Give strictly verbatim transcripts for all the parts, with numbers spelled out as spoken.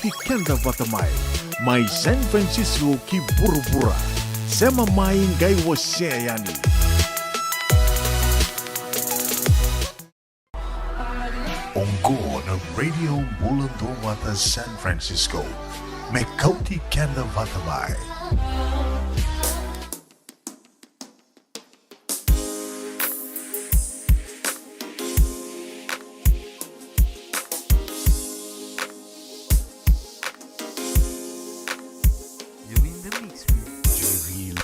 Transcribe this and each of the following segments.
Kauti keda vata mai, mai San Francisco ki vuravura. Sema mai qai wasea yani. Oqo na Radio Bula Duavata San Francisco. Me kauti keda vata mai. You're in the mix with J V.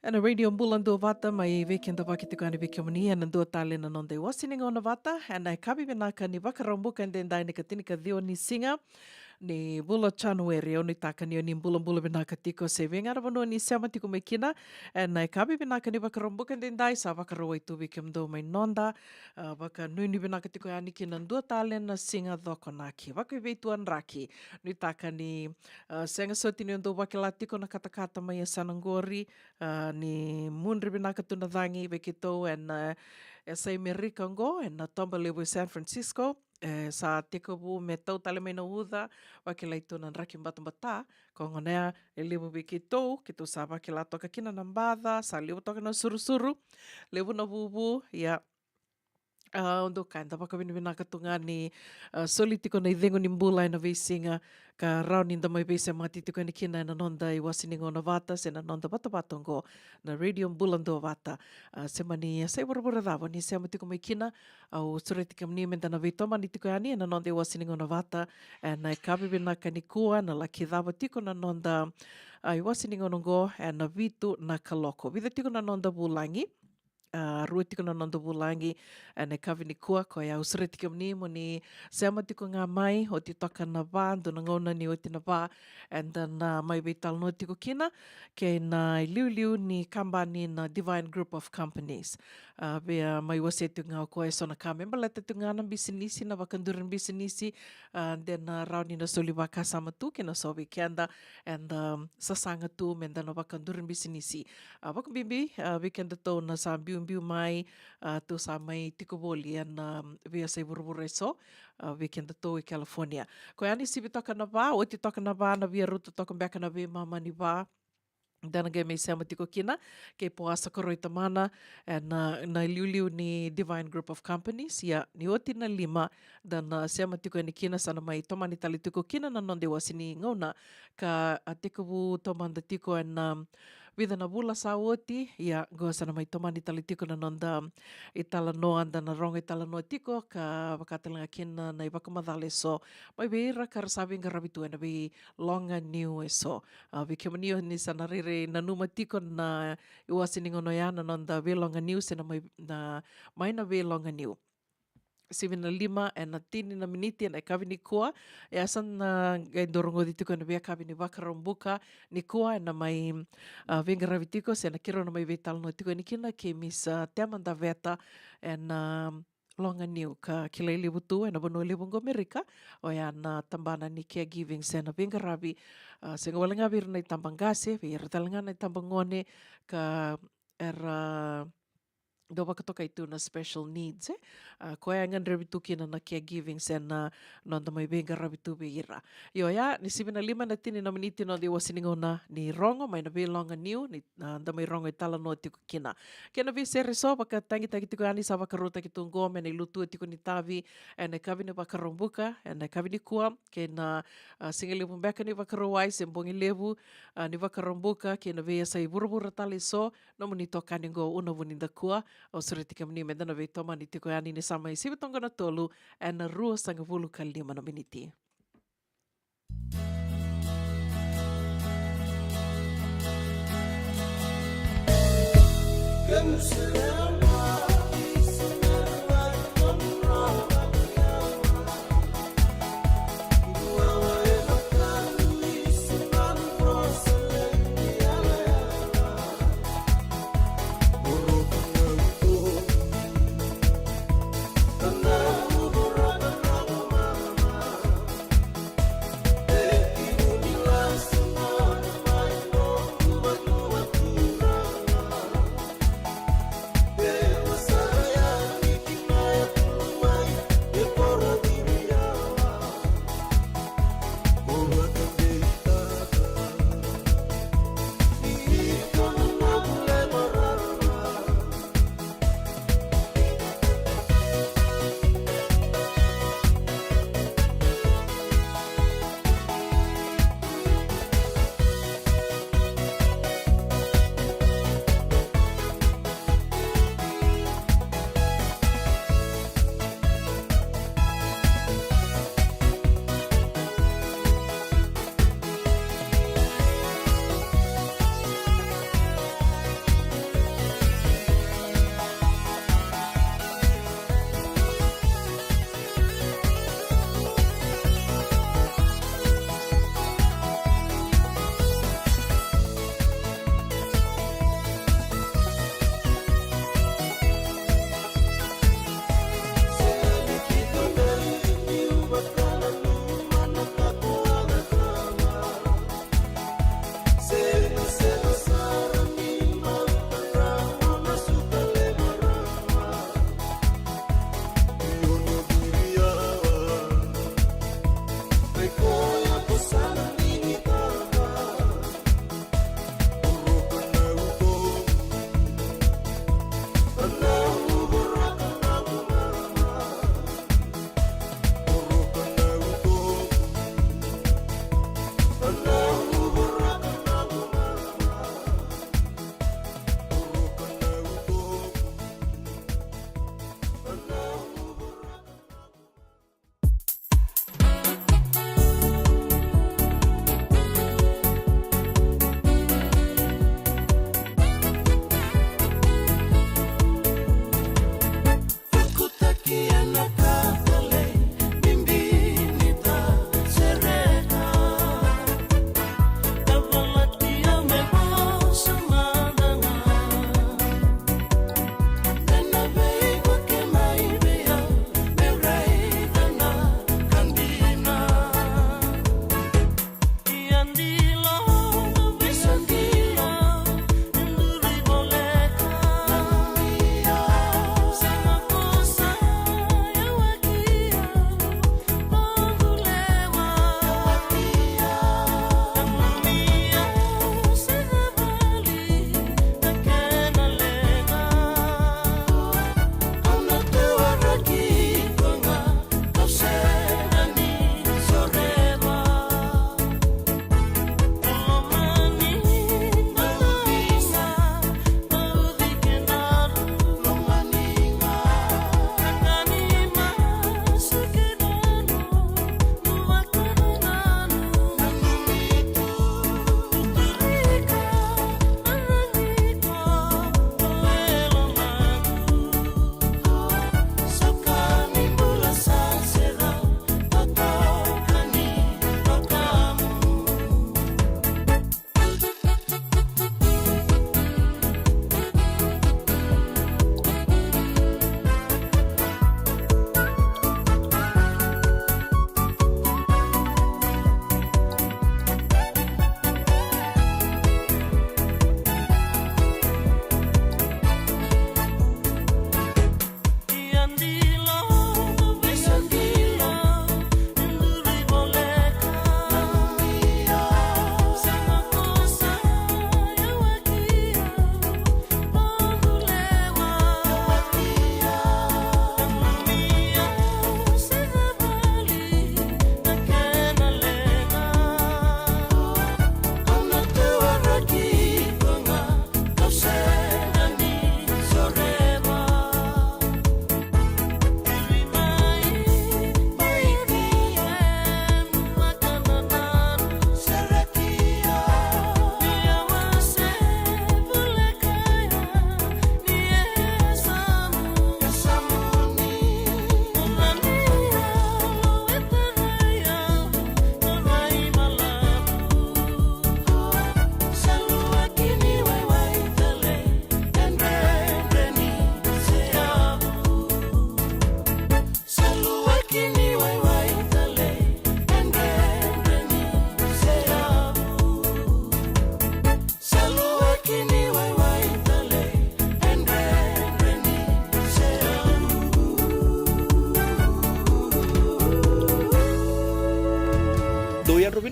Ena Radio Bula Duavata, mai vei keda vaka tiko yani vei kemuni ena dua tale na noda iwase ni gauna vata ena yakavi vinaka ni Vakaraubuka edaidai, na ika tinikaciwa ni siga ni vula o Janueri. Au nuitaka ni o ni bulabula vinaka tiko se vei ga na vanua ni sema tiko mai kina ena yakavi vinaka ni Vakaraubuka edaidai. Sa Vakarauwai tu vei kemudou mai noda, a, vakanuinui vinaka tiko yani ki na dua tale na siga Cokonaki. Vakaivei tu a draki. Nuitaka ni, a, sega soti ni o dou vakila tiko na katakata mai yasana qori, a, ni mudre vinaka tu na cagi vei keitou ena, a, e sa i Merika oqo, ena toba levu e San Francisco, e sa tekivu me tau tale mai na uca, vakilai tu na draki batabata, ko gona ya e levu vei keitou, keitou sa vakila toka kina na baca, sa levu toka na surusuru, levu na vuvu, ia, a, au dau kaya, da vakavinavinaka tu ga ni, a, soli tiko na icegu ni bula ena veisiga, ka rawa ni da mai veisemati tiko yani kina ena noda iwase ni gauna vata, se na noda vatavata oqo, na Radio Bula Duavata. A, se mani yasa i vuravura cava ni sema tiko mai kina, au sureti kemuni meda na veitomani tiko yani ena noda iwase ni gauna vata, ena yakavi vinaka nikua, na laki cava tiko na noda, a, iwase ni gauna oqo, ena vitu na kaloko. Vica tiko na noda vulagi, a, rua tiko na noda vulagi, ena yakavi nikua, koya au sureti kemuni mo ni sema tiko ga mai, oti toka na va, dua na gauna ni oti na va, eda na mai veitalanoa tiko kina, kei na iliuliu ni kabani na Divine Group of Companies. A, via mai wasea tiko ga o koya eso na ka me baleta tiko ga na bisinisi, na vakaduri ni bisinisi, a, de na rawa ni na soli vakasama tu kei na so vei keda, eda, um, sasaga tu meda na vakaduri ni bisinisi. A, vakabibi, a, vei kedatou na sa biubiu mai, a, tou sa mai tiko voli ena, um, veiyasai vuravura eso, a, vei kedatou e California. Koya ni sivi toka na va, oti toka na va, na via rauta toka beka na veimama ni va, da na qai mai sema tiko kina, kei Poasa Koroi Tamana, ena, na iliuliu ni Divine Group of Companies, ia ni oti na lima, da na sema tiko yani kina, sa na mai tomani tale tiko kina na noda iwase ni gauna, ka a tekivu taumada tiko ena, um, vica na vula sa oti, ia qo sa na mai tomani tale tiko na noda italanoa, da na rogo italanoa tiko, ka vaka tale ga kina na ivakamacala eso, mai vei ira ka ra sa veiqaravi tu ena veiloga niu eso. A, vei kemuni o ni sa na rairai nanuma tiko na iwase ni gauna oya na noda veiloga niu se na mai, na, mai na veiloga niu. Sivi na lima ena tini na miniti ena yakavi nikua, e a sa na qai dau rogoci tiko ena veiyakavi ni Vakaraubuka nikua, ena mai, a, veiqaravi tiko se na keirau na mai veitalanoa tiko yani kina kei Miss, a, Tema Daveta, ena, a, loga niu ka kilai levu tu ena vanua levu oqo Amerika, oya na tabana ni caregiving se na veiqaravi, a, sega wale ga vei ira na itabaqase, vei ira tale ga na itabagone, ka era dau vakatokai tu na special needs, e? A, koya e gadrevi tu kina na caregiving se na noda mai veiqaravi tu vei ira. Io, oya, ni sivi na lima na tini na miniti noda iwase ni gauna ni rogo, mai na veiloga niu, ni, a, da mai rogo italanoa tiko kina. Kei na veisere eso, vakatagitaki tiko yani sa vakarautaki tu oqo, me na ilutua tiko ni tavi, ena yakavi ni Vakaraubuka, ena yakavi nikua, kei na, a, siga levu beka ni Vakarauwai, se bogi levu, a, ni Vakaraubuka, kei na veiyasai vuravura tale eso, nomuni itokani oqo Una Vunidakua, au sureti kemuni meda na veitomani tiko yani ni sa mai sivi toka na tolu, ena ruasagavulu ka lima na miniti.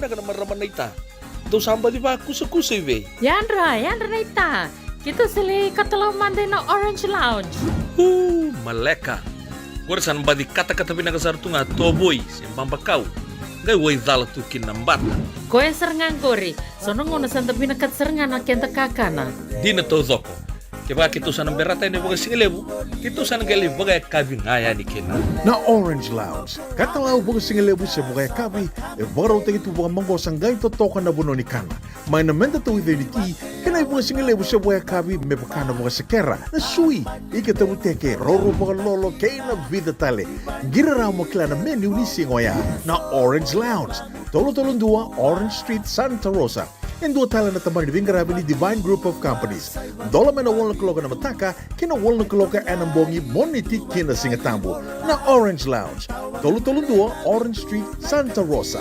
Ka na marama naita. Dou sa baci vakusakusa i vei? Yadra, yadra naita. Keitou sa lai katalau mada ina Orange Lounge. U, maleka. Qori sa na baci katakata vinaka sara tu ga tovoi se babakau. Qai waicala tu kina na bata. Koya sara ga qori. So na gauna sa da vinakata sara ga na keda kakana. Dina taucoko. Kevaka keitou sa na berata yani vakasigalevu, keitou sa na qai lai vakayakavi ga yani kina. Na Orange Lounge, katalau vakasigalevu se vakayakavi, e vakarautaki tu vakamaqosa qai totoka na vanua ni kana. Mai na meda tauica ni ti, kei na ivakasigalevu se vakayakavi me vaka na vakasekera, na sui, ika tavuteke, roro vakalolo, kei na vica tale. Qiri rawa mo kila na menu ni siga oya. Na Orange Lounge, tolu tolu dua Orange Street, Santa Rosa. E dua tale na tabana ni veiqaravi ni Divine Group of Companies. Dola mai na walu na kaloko ena mataka ki na walu na kaloko ena bogi, Moniti ki na Sigatabu. Na Orange Lounge, tolu tolu dua Orange Street, Santa Rosa.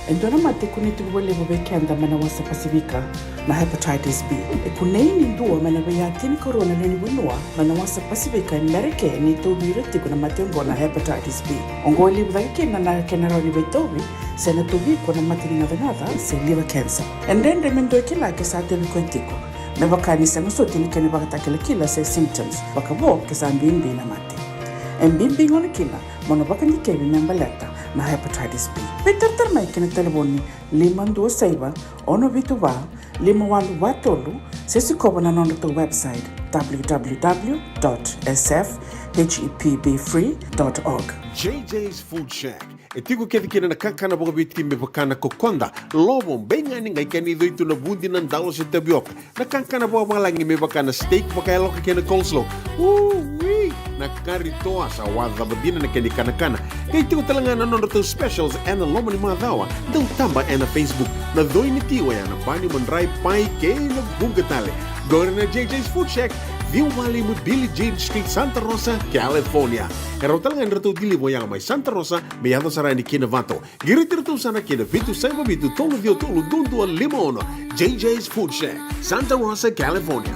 E dua na mate e kunei tiko vakalevu vei keda mai na wasa Pasifika, na hepatitis B. E kunei ni dua mai na veiya tinikarua na lewe ni vanua mai na wasa Pasifika e Merika ni tauvi ira tiko na mate oqo na hepatitis B. Oqo e levu cake kina na kena rawa ni veitauvi, se na tauvi iko na mate ni gacagaca se liver cancer. E dredre me dua e kila ke sa tauvi koya tiko, me vaka ni sega soti ni kena ivakatakilakila se symptoms, vakavo ke sa bibi na mate. E bibi gona kina mo na vakadikevi me baleta na hepatitis B. Veitaratara mai ki na talevoni lima dua saiva, ono vitu va, lima walu va tolu, se sikova na nodratou website, w w w dot s f h e p b free dot org. J J's Food Shack. E tiko kece kina na kakana vakaviti me vaka na kokoda, lovo, beigani, qai kena icoi tu na vudi, na dalo se tavioka. Na kakana vakavalagi me vaka na steak vakayaloka kei na coleslaw. Ui! Na kari toa, sa wacava dina na kena ikanakana. Qai tiko tale ga na nodratou specials ena loma ni macawa. Dau taba ena Facebook. Na coi ni ti oya na bani, madrai, pai kei na vuqa tale. Qori na J J's Food Shack, ciwa walu lima Billie Jean Street, Santa Rosa, California. E rawa tale ga ni ratou deliver oya mai Santa Rosa me yaco sara yani ki Novato. Qiriti iratou sara ki na vitu saiva vitu tolu ciwa tolu dua dua lima ono. J J's Food Shack, Santa Rosa, California.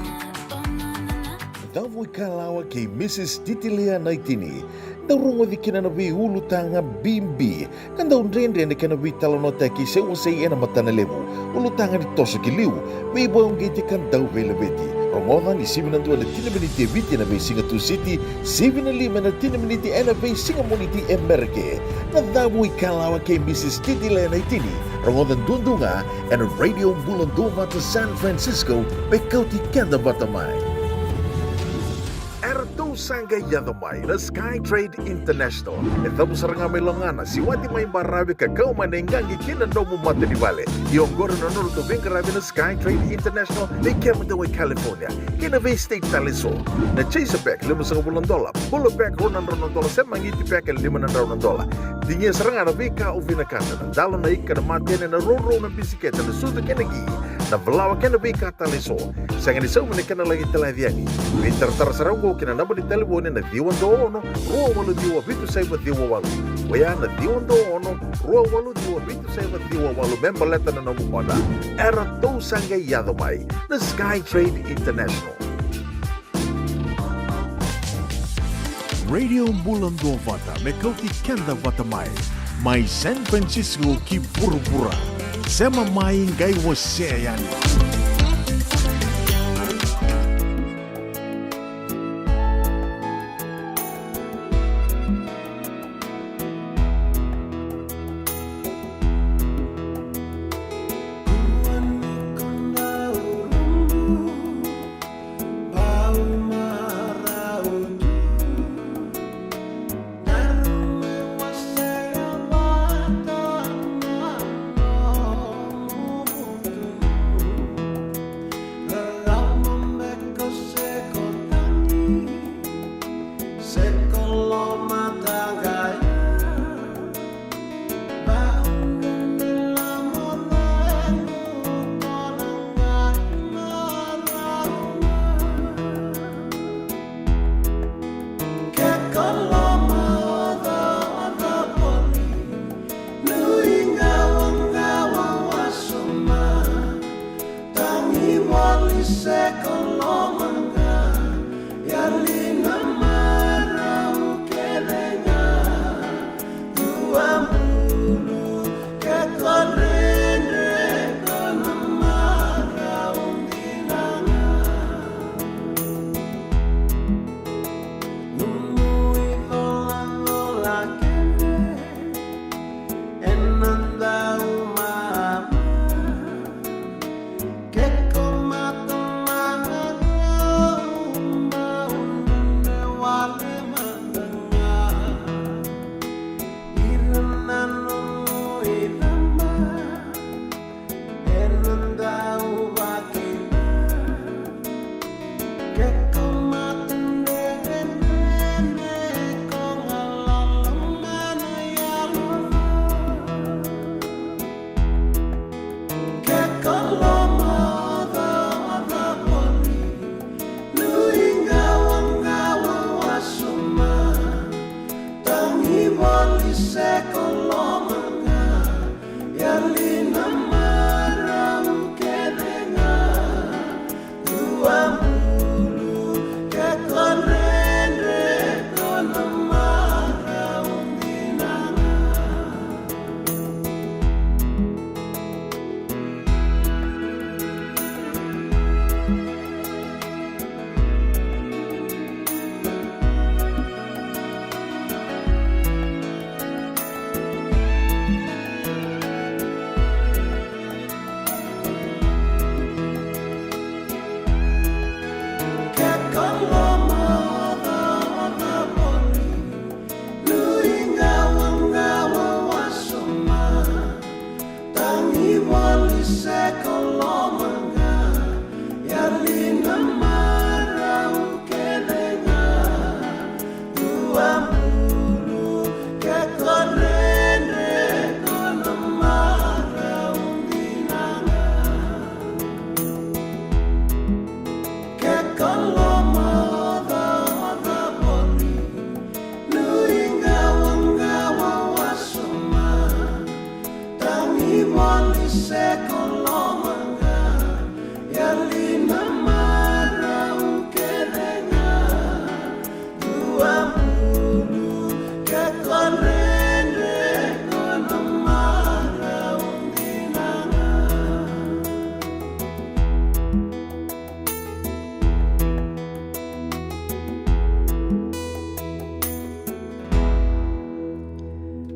Cavu ikalawa kei Missus Titilea Naitini. Dau rogoci kina na veiulutaga bibi ka dau dredre na kena veitalanoataki se wasei ena matana levu. Ulutaga ni toso ki liu, veivakauqeti ka dau veilaveti. Rogoca ni sivi na dua ena tini na miniti e Viti ena veisiga Tusiti, sivi na lima ena tini na miniti ena veisiga Moniti e Merika. Na Cavu ikalawa kei Missus Titilea Naitini. Rogoca duadua ga ena Radio Bula Duavata San Francisco, me kauti keda vata mai. Eratou sa qai yaco mai na Sky Trade International. E cavu sara ga mai Logana, siwati mai baravi ka kau mai na iqaqi ki na nomu matanivale. Ia oqori na nodratou veiqaravi na Sky Trade International vei kemudou e California kei na vei state tale eso. Na Chaserpack, limasagavulu na dola. Bullerpack, rua na drau na dola, se Magnifipack e lima na drau na dola. Digia sara ga na veika o vinakata: na dalo, na ika, na matene, na rourou, na bisikete, na sucu kei na qi, na valawa kei na veika tale eso. Sega ni saumi na kena laki talaci yani. Veitaratara sara oqo ki na naba ni talevoni na ciwa dua ono, rua walu ciwa, vitu saiva ciwa walu. Oya na ciwa dua ono, rua walu ciwa, vitu saiva ciwa walu, me baleta na nomu order. Eratou sa qai yaco mai na Sky Trade International. Radio Bula Duavata, me kauti keda vata mai, mai San Francisco ki vuravura. Sema mai, qai wasea yani.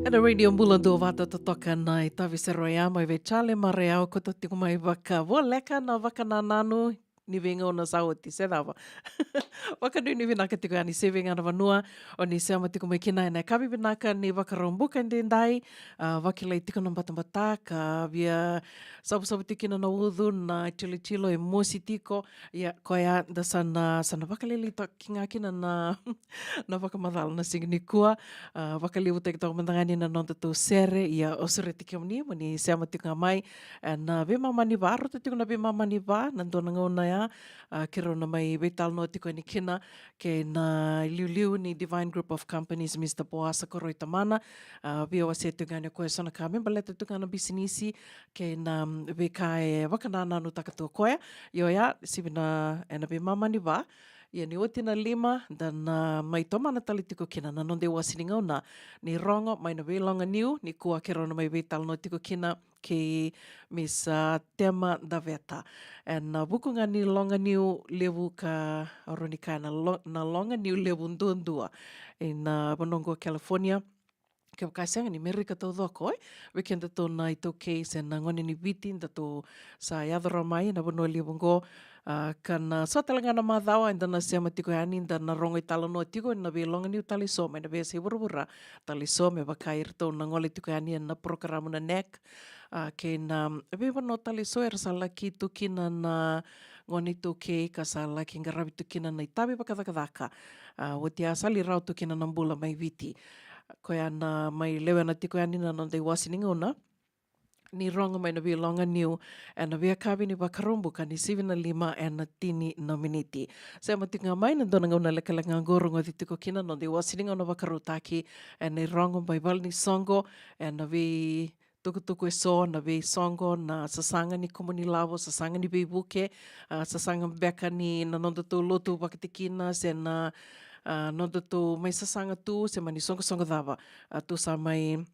Na Radio Bula Duavata, totoka na itavi sere oya mai vei Charlie Marayau, kauta tiko mai vakavoleka na vakanananu ni veigauna sa oti, se cava? Vakanuinui vinaka tiko yani se vei ga na vanua o ni sema tiko mai kina ena yakavi vinaka ni Vakaraubuka edaidai. A, vakilai tiko na batabata ka via savusavu tiko kina na ucu, na tilotilo e mosi tiko. Ia, koya da sa na, sa na vakalailaitaki ga kina na, na vakamacala na siga nikua. A, vakalevutaki toka mada ga yani na nodatou sere. Ia, au sureti kemuni mo ni sema tiko ga mai ena veimama ni va, rauta tiko na veimama ni va, na dua na gauna ya, a, keirau na mai veitalanoa tiko yani kina kei na iliuliu ni Divine Group of Companies, Mister Boasa Koroi Tamana. A, via wasea tiko ga yani o koya eso na ka me baleta tiko ga na bisinisi kei na, mm, veika e vakanananutaka tu o koya. Io ya, sivi na, ena veimama ni va. Ia ni oti na lima, da na mai tomana tale tiko kina na noda iwasi ni gauna ni rogo mai na veiloga niu. Nikua keirau na mai veitalanoa tiko kina kei Miss, a, Tema Daveta ena vuku ga ni loga niu levu ka rawa ni kaya na lo-, na loga niu levu duadua ena vanua oqo California. Kevaka e sega, ni Merika taucoko, e? Vei kedatou na iTaukei se na gone ni Viti, datou sa yaco rawa mai na vanua levu oqo. A, ka na so tale ga na macawa eda na sema tiko yani, da na rogo italanoa tiko ena veiloga niu tale eso mai na veiyasai vuravura tale eso, me vaka iratou na gole tiko yani ena porokaramu na NAC. A, kei na veivanua tale eso era sa laki tu kina na gone iTaukei ka sa laki qaravi tu kina na itavi vakacakacaka. A, oti a sa lai rawa tu kina na bula mai Viti. Koya na mai lewena tiko yani na noda iwasi ni gauna ni rogo mai na veiloga niu ena veiyakavi ni Vakaraubuka ni sivi na lima ena tini na miniti. Sema tiko ga mai, na dua na gauna lekaleka ga oqo rogoci tiko kina na noda iwasi ni gauna vakarautaki ena irogo mai valenisoqo, ena veitukutuku eso, na veisoqo, na sasaga ni kumuni lavo, sasaga ni veivuke, a, sasaga beka ni na nodatou lotu vakatikina, se na, a, nodatou mai sasaga tu, se mani soqosoqo cava, a, tou sa mai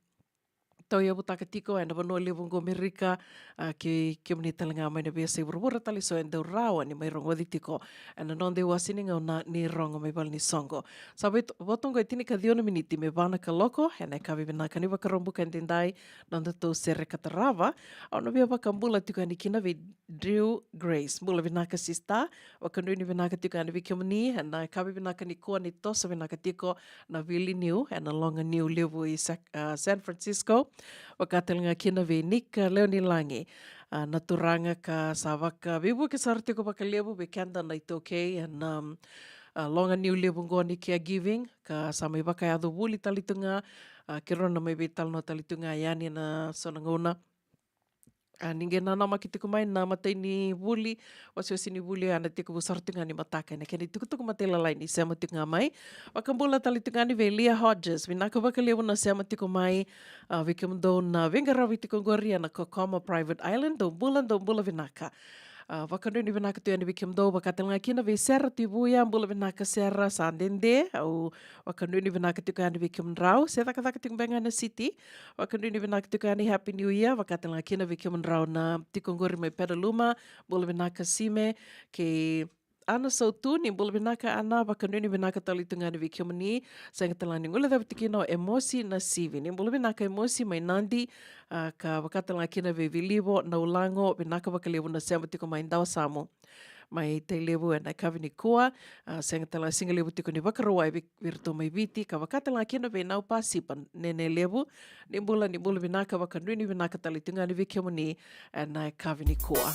tauyavutaka tiko ena vanua levu oqo Merika, a, kei kemuni tale ga mai na veiyasai vuravura tale eso e dau rawa ni mai rogoci tiko ena noda iwasi ni gauna ni rogo mai valenisoqo. Sa vei-, vo toqo e tinikaciwa na miniti me va na kaloko ena yakavi vinaka ni Vakaraubuka edaidai, nodatou sere ka tarava. Au na via vakabula tiko yani kina vei Drew Grace. Bula vinaka, sister. Vakanuinui vinaka tiko yani vei kemuni ena yakavi vinaka nikua ni toso vinaka tiko na vili niu ena loga niu levu i Sac-, a, San Francisco. Vaka tale ga kina vei Nick, a, Leonilagi, a, na turaga ka sa vakaveivuke sara tiko vakalevu vei keda na iTaukei ena, um, a, loga niu levu oqo ni caregiving, ka sa mai vakayaco vuli tale tu ga. A, keirau na mai veitalanoa tale tu ga yani ena so na gauna. A, ni qai nanamaki tiko mai na imatai ni vuli, wasiwasi ni vuli, a, na tekivu sara tu ga ni mataka ena kena itukutuku matailalai ni sema tiko ga mai. Vakabula tale tiko ga yani vei Leah Hodges, vinaka vakalevu na sema tiko mai. A, vei kemudou na veiqaravi tiko oqori ena Kokoma Private Island, dou bula, dou bula vinaka. A, vakanuinui vinaka tu yani vei kemudou, vaka tale ga kina vei Sera Tivuya, bula vinaka Sera, sa dede, au vakanuinui vinaka tiko yani vei kemudrau, se cakacaka tiko beka ga ena city. Vakanuinui vinaka tiko yani, Happy New Year, vaka tale ga kina vei kemudrau na tiko oqori mai Petaluma, bula vinaka Sime, kei Ana Sautu, ni bula vinaka Ana, vakanuinui vinaka tale tu ga yani vei kemuni, sega tale ga ni guilecavi tiko kina o Emosi Nasivi, ni bula vinaka Emosi mai Nadi, a, ka vaka tale ga kina vei Vilivo Naulago, vinaka vakalevu na sema tiko mai Dawasamu mai Tailevu ena yakavi nikua, a, sega tale ga, siga levu tiko ni Vakarauwai vei, vei iratou mai Viti, ka vaka tale ga kina vei Nau Pasipa, Nene Levu, ni bula, ni bula vinaka, vakanuinui vinaka tale tu ga yani vei kemuni ena yakavi nikua.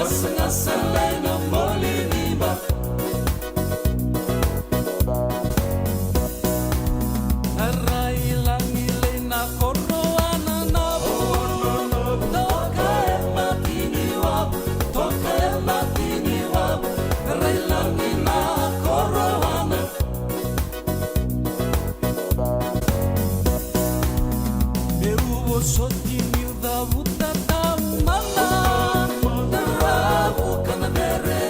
Gasagasa lai na moli ni ba. Na rai lagi lai na koroana na vunono. Toka e mati ni wavu, toka e mati ni wavu. Na rai lagi na koroana. Meu vosoti niu cavuta taumada. Na ravu ka na vere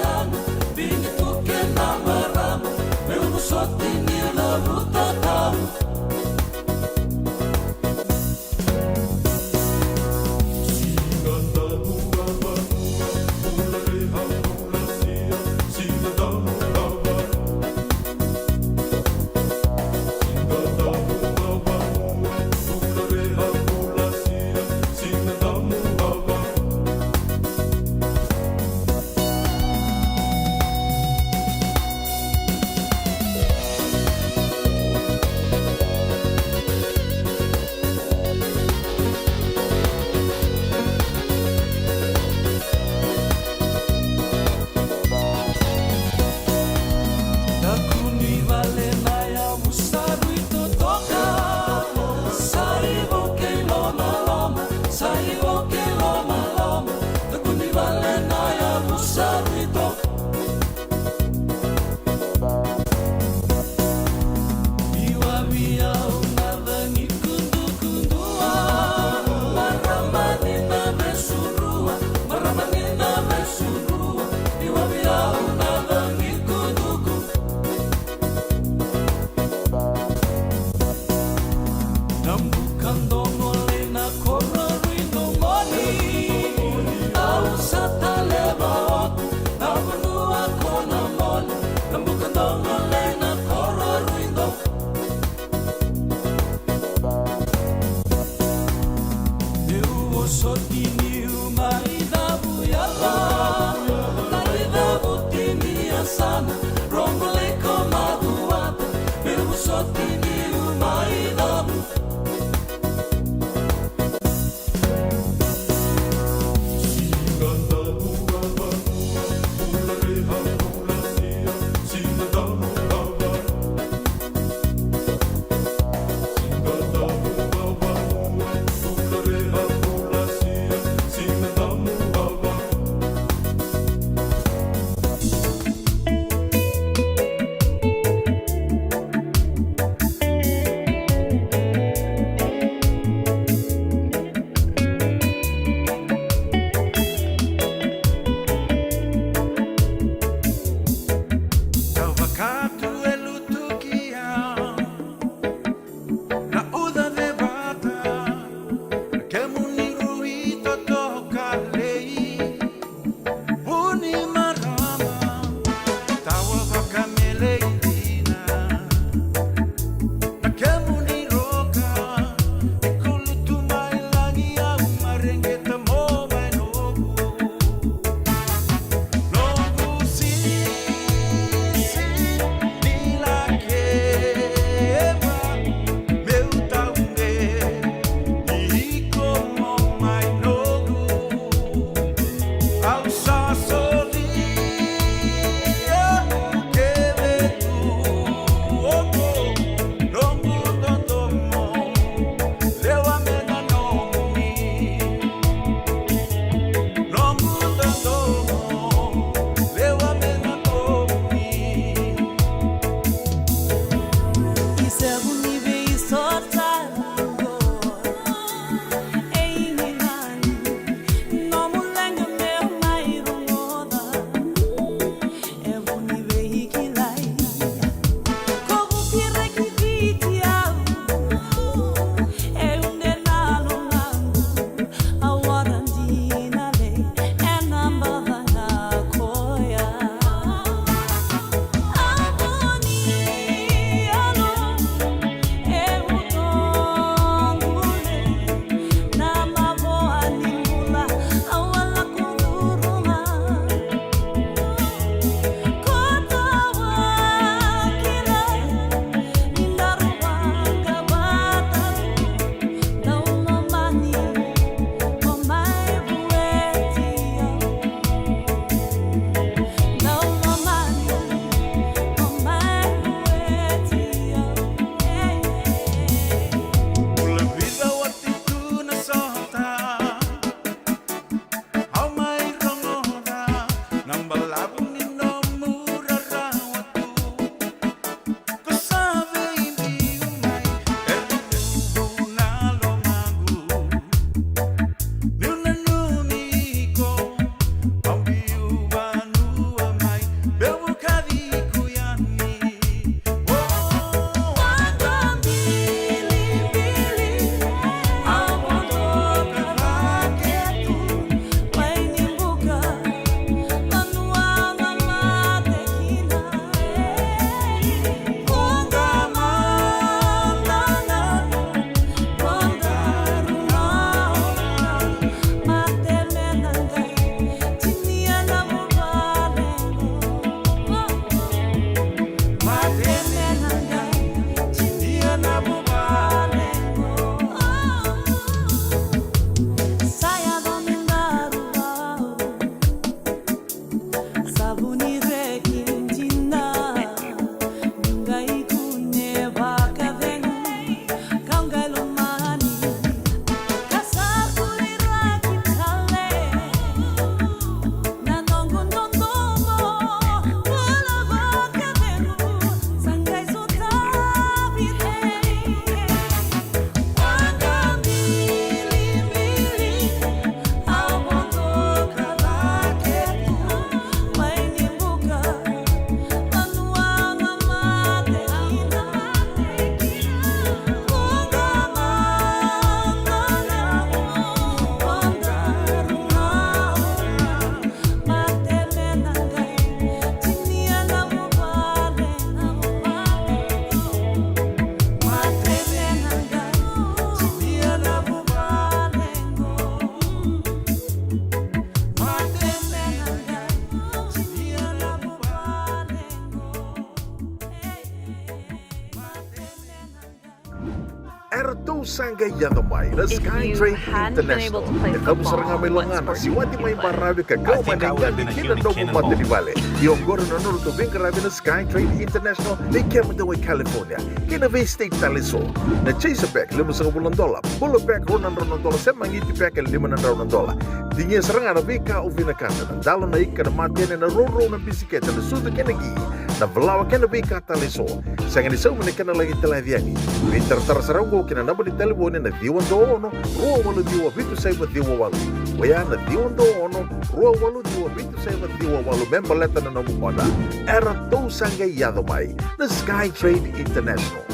Eratou sa qai yaco mai na Sky Trade International. E cavu sara ga mai Lagana, siwati mai baravi ka kau mai na iqaqi ki na nomu mata ni vale. Ia oqori na nodratou veiqaravi na Sky Trade International vei kemudou e California kei na vei state tale eso. Na chaser bag limasagavulu na dola, bula bag rua na drau na dola, se magiti bag e lima na drau na dola. Digia sara ga na veika o vinakata, na dalo, na ika, na matene, na rourou, na bisikete, na sucu kei na qi, na valawa kei na veika tale eso. Sega ni saumi na kena laki talaci yani. Veitaratara sara oqo ki na naba ni talevoni na ciwa dua ono, rua walu ciwa, vitu saiva ciwa walu. Oya na ciwa dua ono, rua walu ciwa, vitu saiva ciwa walu me baleta na nomu oda. Eratou sa qai yaco mai na Sky Trade International.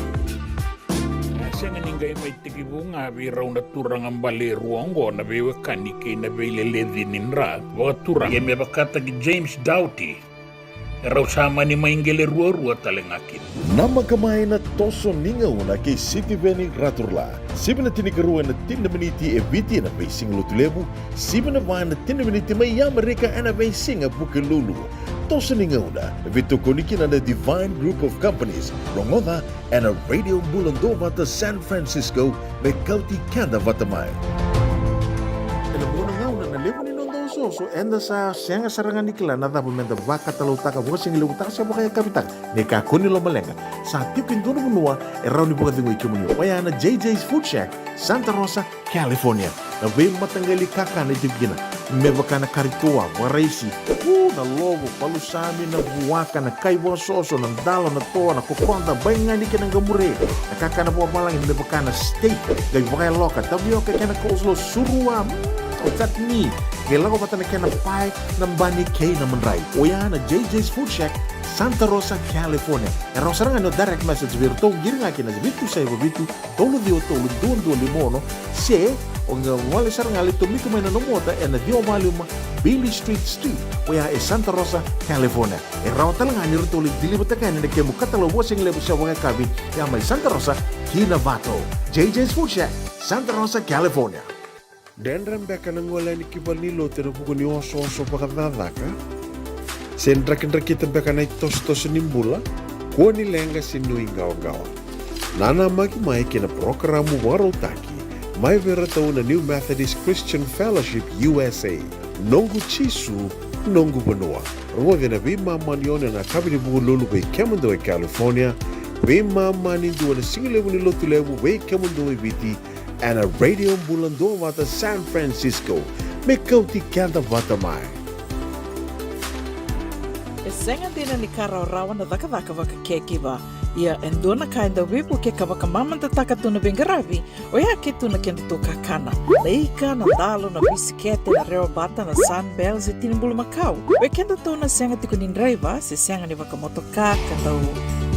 E sega ni qai mai tekivu ga vei rau na turaga bale e rua oqo na veiwekani kei na veileleci ni dra vakaturaga, me vakataki James Doughty. E rau sa mani mai qele ruarua tale ga kina. Namaka mai na toso ni gauna kei Sitiveni Raturla. Sivi na tinikarua ena tini na miniti e Viti ena veisiga Lotulevu, sivi na va ena tini na miniti mai Amerika ena veisiga Vukelulu. Toso ni gauna e veitokoni kina na Divine Group of Companies. Rogoca ena Radio Bula Duavata San Francisco, me kauti keda vata mai. Ena mua na gauna na levu ni noda osooso, eda sa sega sara ga ni kila na cava meda vakatalautaka, vakasigilevutaka se vakayakavitaka. Ni kakua ni lomaleqa, sa tiko e dua na vanua e rawa ni vakacegui kemuni. Oya na J J's Food Shack, Santa Rosa, California. Na veimataqali kakana e tiko kina, me vaka na kari toa, vakaraisi, u, na lovo, palusami, na vuaka, na kai vakasoso, na dalo, na toa, na kokoda, baigani kei na qamure. Na kakana vakavalagi me vaka na steak, qai vakayaloka, tavioka kei na coleslaw, surua, mm, o chutney, qai lako vata na kena pae, na bani kei na madrai. Oya na J J's Food Shack, Santa Rosa, California. E rawa sara ga ni o direct message vei iratou, qiri ga kina vitu saiva vitu, tolu ciwa tolu, dua dua lima ono, se o qai gole sara ga, lai tomika mai na nomu oda ena ciwa va lima Beale Street Suite, oya e Santa Rosa, California. E rawa tale ga ni ratou lai deliver-taka yani na kemu katalau vakasigalevu se vakayakavi, ya mai Santa Rosa ki Novato. J J's Food Shack, Santa Rosa, California. Dredre beka na gole yani ki valenilotu ena vuku ni osooso vakacakacaka? Se drakidrakita beka na itosotoso ni bula? Kua ni leqa se nuiqawaqawa. Nanamaki mai ki na parokaramu vakarautaki mai vei iratou na New Methodist Christian Fellowship U S A, Noqu Jisu, Noqu Vanua. Rogoci ena veimama ni ono ena yakavi ni Vukelulu vei kemudou e California, veimama ni dua ena sigalevu ni Lotulevu vei kemudou e Viti, ena Radio Bula Duavata San Francisco, me kauti keda vata mai. E sega dina ni ka rawarawa na cakacaka vaka caregiver. Ia e dua na ka e dau veivuke ka vakamamadataka tu na veiqaravi, oya ke tu na kedatou kakana. Na ika, na dalo, na bisikete, na rewabata, na Sunbell se tini bulumakau. Vei kedatou na sega tiko ni draiva se sega ni vakamotoka, ka dau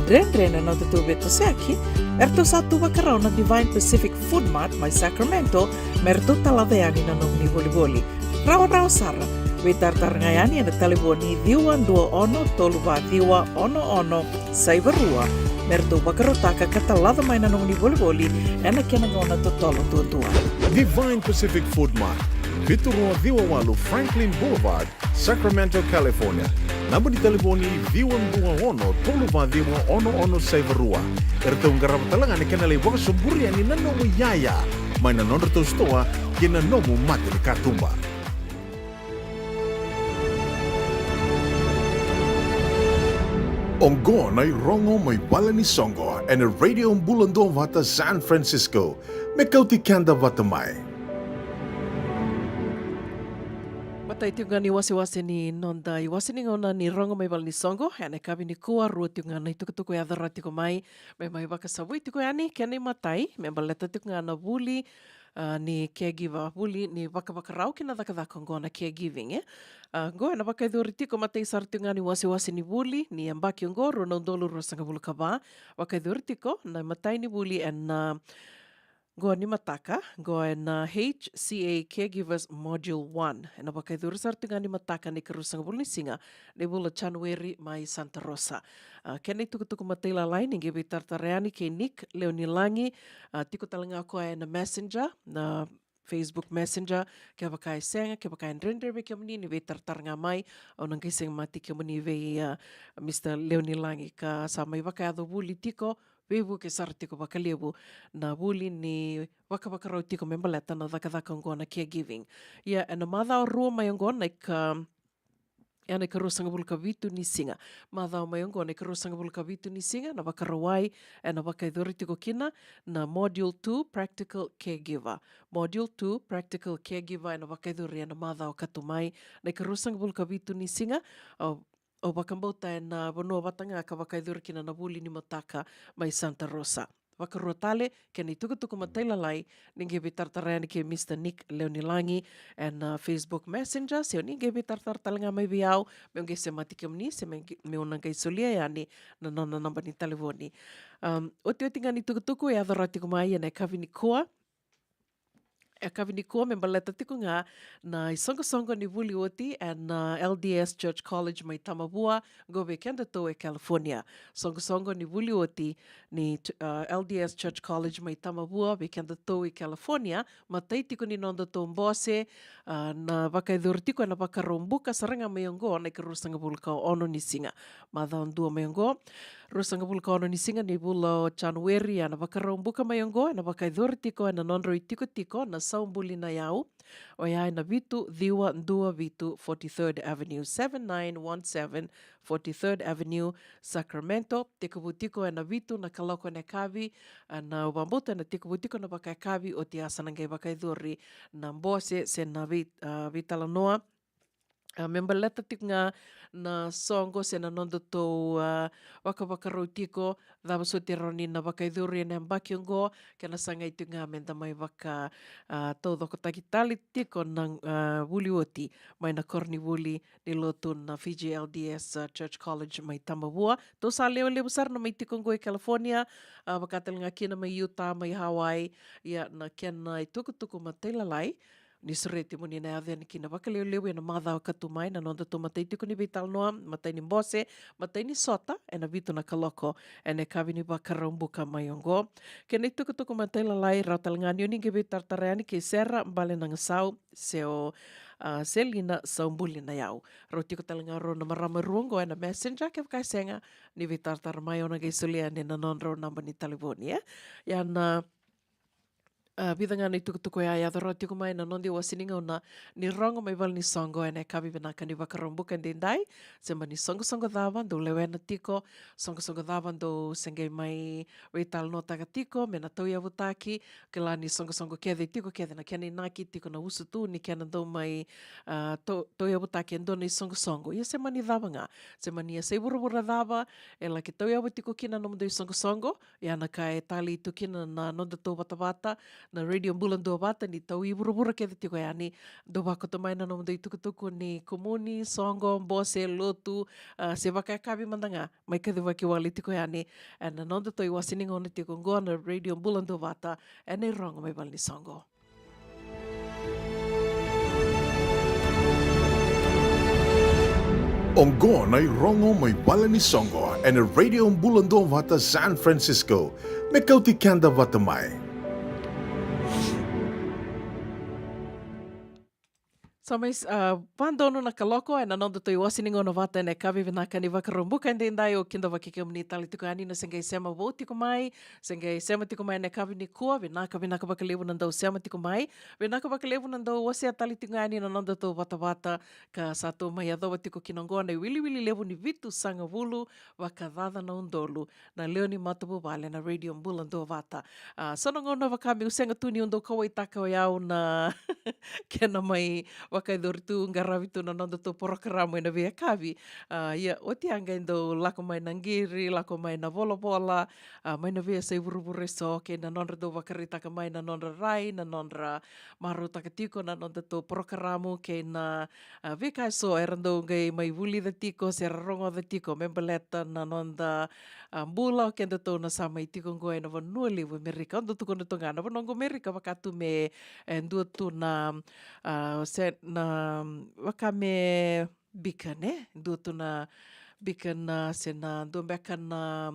dredre na nodatou veitosoyaki, eratou sa tu vakarau na Divine Pacific Food Mart mai Sacramento me ratou talaca yani na nomuni volivoli. Rawarawa sara, veitaratara ga yani ena talevoni ciwa dua ono tolu va ciwa ono ono saiva rua me ratou vakarautaka ka talaca mai na nomuni volivoli ena kena gauna totolo duadua. Divine Pacific Food Mart, vitu rua ciwa walu Franklin Boulevard, Sacramento, California. Naba ni talevoni ciwa dua ono tolu va ciwa ono ono saiva rua. Eratou qarava tale ga na kena lai vakasoburi yani na nomu iyaya mai na nodratou sitoa ki na nomu mata ni katuba. Oqo na irogo mai valenisoqo ena Radio Bula Duavata San Francisco, me kauti keda vata mai. Matai tiko ga ni wasewase ni noda iwase ni gauna ni rogo mai valenisoqo ena yakavi nikua. Rua tiko ga na itukutuku e yaco rawa tiko mai me mai vakasavui tiko yani. Kena imatai me baleta tiko ga na vuli, a, ni caregiver, vuli ni vakavakarau kei na cakacaka oqo na caregiving, e. A, oqo ena vakayacori tiko, matai sara tiko ga ni wasewase ni vuli ni yabaki oqo, rua na udolu ruasagavulu ka va. Vakayacori tiko na imatai ni vuli ena, a, oqo ni mataka, oqo ena H C A Caregivers Module one. Ena vakayacori sara tiko ga ni mataka na ikarua sagavulu ni siga ni vula January mai Santa Rosa. A, kena itukutuku matailalai ni qai veitaratara yani kei Nick Leonilagi, a, tiko tale ga o koya ena Messenger, na Facebook Messenger, kevaka e sega, kevaka e dredre vei kemuni ni veitaratara ga mai, au na qai sega mati kemuni vei, a, Mister Leonilagi, ka sa mai vakayaco vuli tiko, veivuke sara tiko vakalevu na vuli ni vakavakarau tiko me baleta na cakacaka oqo na caregiving. Ia, ena macawa rua mai oqo na ika, ena ikaruasagavulu ka vitu ni siga. Macawa mai oqo na ikaruasagavulu ka vitu ni siga, na Vakarauwai, ena vakayacori tiko kina na Module two Practical Caregiver. Module two Practical Caregiver ena vakayacori ena macawa ka tu mai, na ikaruasagavulu ka vitu ni siga. Au, au vakabauta ena vanua vata ga ka vakayacori kina na vuli ni mataka mai Santa Rosa. Vakarua tale, kena itukutuku matailalai, ni qai veitaratara yani kei Mister Nick Leonilagi ena Facebook Messenger, se o ni qai veitaratara tale ga mai vei au, meu qai semati kemuni, se me qai, meu na qai solia yani na nona naba ni talevoni. Um, otioti ga ni tukutuku e yaco rawa tiko mai ena yakavi nikua. Yakavi nikua me baleta tiko ga na isoqosoqo ni vuli oti ena, uh, L D S Church College mai Tamavua, qo vei kedatou e California. Soqosoqo ni vuli oti ni, uh, L D S Church College mai Tamavua vei kedatou i California, matai tiko ni nodatou bose, uh, na vakayacori tiko ena Vakaraubuka sara ga mai oqo na ikaruasagavulu ka ono ni siga. Macawa dua mai oqo, ruasagavulu ka ono ni siga ni vula o Janueri, ena Vakaraubuka mai oqo, ena vakayacori tiko ena nodrau itikotiko na Saubuli na Yau, oya ena vitu ciwa dua vitu Forty-third Avenue, seven nine one seven Forty-third Avenue, Sacramento. Tekivu tiko ena vitu na kaloko ena yakavi, ena, au vakabauta ena tekivu tiko na vakayakavi, oti a sa na qai vakayacori na bose se na vei-, a, veitalanoa. A, me baleta tiko ga na soqo se na nodatou, a, vakavakarau tiko, cava soti e rawa ni na vakayacori ena yabaki oqo, kena sagai tiko ga me da mai vaka, a, taucokotaki tale tiko na, a, vuli oti mai na koronivuli ni lotu na Fiji L D S, a, Church College mai Tamavua. Tou sa lewe levu sara na mai tiko oqo i California, a, vaka tale ga kina mai Utah, mai Hawaii. Ia, na kena itukutuku matailalai, ni sureti mo ni na yaco yani kina vakalevulevu ena macawa ka tu mai na nodatou matai tiko ni veitalanoa, matai ni bose, matai ni sota, ena vitu na kaloko ena yakavi ni Vakaraubuka mai oqo. Kena itukutuku matailalai, rawa tale ga ni o ni qai veitaratara yani kei Sera Balenagasau se o, a, Selina Saubuli na Yau. Rau tiko tale ga rau na marama rua oqo ena Messenger, kevaka e sega, ni veitaratara mai, au na qai solia yani na nodrau naba ni talevoni, e? Ia na, a, vica ga na itukutuku oya e yaco rawa tiko mai na noda iwase ni gauna ni rogo mai valenisoqo ena yakavi vinaka ni Vakaraubuka edaidai. Se mani soqosoqo cava dou lewena tiko, soqosoqo cava dou se qai mai veitalanoataka tiko me na tauyavutaki, kila ni soqosoqo kece tiko kece na kena inaki tiko na usutu ni kena dau mai, a, tau-, tauyavutaki e dua na isoqosoqo. Ia se mani cava ga, se mani yasai vuravura cava e laki tauyavu tiko kina na nomudou isoqosoqo, ia na ka e talei tu kina na nodatou vatavata, na Radio Bula Duavata, ni taui vuravura kece tiko yani, dou vakoto mai na nomudou itukutuku ni kumuni, soqo, bose, lotu, a, se vakayakavi mada ga, mai kacivaki wale tiko yani ena nodatou iwase ni gauna tiko oqo na Radio Bula Duavata, ena irogo mai valenisoqo. Oqo na irogo mai valenisoqo ena Radio Bula Duavata San Francisco, me kauti keda vata mai. Sa mai, a, va donu na kaloko ena nodatou iwase ni gauna vata ena yakavi vinaka ni Vakaraubuka edaidai. Au kidavaki kemuni tale tiko yani na se qai sema vou tiko mai, se qai sema tiko mai ena yakavi nikua. Vinaka, vinaka vakalevu na dau sema tiko mai. Vinaka vakalevu na dau wasea tale tiko yani na nodatou vatavata ka sa tou mai yacova tiko kina oqo na iwiliwili levu ni vitusagavulu vakacaca na udolu na lewe ni matavuvale na Radio Bula Duavata. A, so na gauna vaka meu sega tu niu dau kauwaitaka o yau na kena mai vakayacori tu, qaravi tu na nodatou porokaramu ena veiyakavi. A, ia, oti a qai dau lako mai na qiri, lako mai na volavola, a, mai na veiyasai vuravura eso, kei na nodra dau vakaraitaka mai na nodra rai, na nodra marautaka tiko na nodatou porokaramu, kei na, a, veika eso era dau qai mai vulica tiko se ra rogoca tiko me baleta na noda, a, bula o kedatou na sa mai tiko oqo ena vanua levu Amerika. Au dau tukuna tu ga na vanua oqo Amerika vaka tu me, e, dua tu na, a, se na, vaka me beacon, e? Dua tu na beacon, a, se na dua beka na,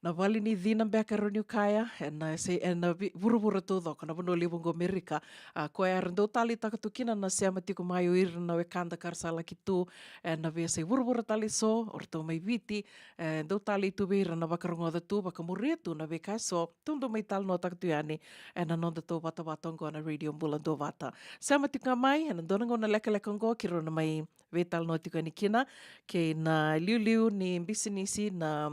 na vale ni cina beka e rawa niu kaya, ena se, ena vi-, vuravura taucoko, na vanua levu oqo Amerika. A, koya era dau taleitaka tu kina na sema tiko mai o ira na wekada ka ra sa laki tu ena veiyasai vuravura tale eso, o ratou mai Viti, e dau talei tu vei ira na vakarogoca tu, vakamuria tu na veika eso, tou dau mai talanoataka tu yani ena noda tauvatavata oqo na Radio Bula Duavata. Sema tiko ga mai ena dua na gauna lekaleka oqo keirau na mai veitalanoa tiko yani kina kei na liuliu ni bisinisi na,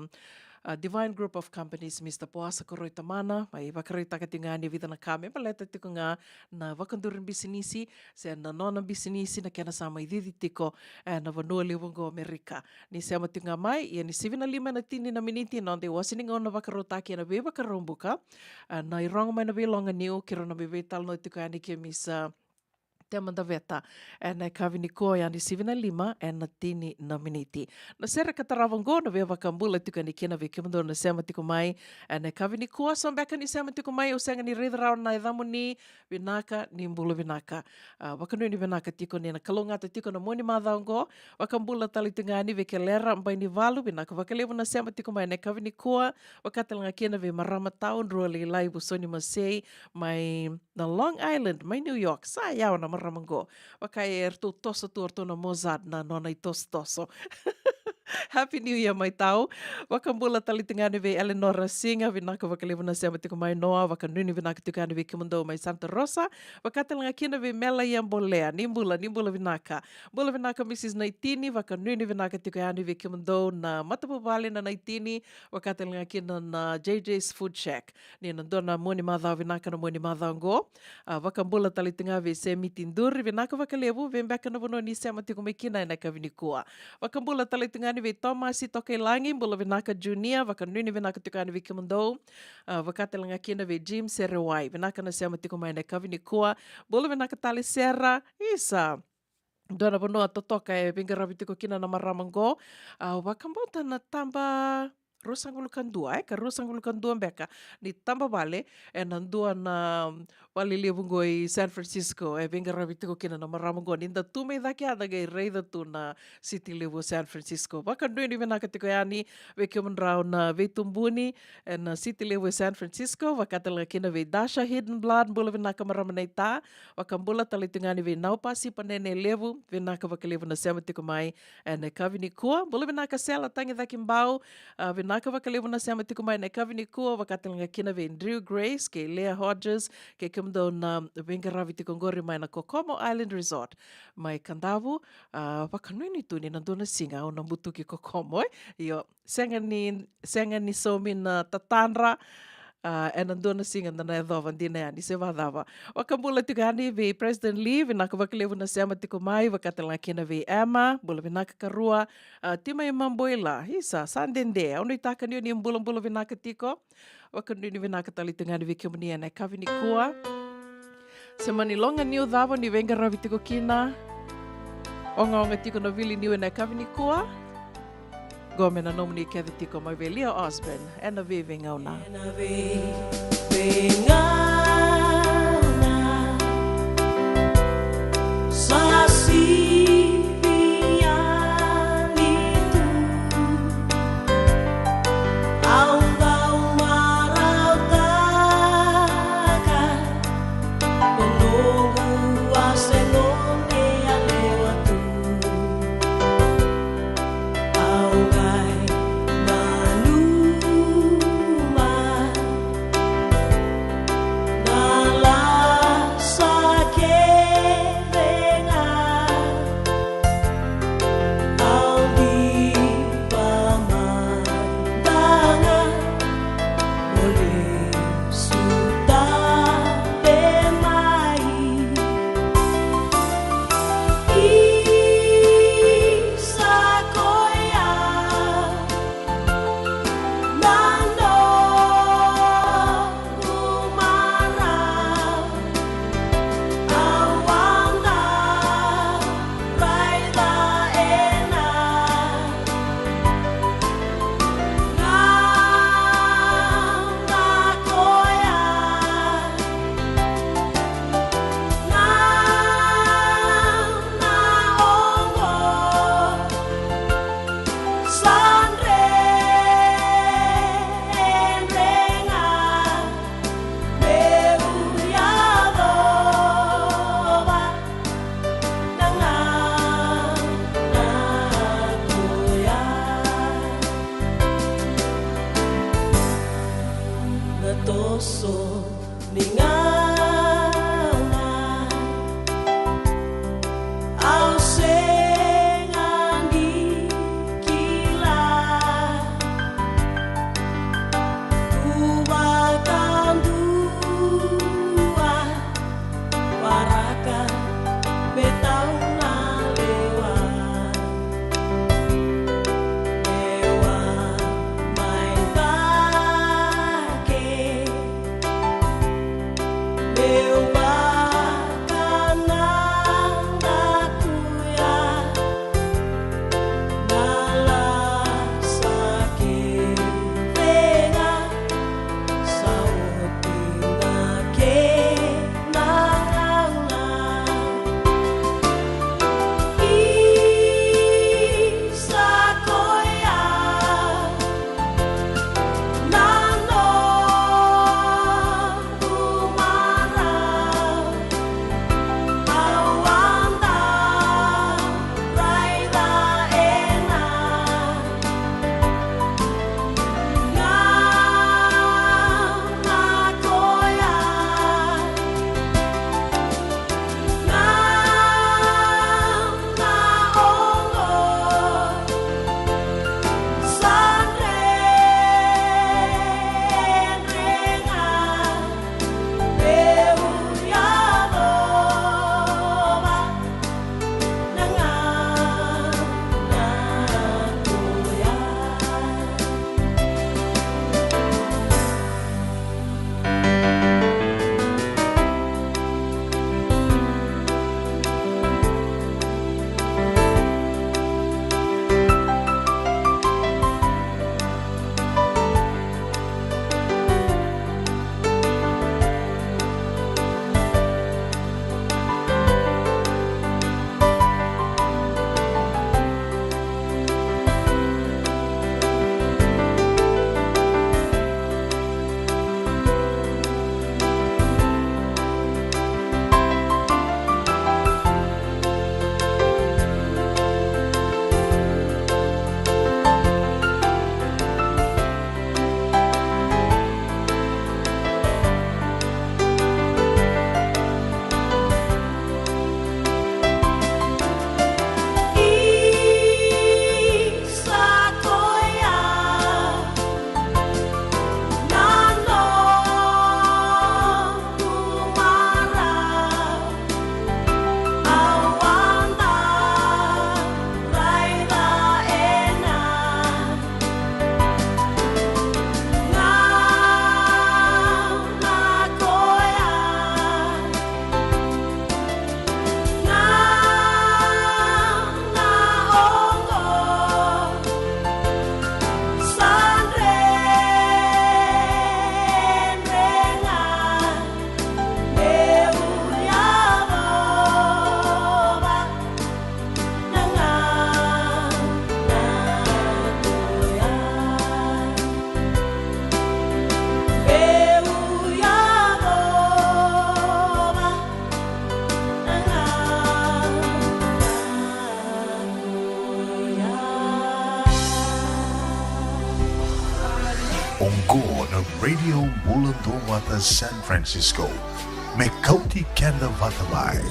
a, Divine Group of Companies, Mister Poasa Koroi Tamana, mai vakaraitaka tiko ga ni vica na ka me baleta tiko ga na vakaduri bisinisi, se na nona bisinisi na kena sa mai cici tiko ena vanua levu oqo Amerika. Ni sema tiko ga mai, ia ni sivi na lima ena tini na miniti na noda iwase ni gauna vakarautaki ena Veivakaraubuka, a, na irogo mai na veiloga niu, keirau na mai veitalanoa tiko yani kei Miss, a, Tema Daveta ena yakavi nikua, ia ni sivi na lima ena tini na miniti. Na sere ka tarava oqo na veivakabula tiko yani kina vei kemudou na sema tiko mai ena yakavi nikua. So beka ni sema tiko mai, au sega ni raica rawa na yacamuni. Vinaka, ni bula vinaka. A, vakanuinui vinaka tiko ni na kalougata tiko na mua ni macawa oqo. Vakabula tale tiko ga yani vei Kelera Bainivalu, vinaka vakalevu na sema tiko mai ena yakavi nikua. Vakatalega kina vei marama tau, Drua Lailai Vusoni Masei, mai na Long Island, mai New York. Sa yawa na marama oqo. Vaka e ratou toso tu o ratou na Mozart na nona itosotoso. Happy New Year mai tau. Vakabula tale tiko yani vei Eleanor Siga, vinaka vakalevu na sema tiko mai noa, vakanuinui vinaka tiko yani vei kemudou mai Santa Rosa. Vakatalega kina vei Mela Iabolea, ni bula, ni bula vinaka. Bula vinaka Missus Naitini, vakanuinui vinaka tiko yani vei kemudou na matavuvale na Naitini, vakatalega kina na J J's Food Shack. Ni na dua na mua ni macawa vinaka na mua ni macawa oqo. A, vakabula tale tiko ga vei Semiti Duri, vinaka vakalevu, vei beka na vanua ni sema tiko mai kina ena yakavi nikua. Vakabula tale tiko ga yani vei Tomasi Tokailagi, bula vinaka Junior, vakanuinui vinaka tiko yani vei kemudou. A, vakatalega kina vei Jim Serewai, vinaka na sema tiko mai ena yakavi nikua. Bula vinaka tale Sera, isa. Dua na vanua totoka e veiqaravi tiko kina na marama oqo. A, vakabauta na taba ruasagavulu ka dua, e, ka ruasagavulu ka dua beka ni taba vale ena dua na vale levu oqo i San Francisco, e veiqaravi tiko kina na marama oqo. Ni da tu mai cake ya da qai raica tu na city levu o San Francisco. Vakanuinui vinaka tiko yani vei kemudrau na veitubuni ena city levu e San Francisco, vakatalega kina vei Dasha Hidden Blood, bula vinaka marama naita. Vakabula tale tiko ga yani vei Naupasi Panene Levu, vinaka vakalevu na sema tiko mai ena yakavi nikua. Bula vinaka Sela Tagicaki Bau, a, vinaka vakalevu na sema tiko mai ena yakavi nikua, vakatalega kina vei Drew Grace kei Leah Hodges, kei kemudou na veiqaravi tiko oqori mai na Kokomo Island Resort mai Kadavu. A, vakanuinui tu ni na dua na siga au na butuki Kokomo, e. Io, sega ni, sega ni saumi na tatadra, a, ena dua na siga da na yacova dina yani se vakacava. Vakabula tiko yani vei President Lee, vinaka vakalevu na sema tiko mai, vakatalega kina vei Emma, bula vinaka karua, a, Tima i Maboila, isa, sa dede, au nuitaka ni o ni bulabula vinaka tiko. Vakanuinui vinaka tale tiko ga yani vei kemuni ena yakavi nikua. Se mani loga niu cava ni veiqaravi tiko kina. Ogaoga tiko na vili niu ena yakavi nikua. Qo me na nomuni kece tiko mai vei Lia Osborne, ena veiveigauna. Ena veiveigauna. Sa sivi yani tu. Au dau marautaka na noqu wase gone yalewa tu. Au qai nanuma na lasa kece ga. Oqo na Radio Bula Duavata San Francisco. Me kauti keda vata mai.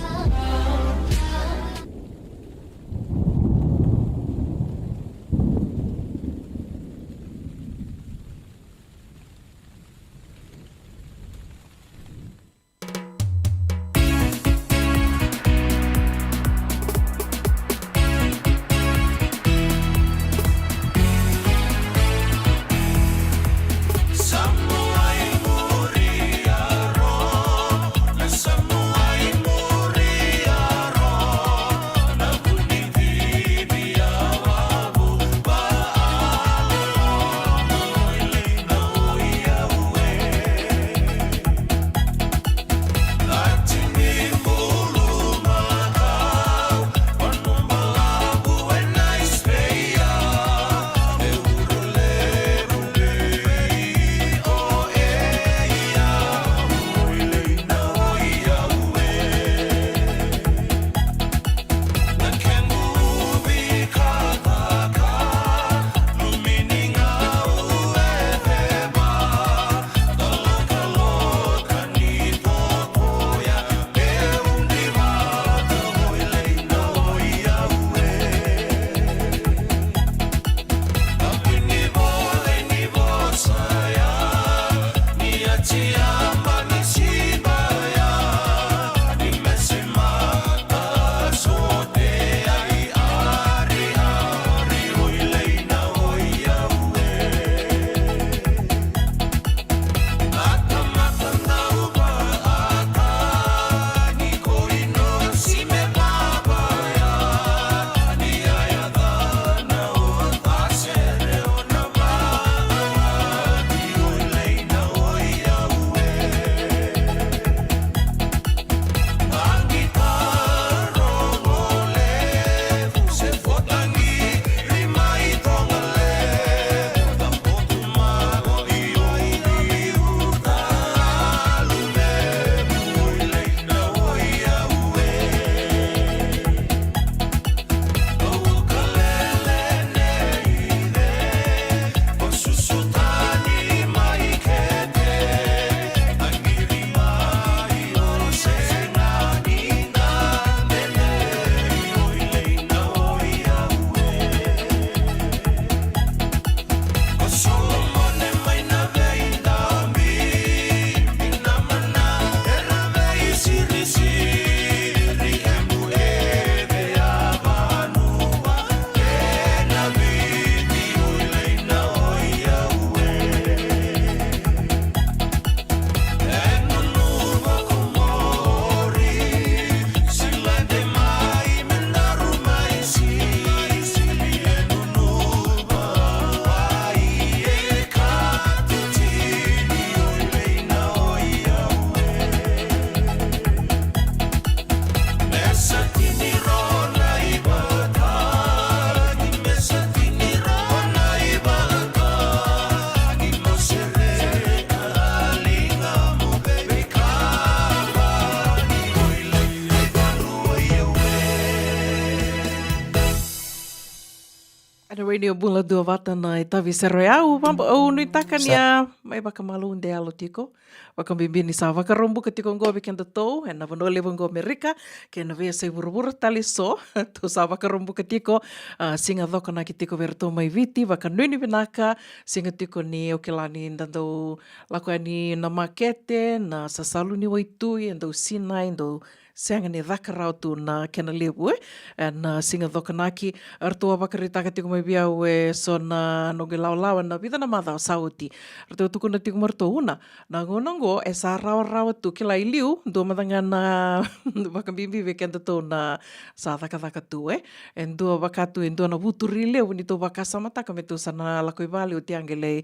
Ena Radio Bula Duavata na itavi sere au, vab-, au nuitaka ni a mai vakamalou de yalo tiko. Vakabibi ni sa vakarau buka tiko oqo vei kedatou ena vanua levu oqo Amerika kei na veiyasai vuravura tale so. Tou sa vakarau buka tiko, a, siga cokonaki tiko vei iratou mai Viti, vakanuinui vinaka. Siga tiko ni, o kila ni da dau lako yani na makete, na sasalu ni waitui, e dau sinai, dau sega ni caka rawa tu na kena levu, e, ena siga cokonaki. Eratou a vakaraitaka tiko mai vei au e so na noqu ilawalawa ena vica na macawa sa oti. Eratou tukuna tiko mai ratou, Una, na gauna oqo e sa rawarawa tu, kila, i liu, dua mada ga na vakabibi vei kedatou na sa cakacaka tu, e. E dua vaka tu, e dua na vuturi levu ni tou vakasamataka me tou sa na lako i vale oti a qai lai,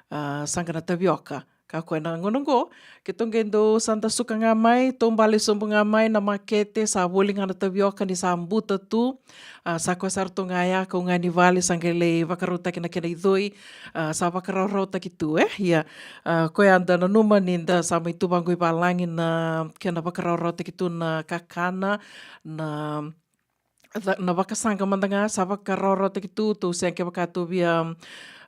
a, saqa na tavioka. Ka koya na gauna oqo, keitou qai dau sa da suka ga mai, taubale sobu ga mai na makete, sa voli ga na tavioka ni sa buta tu. A, sa koya sara tu ga ya, kau ga ni vale, sa qai lai vakarautaki na kena icoi. A, sa vakarawarawataki tu, e? Ia, a, koya da nanuma ni da sa mai tu vaqo i valagi na kena vakarawarawataki tu na kakana, na na vakasaqa mada ga sa vakarawarawataki tu, tou sega, kevaka tou via,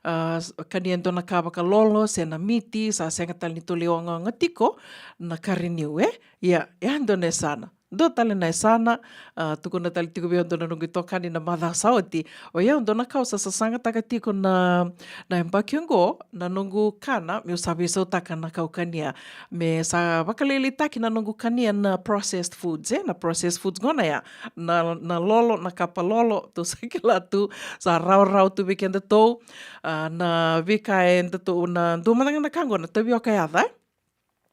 a, kania e dua na ka vakalolo se na miti, sa sega tale ni tou lai ogaoga tiko na kari niu, e? Ia, e a dua na yasana. Dua tale na yasana, a, tukuna tale tiko vei au dua na noqu itokani na macawa sa oti. O yau dua na ka au sa sasagataka tiko na, na yabaki oqo, na noqu kana, meu sa veisautaka na kau kania. Me sa vakalailaitaki na noqu kania na processed foods, e? Na processed foods qo na ya. Na, na lolo, na kapa lolo, tou sa kila tu, sa rawarawa tu vei kedatou. A, na veika e datou, na dua mada ga na ka qo, na tavioka yaca, e?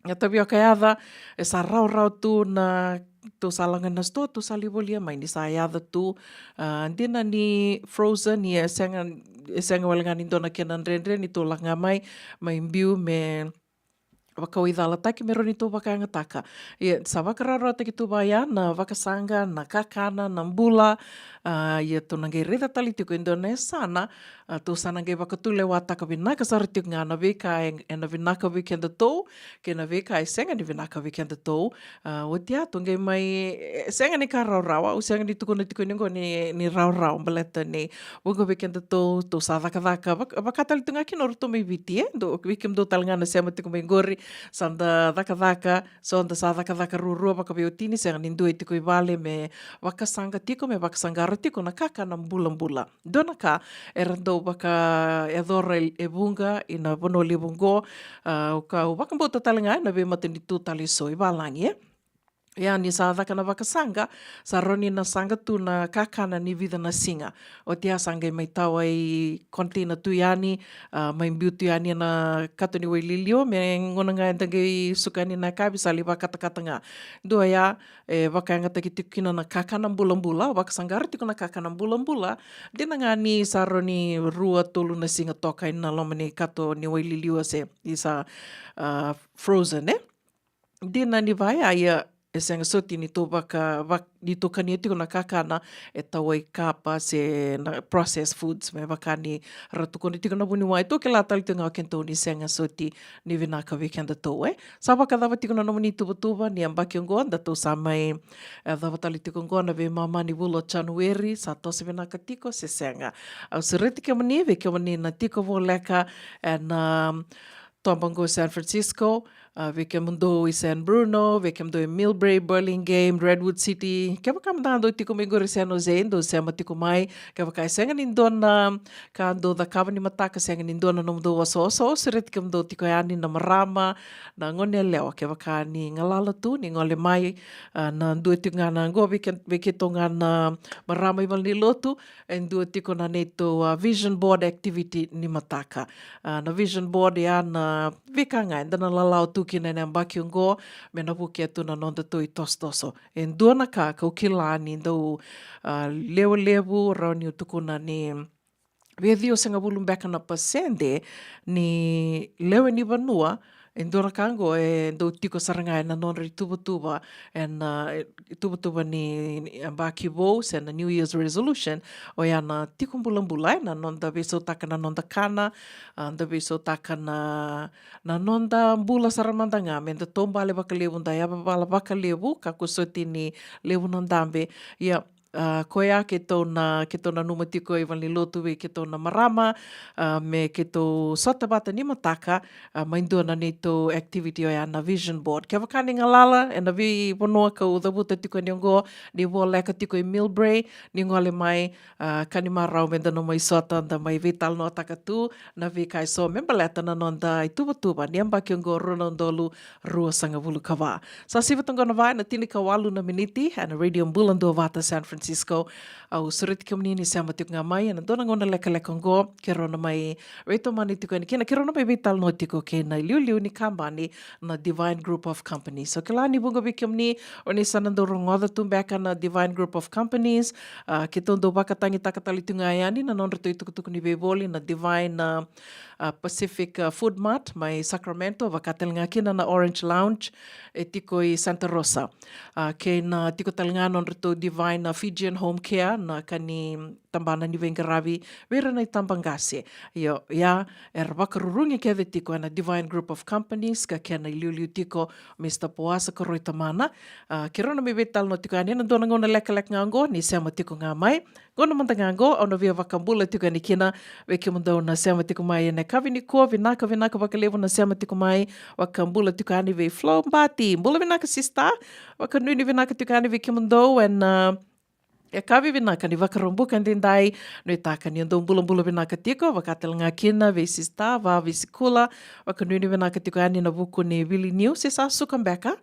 Na tavioka yaca, e sa rawarawa tu na, tou sa laga na sitoa, tou sa lai volia mai ni sa yaca tu. A, dina ni frozen, ia e sega, e sega wale ga ni dua na kena dredre ni tou laga mai, mai biu me vakawaicalataki me rawa ni tou vakayagataka. Ia, sa vakarawarawataki tu vaya na vakasaqa, na kakana, na bula. A, ia tou na qai raica tale tiko e dua na yasana, a, tou sa na qai vakatulewataka vinaka sara tiko ga na veika e, ena vinaka vei kedatou, kei na veika e sega ni vinaka vei kedatou. A, oti ya, tou qai mai, e, sega ni ka rawarawa, au sega ni tukuna tiko ni qo ni, ni rawarawa, baleta ni vuqa vei kedatou, tou sa cakacaka, vaka, vaka tale tu ga kina o ratou mai Viti, e? Dou, vei kemudou tale ga na sema tiko mai qori, sa da cakacaka, so da sa cakacaka ruarua vakaveiwatini, sega ni dua e tiko i vale me vakasaqa tiko, me vakasaqara tiko na kakana bulabula. Dua na ka era dau vakayacora e, e vuqa ina vanua levu oqo, a, au ka, au vakabauta tale ga ena veimatanitu tale eso i valagi, e? Ia ni sa caka na vakasaqa, sa rawa ni na saqa tu na kakana ni vica na siga. Oti ya sa qai mai tawa i container tu yani, a, mai biu tu yani ena kato ni waililiwa, me gauna ga eda qai suka yani na yakavi sa lai vakatakata ga. Dua ya, e vakayagataki tiko kina na kakana bulabula, vakasaqara tiko na kakana bulabula, dina ga ni sa rawa ni rua, tolu na siga toka ena loma ni kato ni waililiwa se i sa, a, frozen, e? Dina ni vaya, ia e sega soti ni tou vaka, vak-, ni tou kania tiko na kakana e tawa i kapa se na processed foods, me vaka ni ra tukuna tiko na vuniwai. Tou kila tale tiko ga o kedatou ni sega soti ni vinaka vei kedatou, e? Sa vakacava tiko na nomuni tuvatuva ni yabaki oqo, datou sa mai, e, cava tale tiko oqo na veimama ni vula o Janueri, sa toso vinaka tiko se sega? Au sureti kemuni, vei kemuni na tiko voleka ena, a, toba oqo San Francisco, a, vei kemudou i San Bruno, vei kemudou i Millbrae, Burlingame, Redwood City, kevaka mada dou tiko mai qori San Jose, dou sema tiko mai, kevaka e sega ni dua na ka dou cakava ni mataka, sega ni dua na nomudou wasawasa, au sureti kemudou tiko yani na marama, na gone yalewa, kevaka ni galala tu, ni gole mai, a, na dua tiko ga na qo, vei ke-, vei keitou ga na marama i valenilotu, e dua tiko na neitou, a, vision board activity ni mataka. A, na vision board ya na veika ga eda na lalawa tu kina ena yabaki oqo, me na vukea tu na nodatou itosotoso. E dua na ka kau kila ni dau, a, lewe levu, rawa niu tukuna ni vei ciwasagavulu beka na pasede ni lewe ni vanua, e dua na ka oqo e dau tiko sara ga ena nodra ituvatuva, ena, e, ituvatuva ni, ni yabaki vou, se na New Year's resolution, oya na tiko bulabula, e, na noda veisautaka na noda kana, a, da veisautaka na, na noda bula sara mada ga, me da taubale vakalevu, da yavavala vakalevu, kakua soti ni levu na dabe. Ia, a, koya keitou na, keitou nanuma tiko i valenilotu vei keitou na marama, a, me keitou sota vata ni mataka, a, mai dua na neitou activity oya na vision board. Kevaka ni galala ena veivanua kau cavuta tiko yani oqo, ni voleka tiko i Millbrae, ni gole mai, a, ka ni marau me da na mai sota, da mai veitalanoataka tu na veika eso me baleta na noda ituvatuva ni yabaki oqo rua na udolu ruasagavulu ka va. Sa sivi toka oqo na va ena tinikawalu na miniti ena Radio Bula Duavata San Francisco. Au sureti kemuni ni sema tiko ga mai ena dua na gauna lekaleka oqo, keirau na mai veitomani tiko yani kina, keirau na mai veitalanoa tiko kei na iliuliu ni kabani na Divine Group of Companies. So kila ni vuqa vei kemuni oni sa na dau rogoca tu beka na Divine Group of Companies, a, keitou dau vakatagitaka tale tu ga yani na nodratou itukutuku ni veivoli na Divine, a, a, Pacific, a, Food Mart mai Sacramento, vaka tale ga kina na Orange Lounge, e tiko i Santa Rosa. A, kei na tiko tale ga nodratou Divine, a, Feed Fijian Home Care, na ka ni tabana ni veiqaravi vei ira na itabaqase. Io, ia, era vakarurugi kece tiko ena Divine Group of Companies, ka kena iliuliu tiko Mr Poasa Koroi Tamana. A, keirau na mai veitalanoa tiko yani ena dua na gauna lekaleka ga oqo, ni sema tiko ga mai. Gauna mada ga oqo, au na via vakabula tiko yani kina vei kemudou na sema tiko mai ena yakavi nikua, vinaka, vinaka vakalevu na sema tiko mai, vakabula tiko yani vei Flo Bati. Bula vinaka sister, vakanuinui vinaka tiko yani vei kemudou ena, a, yakavi vinaka ni Vakaraubuka edaidai, nuitaka ni o dou bulabula vinaka tiko, vakatale ga kina vei sister, va vei Sikula, vakanuinui vinaka tiko yani ena vuku ni vili niu, se sa suka beka,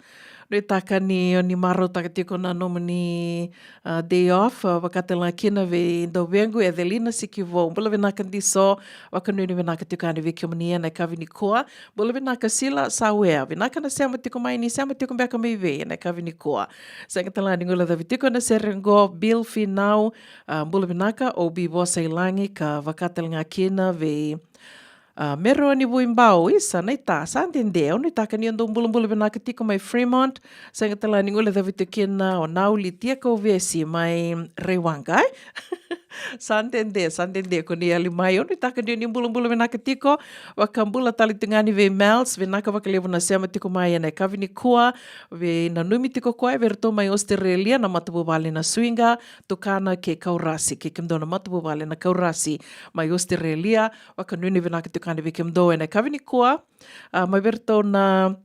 nuitaka ni o ni marautaka tiko na nomuni, a, day off, a, vakatale ga kina vei dauvequ Evelina Sikivou, bula vinaka Diso, vakanuinui vinaka tiko yani vei kemuni ena yakavi nikua, bula vinaka Sila Sawea, vinaka na sema tiko mai, ni sema tiko beka mai vei ena yakavi nikua. Sega tale ga ni guilecavi tiko ena sere oqo, Bill Finau, a, bula vinaka, Obi Vosailagi, ka vakatale ga kina vei, a, Meroni Vuibau, isa, naita, sa dede, au nuitaka ni o dou bulabula vinaka tiko mai Fremont, sega tale ga ni guilecavi tiko kina o Nauli Tiakauvesi mai Raiwaqa, e? Sa dede, sa dede, ko ni yali mai, au nuitaka ni o ni bulabula vinaka tiko, vakabula tale tiko ga yani vei Mels, vinaka vakalevu na sema tiko mai ena yakavi nikua, veinanumi tiko koya vei iratou mai Australia, na matavuvale na Suiga, Tukana kei Kaurasi, kei kemudou na matavuvale na Kaurasi mai Australia, vakanuinui vinaka tiko yani vei kemudou ena yakavi nikua, a, mai vei iratou na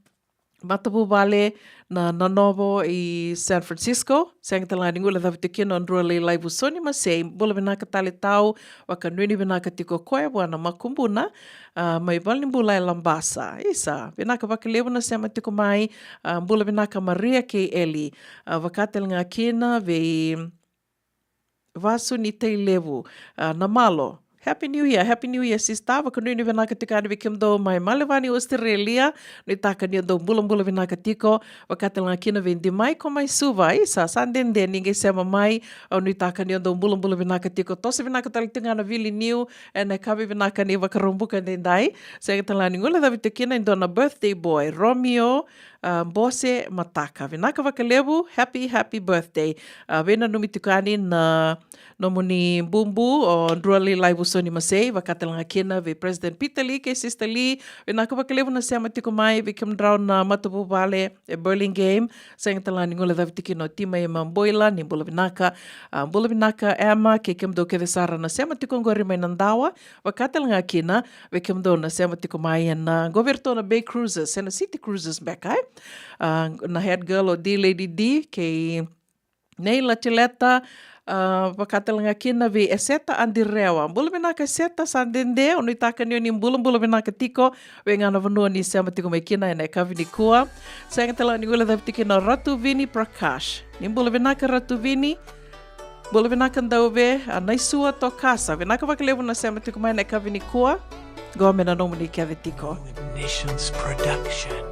matavuvale na Nanovo i San Francisco, sega tale ga ni guilecavi tiko kina o Drua Lailai Vusoni Masei, bula vinaka tale tau, vakanuinui vinaka tiko koya vua na makubuna, a, mai valenibula e Labasa. Isa, vinaka vakalevu na sema tiko mai, a, bula vinaka Maria kei Eli, a, vakatale ga kina vei Vasu ni Tailevu, a, Namalo. Happy New Year, Happy New Year sister, vakanuinui vinaka tiko yani vei kemudou mai Melbourne, Australia, nuitaka ni o dou bulabula vinaka tiko, vakatale ga kina vei Dimai ko mai Suva, isa, sa dede ni qai sema mai, au nuitaka ni o dou bulabula vinaka tiko, toso vinaka tale tiko ga na vili niu, ena yakavi vinaka ni Vakaraubuka edaidai, sega tale ga ni guilecavi tiko kina e dua na birthday boy, Romeo, a, Bose Mataka. Vinaka vakalevu, happy, happy birthday. A, veinanumi tiko yani na nomuni bubu, o Drua Lailai Vusoni Masei, vakatale ga kina vei President Peter Lee kei Sister Lee. Vinaka vakalevu na sema tiko mai, vei kemudrau na matavuvale e Burlingame. Sega tale ga ni guilecavi tiko kina o Tima Ema Boila, ni bula vinaka. A, bula vinaka Emma, kei kemudou kece sara na sema tiko oqori mai Nadawa. Vakatale ga kina vei kemudou na sema tiko mai ena, a, qo vei iratou na Bay Cruises, ena City Cruises beka, e? A, na head girl o D Lady D, kei Nei Latileta, a, vakatale ga kina vei Eseta Adirewa. Bula vinaka Eseta, sa dede, au nuitaka ni o ni bulabula vinaka tiko, vei ga na vanua ni sema tiko mai kina ena yakavi nikua. Sega tale ga ni guilecavi tiko kina o Ratu Vini Prakash. Ni bula vinaka Ratu Vini. Bula vinaka Dauve, a, Naisua Tokasa. Vinaka vakalevu na sema tiko mai ena yakavi nikua. Qo me na nomuni kece tiko. Nations Production.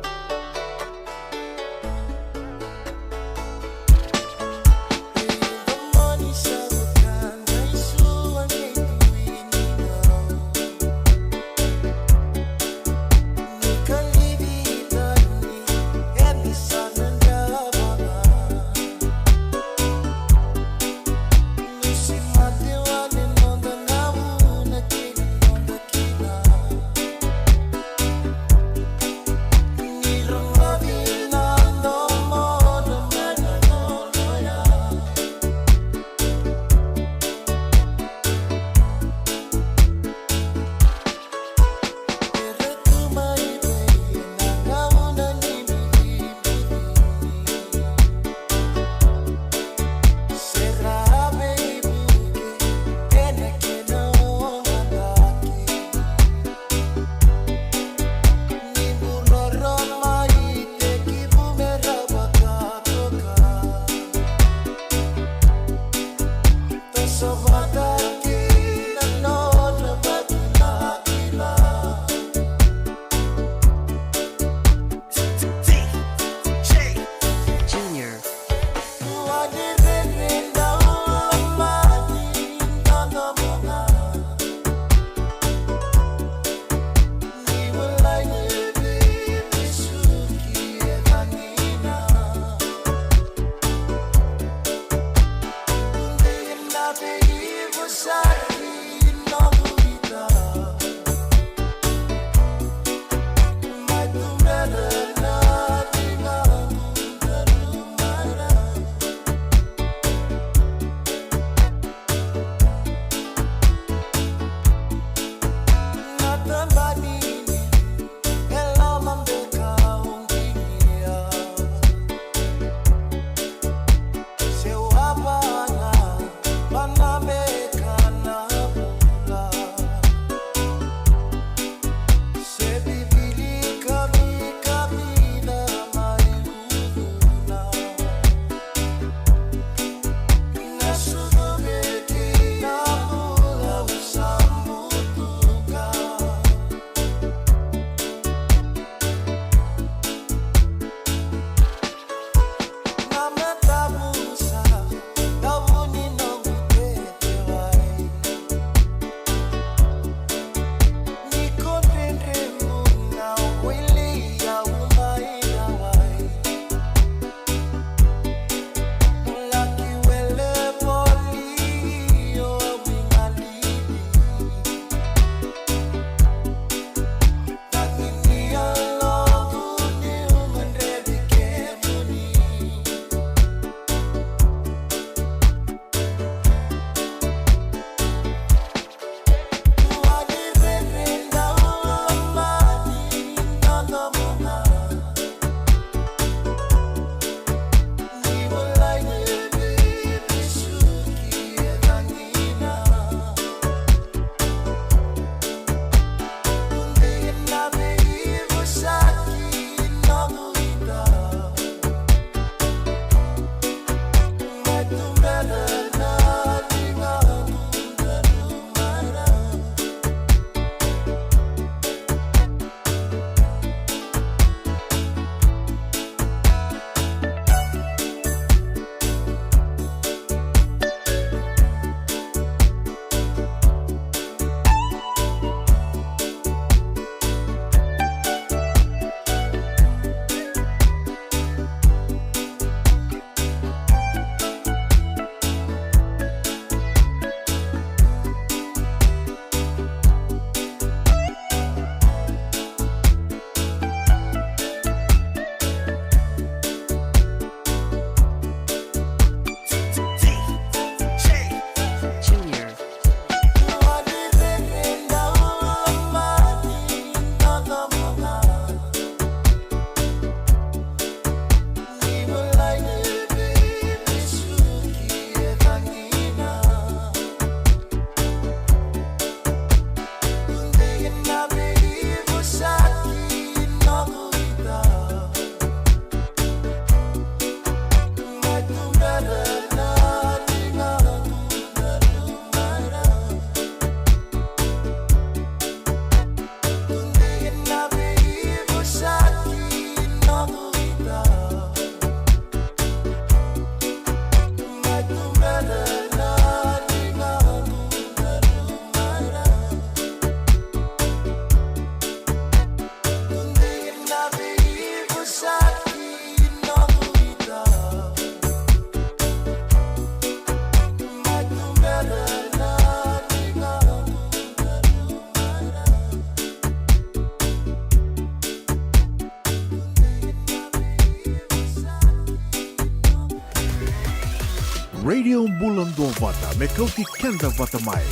Bula Duavata me kauti keda vata mai.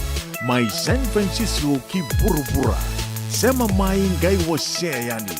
Mai San Francisco ki vuravura. Sema mai qai wasea yani.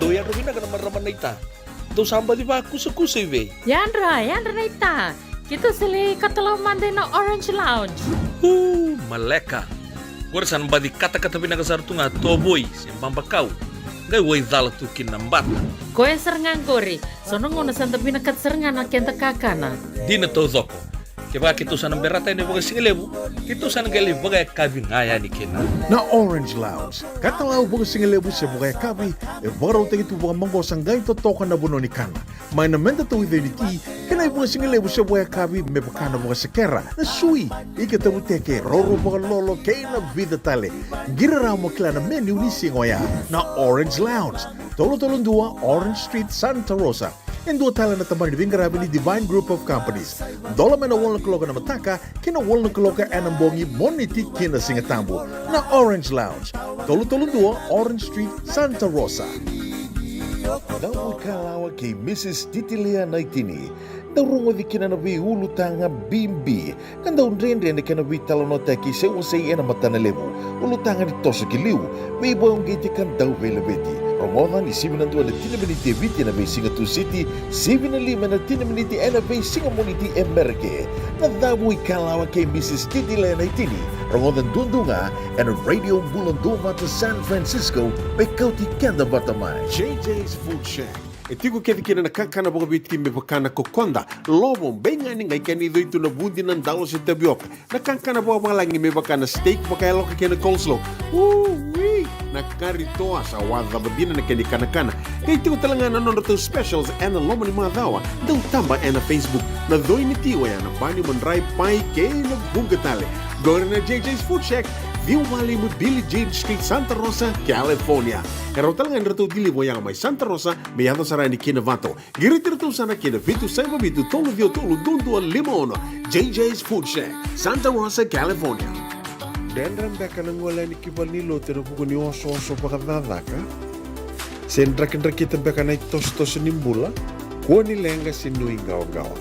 Dou yadra vinaka na marama naita. Dou sa baci vakusakusa i vei? Yadra, yadra naita. Keitou sa lai katalau mada ina Orange Lounge. Uu, maleka. Qori sa na baci katakata vinaka sara tu ga tovoi se babakau. Qai waicala tu kina na bata. Koya sara ga qori. So na gauna sa da vinakata sara ga na keda kakana. Dina taucoko. Kevaka keitou sa na berata yani vakasigalevu, keitou sa na qai lai vakayakavi ga yani kina. Na Orange Lounge, katalau vakasigalevu se vakayakavi, e vakarautaki tu vakamaqosa qai totoka na vanua ni kana. Mai na meda tauica ni ti, kei na ivakasigalevu se vakayakavi me vaka na vakasekera, na sui, ika tavuteke, roro vakalolo, kei na vica tale. Qiri rawa mo kila na menu ni siga oya. Na Orange Lounge, tolu tolu dua Orange Street, Santa Rosa. E dua tale na tabana ni veiqaravi ni Divine Group of Companies. Dola mai na walu na kaloko ena mataka ki na walu na kaloko ena bogi, Moniti ki na Sigatabu. Na Orange Lounge, tolu tolu dua Orange Street, Santa Rosa. Dau ikalawa kei Mrs Titilea Naitini. Dau rogoci kina na veiulutaga bibi. Ka dau dredre na kena veitalanoataki se wasei ena matana levu. Ulutaga ni toso ki liu, veivakauqeti ka dau veilaveti. Rogoca ni sivi na dua na tini miniti e Viti ena veisiga Tusiti, sivi na lima na tini miniti ena veisiga Moniti e Merika. Na cavu ikalawa kei Mrs Titilea Naitini. Rogoca duadua ga ena Radio Bula Duavata San Francisco, me kauti keda vata mai. J J's Food Shack. E tiko kece kina na kakana vakaviti me vaka na kokoda, lovo, beigani, qai kena icoi tu na vudi, na dalo se tavioka. Na kakana vakavalagi me vaka na steak vakayaloka kei na coleslaw. Ui! Na kari toa sa wacava dina na kena ikanakana. Qai tiko tale ga na nodratou specials ena loma ni macawa. Dau taba ena Facebook. Na coi ni ti oya na bani, madrai, pai kei na vuqa tale. Qori na J J's Food Shack, ciwa walu lima Billie Jean Street, Santa Rosa, California. E rau tale ga ni ratou deliver oya mai Santa Rosa me yaco sara yani ki Novato. Qiriti iratou sara ki na vitu saiva vitu tolu ciwa tolu dua dua lima ono. J J's Food Shack, Santa Rosa, California. Dredre beka na gole yani ki valenilotu ena vuku ni osooso vakacakacaka? Se drakidrakita beka na itosotoso ni bula? Kua ni leqa se nuiqawaqawa.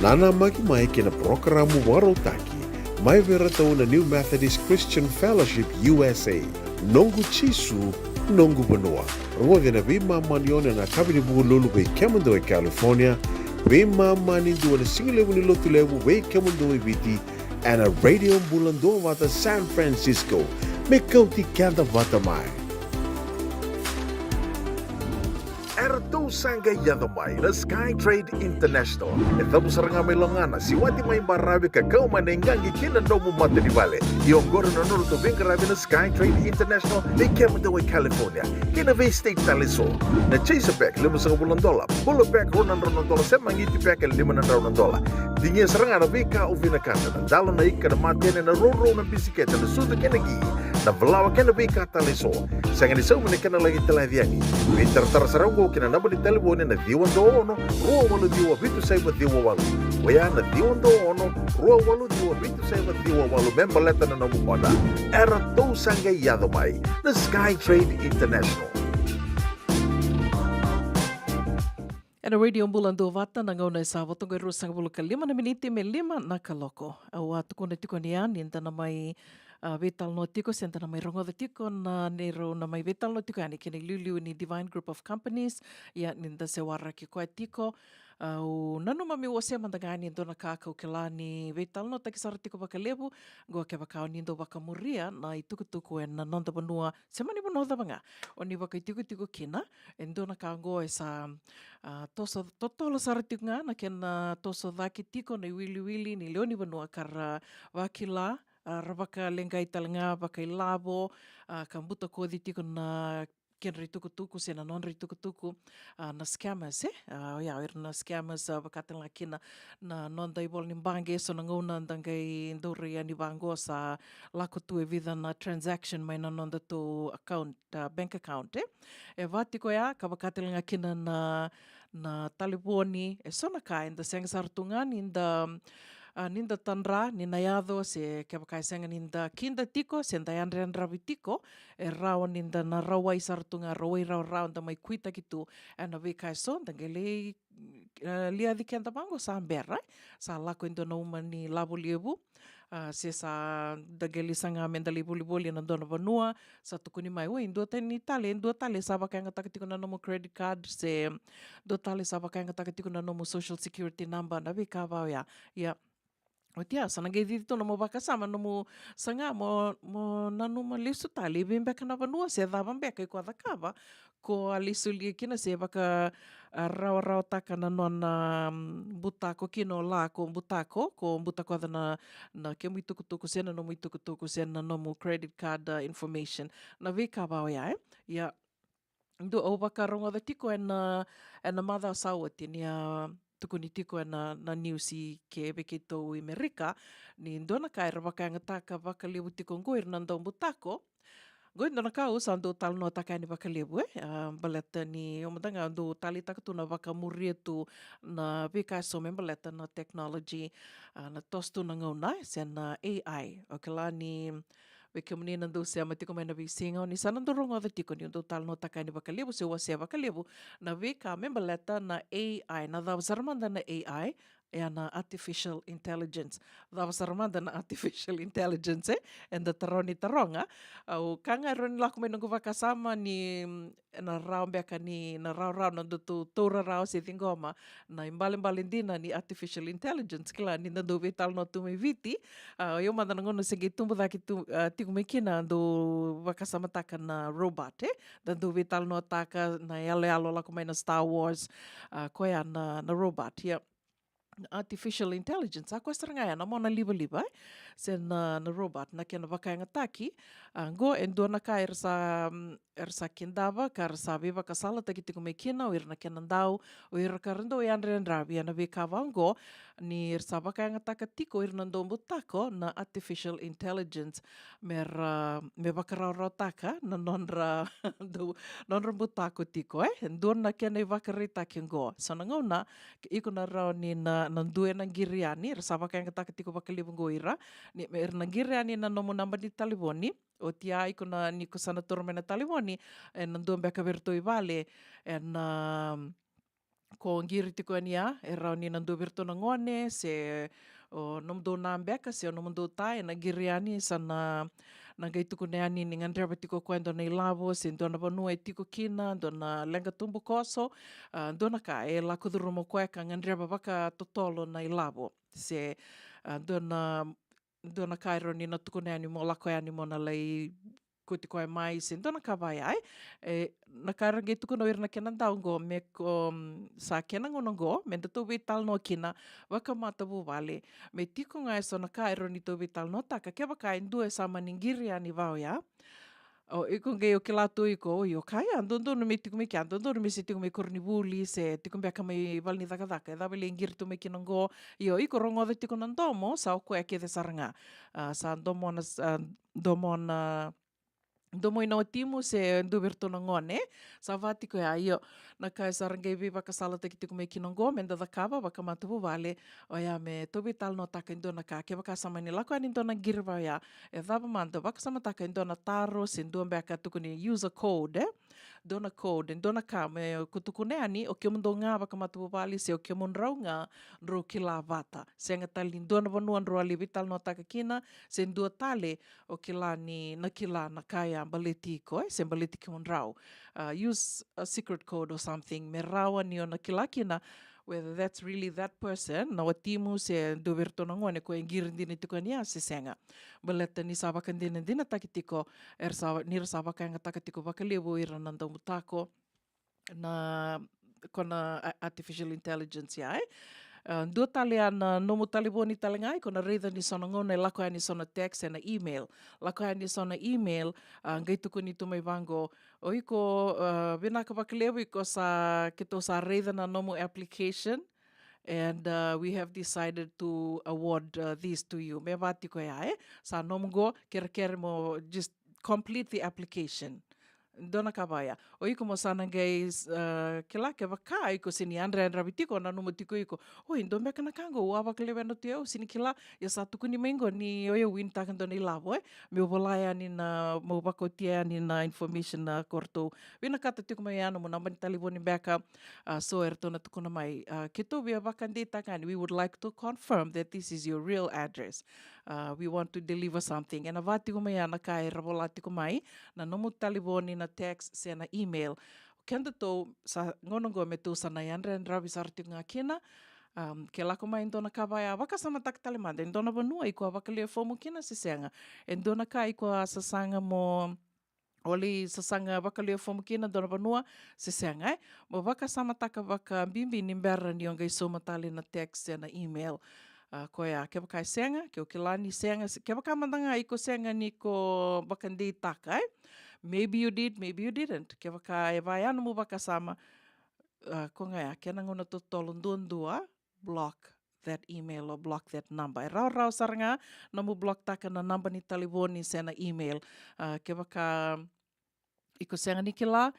Nanamaki mai ki na parokaramu vakarautaki mai vei iratou na New Methodist Christian Fellowship U S A. Noqu Jisu, noqu vanua. Rogoci ena veimama ni ono ena yakavi ni Vukelulu vei kemudou e California, veimama ni dua na sigalevu ni Lotulevu vei kemudou e Viti, ena Radio Bula Duavata San Francisco. Me kauti keda vata mai. Eratou sa qai yaco mai na Sky Trade International. E cavu sara ga mai Lagona, siwati mai Baravi ka kau mai na iqaqi ki na nomu matanivale. Ia oqori na nodratou veiqaravi na Sky Trade International vei kemudou e California kei na vei state tale eso. Na Chaserpack, limasagavulu na dola. Bullerpack, rua na drau na dola, se Magnificapack, e lima na drau na dola. Digia sara ga na veika o vinakata: na dalo, na ika, na matene, na rourou, na bisikete, na sucu kei na qi, na valawa kei na veika tale eso. Sega ni saumi na kena laki talaci yani. Veitaratara sara oqo ki na naba ni talevoni na ciwa dua ono, rua walu ciwa, vitu saiva ciwa walu. Oya na ciwa dua ono, rua walu ciwa, vitu saiva ciwa walu me baleta na nomu oda. Eratou sa qai yaco mai na Sky Trade International. Ena Radio Bula Duavata, na gauna e sa vo toka e ruasagavulu ka lima na miniti me lima na kaloko. Au a tukuna tiko ni ya ni da na mai, a, veitalanoa tiko, se da na mai rogoca tiko na neirau na mai veitalanoa tiko yani kei na iliuliu ni Divine Group of Companies. Ia ni da se waraki koya tiko, au nanuma meu wasea mada ga yani e dua na ka kau kila ni veitalanoataki sara tiko vakalevu. Qo kevaka o ni dau vakamuria na itukutuku ena noda vanua, se mani vanua cava ga o ni vakaitikotiko kina, e dua na ka oqo e sa, a, toso, totolo sara tiko ga na kena toso cake tiko na iwiliwili ni lewe ni vanua ka ra vakila, a, ra vakaleqai tale ga vakailavo, a, ka butakoci tiko na kedra itukutuku se na nodra itukutuku, a, na scammers, e? A, oya, o ira na scammers, a, vaka tale ga kina na noda ivola ni baqe, so na gauna da qai dau rai yani vaqo sa lako tu e vica na transaction mai na nodatou account, a, bank account, e? E va tiko ya, ka vaka tale ga kina na, na talevoni, e so na ka eda sega sara tu ga ni da, a, ni da tadra, ni na yaco, se kevaka e sega ni da kida tiko, se da yadrayadravi tiko, e rawa ni da na rawai sara tu ga, rawai rawarawa, da mai kuitaki tu ena veika e so, da qai lai, e, liaci keda vaqo sa bera, e? Sa lako e dua na uma ni lavo levu, a, se sa da qai lai saga me da lai volivoli ena dua na vanua, sa tukuni mai, oi, dua tani tale, dua tale sa vakayagataka tiko na nomu credit card, se dua tale sa vakayagataka tiko na nomu social security number, na veika va oya. Ia, oti ya, sa na qai cici tu nomu vakasama, nomu saga mo, mo nanuma lesu tale i vei beka na vanua, se cava beka iko a cakava, ko a lai solia kina se vaka, a, rawarawataka na nona, mm, butako kina o la ko butako, ko butakoca na, na kemu itukutuku se na nomu itukutuku se na nomu credit card, a, information. Na veika va oya, e? Ia, dua au vakarogoca tiko ena, ena macawa sa oti ni a tukuni tiko ena, na niusi ke vei keitou i Merika, ni dua na ka era vakayagataka vakalevu tiko oqo ira na daubutako. Qo e dua na ka au sa dau talanoataka yani vakalevu, e? A, baleta ni au mada ga dau taleitaka tu na vakamuria tu na veika e so me baleta na technology, a, na toso tu na gauna, e, se na A I. Au kila ni vei kemuni na dau sema tiko mai na veisiga, o ni sa na dau rogoca tiko niu dau talanoataka yani vakalevu, se wasea vakalevu na veika me baleta na A I. Na cava sara mada na A I? e a na artificial intelligence. Cava sara mada na artificial intelligence, e? Eda taroni taroga. Au ka ga e rawa ni lako mai noqu vakasama ni, mm, ena rawa beka ni na rawarawa na dau tou, tou rarawa se ciqoma na ibalebale dina ni artificial intelligence, kila ni da dau veitalanoa tu mai Viti. A, o yau mada na gauna se qai tubu cake tu, a, tiko mai kina dau vakasamataka na robot, e? Da dau veitalanoataka na yaloyalo lako mai na Star Wars, a, koya na, na robot, ia. Na artificial intelligence, a koya sara ga ya na mona livaliva, e? Se na, na robot, na kena vakayagataki. A, qo e dua na ka era sa, mm, era sa kidava, ka ra sa veivakasalataki tiko mai kina, o ira na kena dau, o ira ka ra dau yadrayadravi ena veika vaqo, ni ra sa vakayagataka tiko o ira na dau butako na artificial intelligence, me ra, me vakarawarawataka na nodra, dau, nodra butako tiko, e? Dua na kena ivakaraitaki qo. So na gauna, iko na rawa ni na, na dua ena qiri yani, ra sa vakayagataka tiko vakalevu qo ira, ni, me ra na qiri yani na nomu naba ni talevoni, oti ya iko na, ni ko sa na toro mai na talevoni, e na dua beka vei iratou i vale, e na, ko qiri tiko yani ya, e rawa ni na dua vei iratou na gone, se o nomudou na beka, se o nomudou ta, e na qiri yani, sa na, na qai tukuna yani ni gadreva tiko koya dua na ilavo, se dua na vanua e tiko kina, dua na leqa tubukoso, a, dua na ka, e lako curuma koya ka gadreva vakatotolo na ilavo. Se, a, dua na dua na ka e rawa ni na tukuna yani mo lako yani mo na lai kauti koya mai, se dua na ka vaya, e. E, na ka era qai tukuna o ira na kena dau qo, me ko, mm, sa kena gauna qo, me datou veitalanoa kina vakamatavuvale. Me tiko ga e so na ka e rawa ni tou veitalanoataka, kevaka e dua e sa mani qiri yani vaya. O iko qai o kila tu iko, oi, o kaya, dodonu me tiko mai kea, dodonu me se tiko mai koronivuli, se tiko beka mai vale ni cakacaka, e cava e lai qiri tu mai kina qo. Io, iko rogoca tiko na domo, sa o koya kece sara ga. A, sa domona, sa domona, domoi na watimu se dua vei iratou na gone, sa va tiko ya, io, na ka e sa ra qai veivakasalataki tiko mai kina qo, me da cakava vakamatavuvale, oya me tou veitalanoataka e dua na ka, kevaka sa mani lako yani dua na qiri vaya, e cava mada, vakasamataka e dua na taro, se dua beka tukuni user code, e? Dua na code, e dua na ka, me ko tukuna yani, o kemudou ga vakamatavuvale, se o kemudrau ga, drau kila vata. Sega tale ni dua na vanua drau a lai veitalanoataka kina, se dua tale, o kila ni na kila na ka ya baleti iko, e, se baleti kemudrau. A, use a secret code or something, me rawa ni o na kila kina whether that's really that person, na watimu se dua vei iratou na gone ko e qiri dina tiko yani ya se sega. Baleta ni sa vakadinadinataki tiko, era sa, ni ra sa vakayagataka tiko vakalevu ira na daubutako na, ko na a-, artificial intelligence ya, e. A, dua tale ya na nomu talevoni tale ga, iko na raica ni so na gauna e lako yani so na text, e na email. Lako yani so na email, a, qai tukuni tu mai vaqo. O iko, a, vinaka vakalevu iko sa, keitou sa raica na nomu application. And, uh, we have decided to award, uh, this to you. Me va tiko ya, e. Sa nomu qo, kerekere mo just complete the application. Dua na ka vaya. O iko mo sa na qai, uh, kila kevaka iko se ni yadrayadravi tiko, nanuma tiko iko. Oi, dua beka na ka qo, au a vakalewena tu, au se ni kila, ia sa tukuni mai qo ni o yau winitaka dua na ilavo, e. Meu vola yani na, meu vakaotia yani na information na ko ratou vinakata tiko mai ya, nomu naba ni talevoni beka, a, so eratou na tukuna mai, a, keitou via vakadeitaka yani, we would like to confirm that this is your real address. A, we want to deliver something. Ena va tiko mai ya na ka era vola tiko mai, na nomu talevoni, na text, se na email. Kedatou sa gauna qo me tou sa na yadrayadravi sara tiko ga kina, um, ke lako mai e dua na ka vaya, vakasamataka tale mada, e dua na vanua iko a vakalewe fomu kina se sega. E dua na ka iko a sasaga mo, o lai sasaga vakalewe fomu kina, dua na vanua se sega, e. Mo vakasamataka vakabibi ni bera ni o qai sauma tale na text se na email. A, koya, kevaka e sega, ke o kila ni sega, se, kevaka mada ga iko sega ni ko vakadeitaka, e. Maybe you did, maybe you didn't. Kevaka e vaya nomu vakasama, a, ko ga ya, kena gauna totolo duadua, block that email or block that number. E rawarawa sara ga nomu block taka na naba ni talevoni se na email. A, kevaka iko sega ni kila,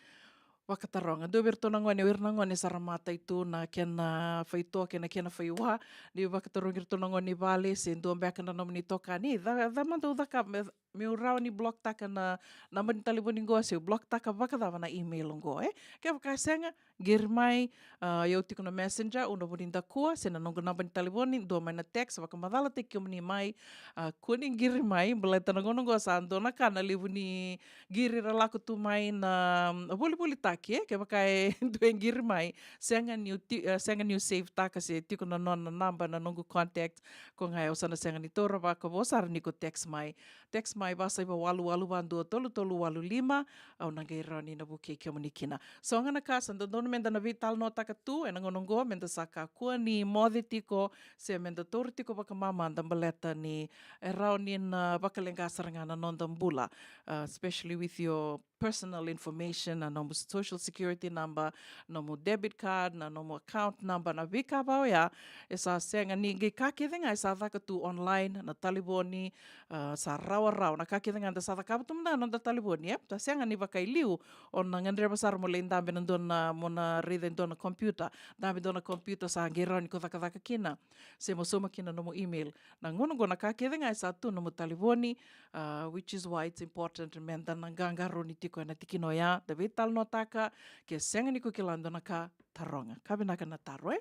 vakataroga. Dua vei iratou na gone, o ira na gone sa ra matai tu na kena faitoa kei na kena faiwa. Ni vakatarogi iratou na gone i vale, se dua beka na nomuni itokani, ca, ca mada au cakava, me, meu rawa ni block taka na naba ni talevoni qo, se block taka vakacava na email qo, e? Kevaka e sega, qiri mai, ah, au tiko na Messenger, au na vu ni dakua, se na noqu naba ni talevoni, dua mai na text, vakamacalataki kemuni mai, ah, kua ni qiri mai, baleta na gauna qo sa dua na ka na levu ni qiri ra lako tu mai na, mm, volivolitaki, e, kevaka e dua e qiri mai, sega niu ti-, eh, sega niu save taka se tiko na nona naba na noqu contact, ko ga au sa na sega ni taura vakavo sara ni ko text mai. Text mai va saiva walu walu va dua tolu tolu walu lima, au na qai rawa ni na vukei kemuni kina. So ga na ka sa dodonu meda na veitalanoataka tu, ena gauna qo meda sa kakua ni moce tiko, se meda taura tiko vakamamada baleta ni e rawa ni na vakaleqa sara ga na noda bula, uh, especially with your personal information, na nomu social security number, nomu debit card, na nomu account number, na veika va oya, e sa sega ni qai ka kece ga e sa caka tu online, na talevoni, ah, sa rawarawa, na ka kece ga da sa cakava tu mada na noda talevoni, e? Sa sega ni vakailiu, o na gadreva sara mo lai dabe na dua na, mo na raica e dua na computer, dabe dua na computer sa qai rawa ni ko cakacaka kina, se mo sauma kina nomu email. Na gauna qo na ka kece ga e sa tu nomu talevoni, ah, which is why it's important meda na qaqarauni tiko ena tikina oya, da veitalanoataka, ke sega ni ko kila dua na ka, taroga. Ka vinaka na taro, e?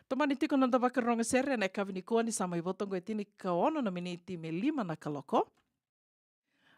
Tomani tiko na noda vakarorogo sere ena yakavi nikua ni sa mai vo toka e tinikaono na miniti me lima na kaloko.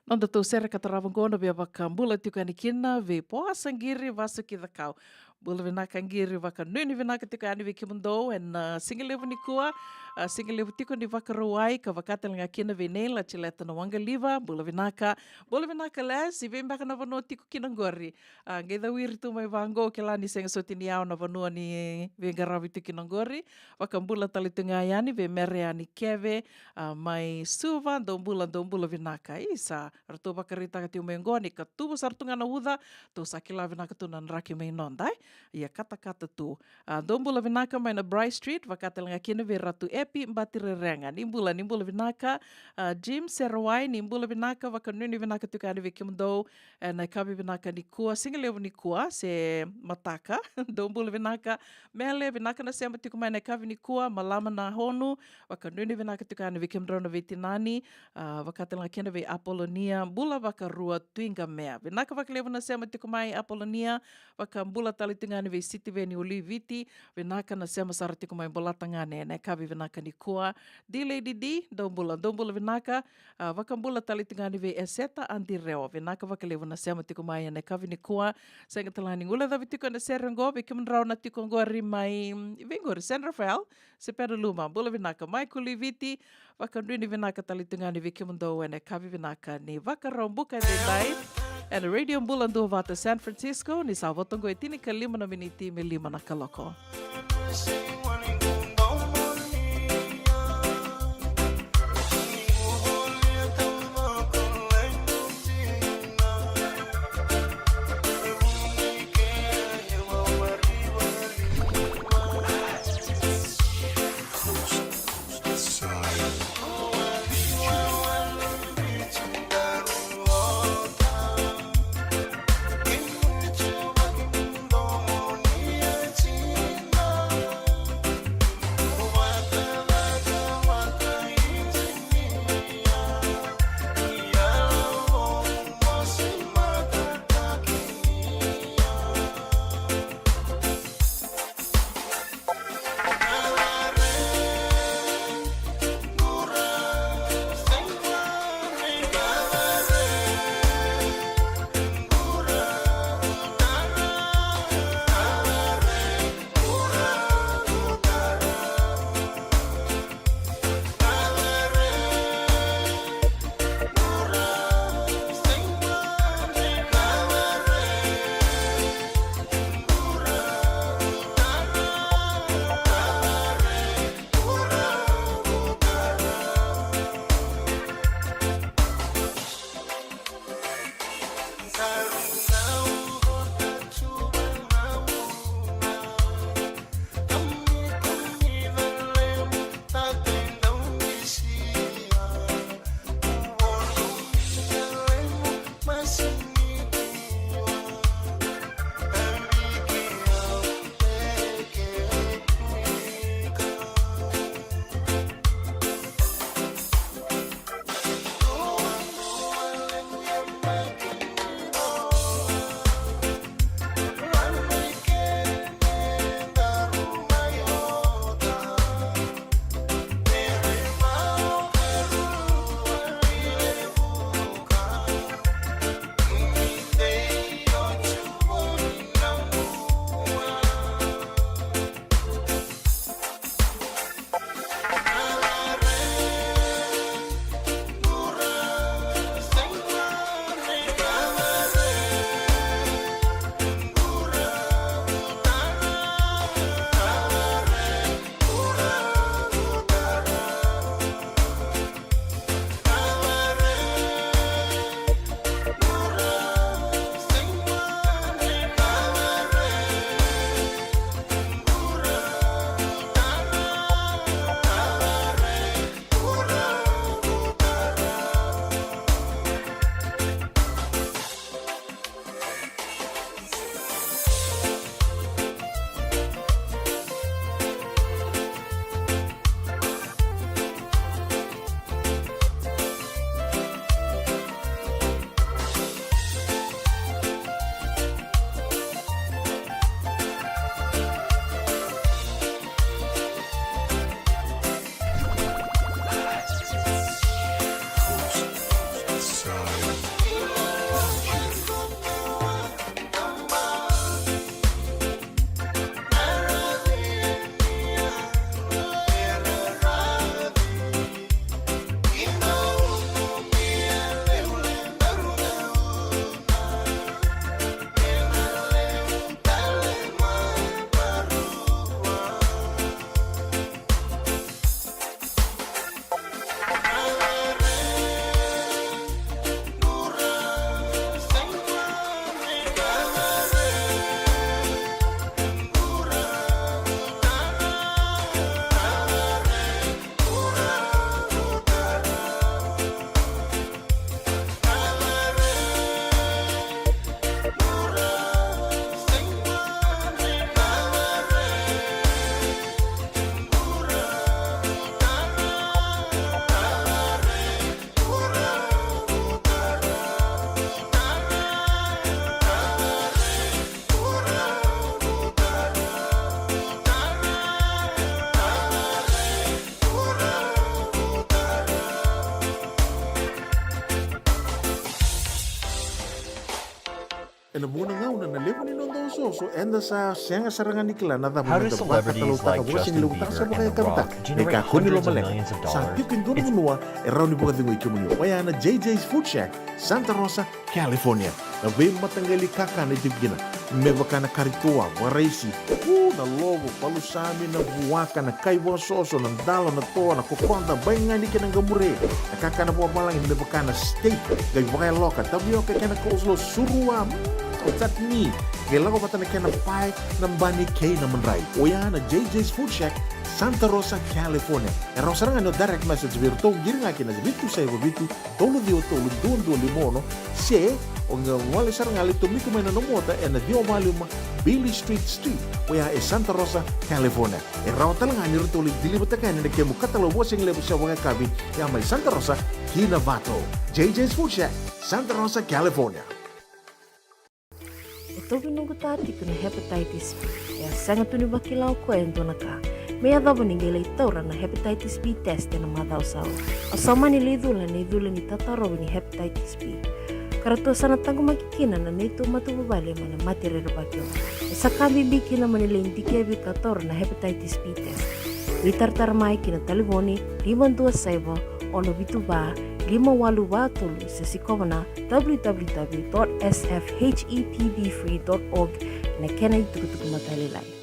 Nodatou sere ka tarava qo na via vakabula tiko yani kina vei Poasa Qiri Vasukicakau. Bula vinaka Qiri, vakanuinui vinaka tiko yani vei kemudou ena, ah, siga levu nikua, ah, siga levu tiko ni Vakarauwai, ka vaka tale ga kina vei Neila Tileta na Waqaliva, bula vinaka. Bula vinaka Les, i vei beka na vanua tiko kina qori? Ah, qai cawiri tu mai vaqo, kila ni sega soti ni yawa na vanua ni veiqaravi tiko kina qori. Vakabula tale tu ga yani vei Mere Yani Keve, ah, mai Suva, dou bula, dou bula vinaka. Isa, ratou vakaraitaka tiko mai qo ni ka tuvu sara tu ga na uca, tou sa kila vinaka tu na draki mai noda, e? Ia katakata tu. Ah, dou bula vinaka mai na Bryce Street, vaka tale ga kina vei Ratu Epi Batirerega. Ni bula, ni bula vinaka. Ah, Jim Serawai, ni bula vinaka, vakanuinui vinaka tiko yani vei kemudou ena yakavi vinaka nikua, siga levu nikua, se mataka. Dou bula vinaka. Mele, vinaka na sema tiko mai na yakavi nikua, Malama Nahonu, vakanuinui vinaka tiko yani vei kemudrau na veitinani, ah, vaka tale ga kina vei Apolonia, bula vakarua Tui Qamea. Vinaka vakalevu na sema tiko mai Apolonia, vakabula tale tu ga yani vei Sitiveni Uliviti, vinaka na sema sara tiko mai Bolatagane ena yakavi vinaka nikua. D Lady D, dou bula, dou bula vinaka, ah, vakabula tale tu ga yani vei Eseta Adirewa, vinaka vakalevu na sema tiko mai ena yakavi nikua. Sega tale ga ni guilecavi tiko ena sere qo, vei kemudrau na tiko qori mai, mm, vei qori, San Rafael, se Pedaluma, bula vinaka. Michael Liviti, vakanuinui vinaka tale tu ga yani vei kemudou ena yakavi vinaka ni Vakaraubuka edaidai ena Radio Bula Duavata San Francisco, ni sa vo toka e tinikalima na miniti me lima na kaloko. Ena vuqa na gauna na levu ni noda osooso, eda sa sega sara ga ni kila na cava meda vakatalautaka, vakasigilevutaka se vakayakavitaka. Me kakua ni lomaleqa, sa tiko e dua na vanua e rawa ni vakacegui kemuni, oya na J J's Food Shack, Santa Rosa, California. Na veimataqali kakana e tiko kina, me vaka na kari toa, vakaraisi, u, na lovo, palusami, na vuaka, na kai vakasoso, na dalo, na toa, na kokoda, baigani kei na qamure. Na kakana vakavalagi me vaka na steak, qai vakayaloka, tavioka kei na coleslaw, surua, mm, chutney. Qai lako vata na kena pae, na bani kei na madrai. Oya na J J's Food Shack, Santa Rosa, California. E rawa sara ga ni o direct message vei iratou, qiri ga ki na vitu saiva vitu, tolu ciwa tolu, dua dua lima ono, se o qai gole sara ga, lai tomika mai na nomu ota ena ciwa walu lima Beale Street Suite, oya e Santa Rosa, California. E rawa tale ga ni ratou lai deliver-taka yani na kemu katalau vakasigalevu se vakayakavi, ya mai Santa Rosa ki Novato. J J's Food Shack, Santa Rosa, California. E tauvi noqu ta tiko na hepatitis B. E a sega tu ni vakila o koya e dua na ka. Me yacova ni qai lai taura na hepatitis B test ena macawa sa oti. Au sa mani lai cula ena icula ni tatarovi ni hepatitis B, ka ratou sa na taqomaki kina na neitou matavuvale mai na mate rerevaki oqo. E sa ka bibi kina mo ni lai dikevi ka taura na hepatitis B test. Veitaratara mai ki na talevoni lima dua saiva, ono vitu va, lima walu va tolu, se sikova na w w w dot s f h e p b free dot org ena kena itukutuku matailalai.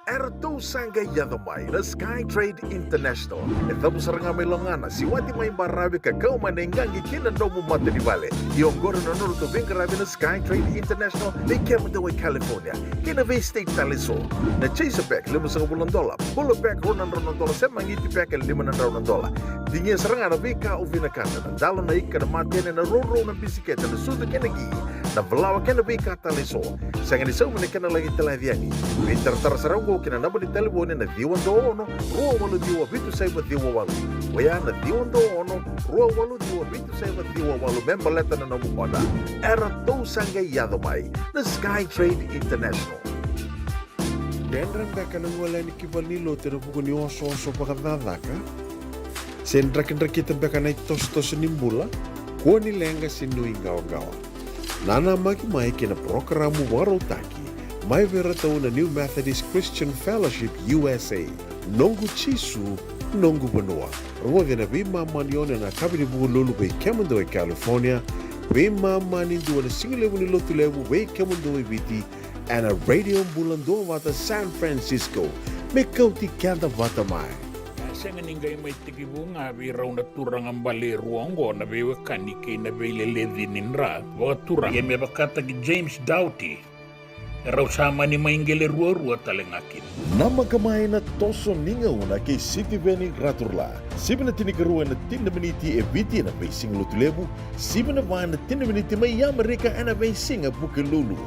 Eratou sa qai yaco mai na Sky Trade International. E cavu sara ga mai Lagona, siwati mai Baravi ka kau mai na iqaqi ki na nomu matanivale. Ia oqori na nodratou veiqaravi na Sky Trade International vei kemudou e California kei na vei state tale eso. Na Chaser bag, limasagavulu na dola. Bula bag, rua na drau na dola, se magiti bag e lima na drau na dola. Tinia sara ga na veika o vinakata, na dalo, na ika, na matene, na rourou, na bisikete, na sucu kei na qiqi, na valawa kei na veika tale eso. Sega ni saumi na kena laki talaci yani. Veitaratara sara oqo ki na naba ni talevoni na ciwa dua ono, rua walu ciwa, vitu saiva ciwa walu. Oya na ciwa dua ono, rua walu ciwa, vitu saiva ciwa walu me baleta na nomu oda. Eratou sa qai yaco mai na Sky Trade International. Dredre beka na gole yani ki valenilotu ena vuku ni osooso vakacakacaka? Se drakidrakita beka na itosotoso ni bula? Kua ni leqa se nuiqawaqawa. Nanamaki mai ki na parokaramu vakarautaki mai vei iratou na New Methodist Christian Fellowship U S A. Noqu Jisu, noqu vanua. Rogoci ena veimama ni ono ena yakavi ni Vukelulu vei kemudou e California, veimama ni dua ena sigalevu ni Lotulevu vei kemudou e Viti, ena Radio Bula Duavata San Francisco, me kauti keda vata mai. A sega ni qai mai tekivu ga vei rau na turaga bale e rua oqo na veiwekani kei na veileleci ni dra vakaturaga, ia me vakataki James Doughty, e rau sa mani mai qele ruarua tale ga kina. Namaka mai na toso ni gauna kei Sitiveni Raturla. Sivi na tinikarua ena tini na miniti e Viti ena veisiga Lotulevu, sivi na va ena tini na miniti mai Amerika ena veisiga Vukelulu.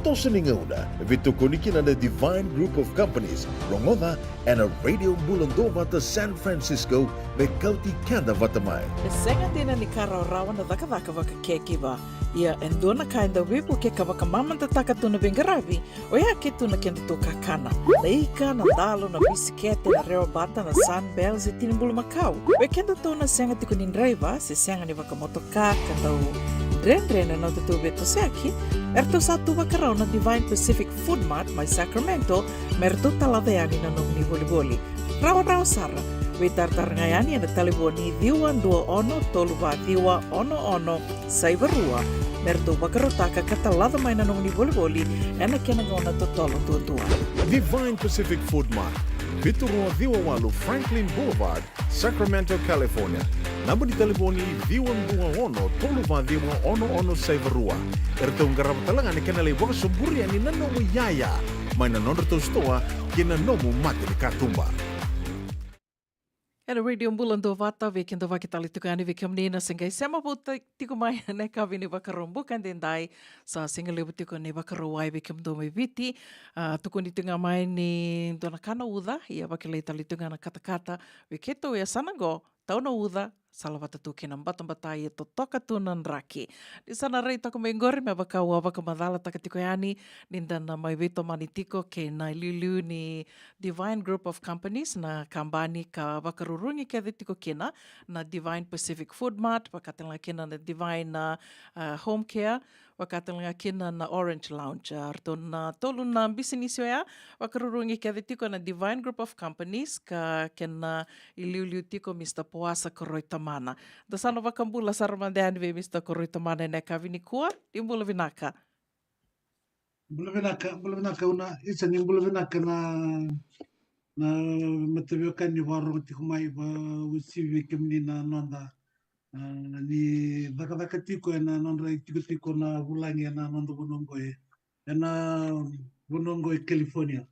Toso ni gauna e veitokoni kina na Divine Group of Companies. Rogoca ena Radio Bula Duavata San Francisco, me kauti keda vata mai. E sega dina ni ka rawarawa na cakacaka vakakekiva. Ia e dua na ka e dau veivuke ka vakamamadataka tu na veiqaravi, oya ke tu na kedatou kakana. Na ika, na dalo, na bisikete, na rewa bata, na Sunbell, se tini bulumakau. Vei kedatou na sega tiko ni draiva se sega ni vakamotoka ka dau dredre na nodatou veitosoyaki, eratou sa tu vakarau na Divine Pacific Food Mart mai Sacramento me ratou talaca yani na nomuni volivoli. Rawarawa sara, veitaratara ga yani ena talevoni ciwa dua ono tolu va ciwa ono ono saiva rua, me ratou vakarautaka ka talaca mai na nomuni volivoli ena kena gauna totolo duadua. Divine Pacific Food Mart, vitu rua ciwa walu Franklin Boulevard, Sacramento, California. Naba ni talevoni ciwa dua ono tolu va ciwa ono ono saiva rua. Eratou qarava tale ga na kena lai vakasoburi yani na nomu iyaya mai na nodratou sitoa kei na nomu mata ni katuba. Ena Radio Bula Duavata, vei keda vaki tale tiko yani, vei kemuni na se qai sema vata tiko mai ena yakavi ni Vakaraubuka edaidai. Sa siga levu tiko na ivakarau wai vei kemudou mai Viti. A, tukuni tiko ga mai ni dua na ka na uca, ia vakilai tale tiko ga na katakata. Vei keitou e yasana qo, tau na uca, salavata tu kei na batabata, ia totoka tu na draki. Ni sa na rai toka mai qori me vaka au a vakamacalataka tiko yani, ni da na mai veitomani tiko kei na iliuliu ni Divine Group of Companies, na kabani ka vakarurugi kece tiko kina na Divine Pacific Food Mart, vaka tale ga kina na Divine, a, a, Home Care, Vakatalega kina na Orange Lounge. A, ratou na tolu na bisinisi oya, vakarurugi kece tiko na Divine Group of Companies, ka kena iliuliu tiko Mister Poasa Koroi Tamana. Da sa na vakabula sara mada yani vei Mister Koroi Tamana ena yakavi nikua, ni bula vinaka. Bula vinaka, bula vinaka Una, isa ni bula vinaka na, na mataveiwekani ni vakarogo tiko mai, vakauasivi vei kemuni na noda, a, ni cakacaka tiko ena nodra itikotiko na vulagi ena noda vanua oqo e, ena vanua oqo e California.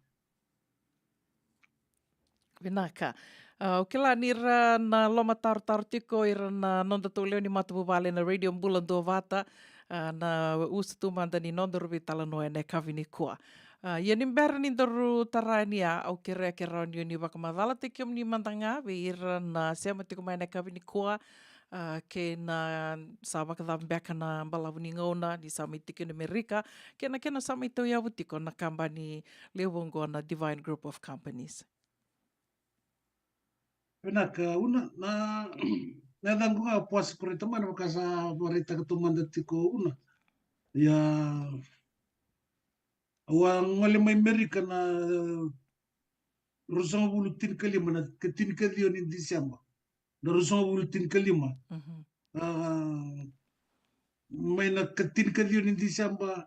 Vinaka. A, au kila ni ra na lomatarotaro tiko ira na nodatou lewe ni matavuvale na Radio Bula Duavata, a, na usutu mada ni nodaru veitalanoa ena yakavi nikua. A, ia ni bera ni daru tara yani, a, au kerea ke rawa ni o ni vakamacalataki kemuni mada ga vei ira na sema tiko mai ena yakavi nikua, a, kei na sa vakacava beka na balavu ni gauna ni sa mai tiko ena Amerika, kei na kena sa mai tauyavu tiko na kabani levu oqo na Divine Group of Companies. Vinaka Una, na, na yacaqu ga Poasa Koroi Tamana, vaka sa vakaraitaka taumada tiko Una. Ia, au a gole mai Amerika na ruasagavulu tinikalima, na ka tinikaciwa ni Diseba. Na ruasagavulu tinikalima. Mhm. A, mai na ka tinikaciwa ni Diseba,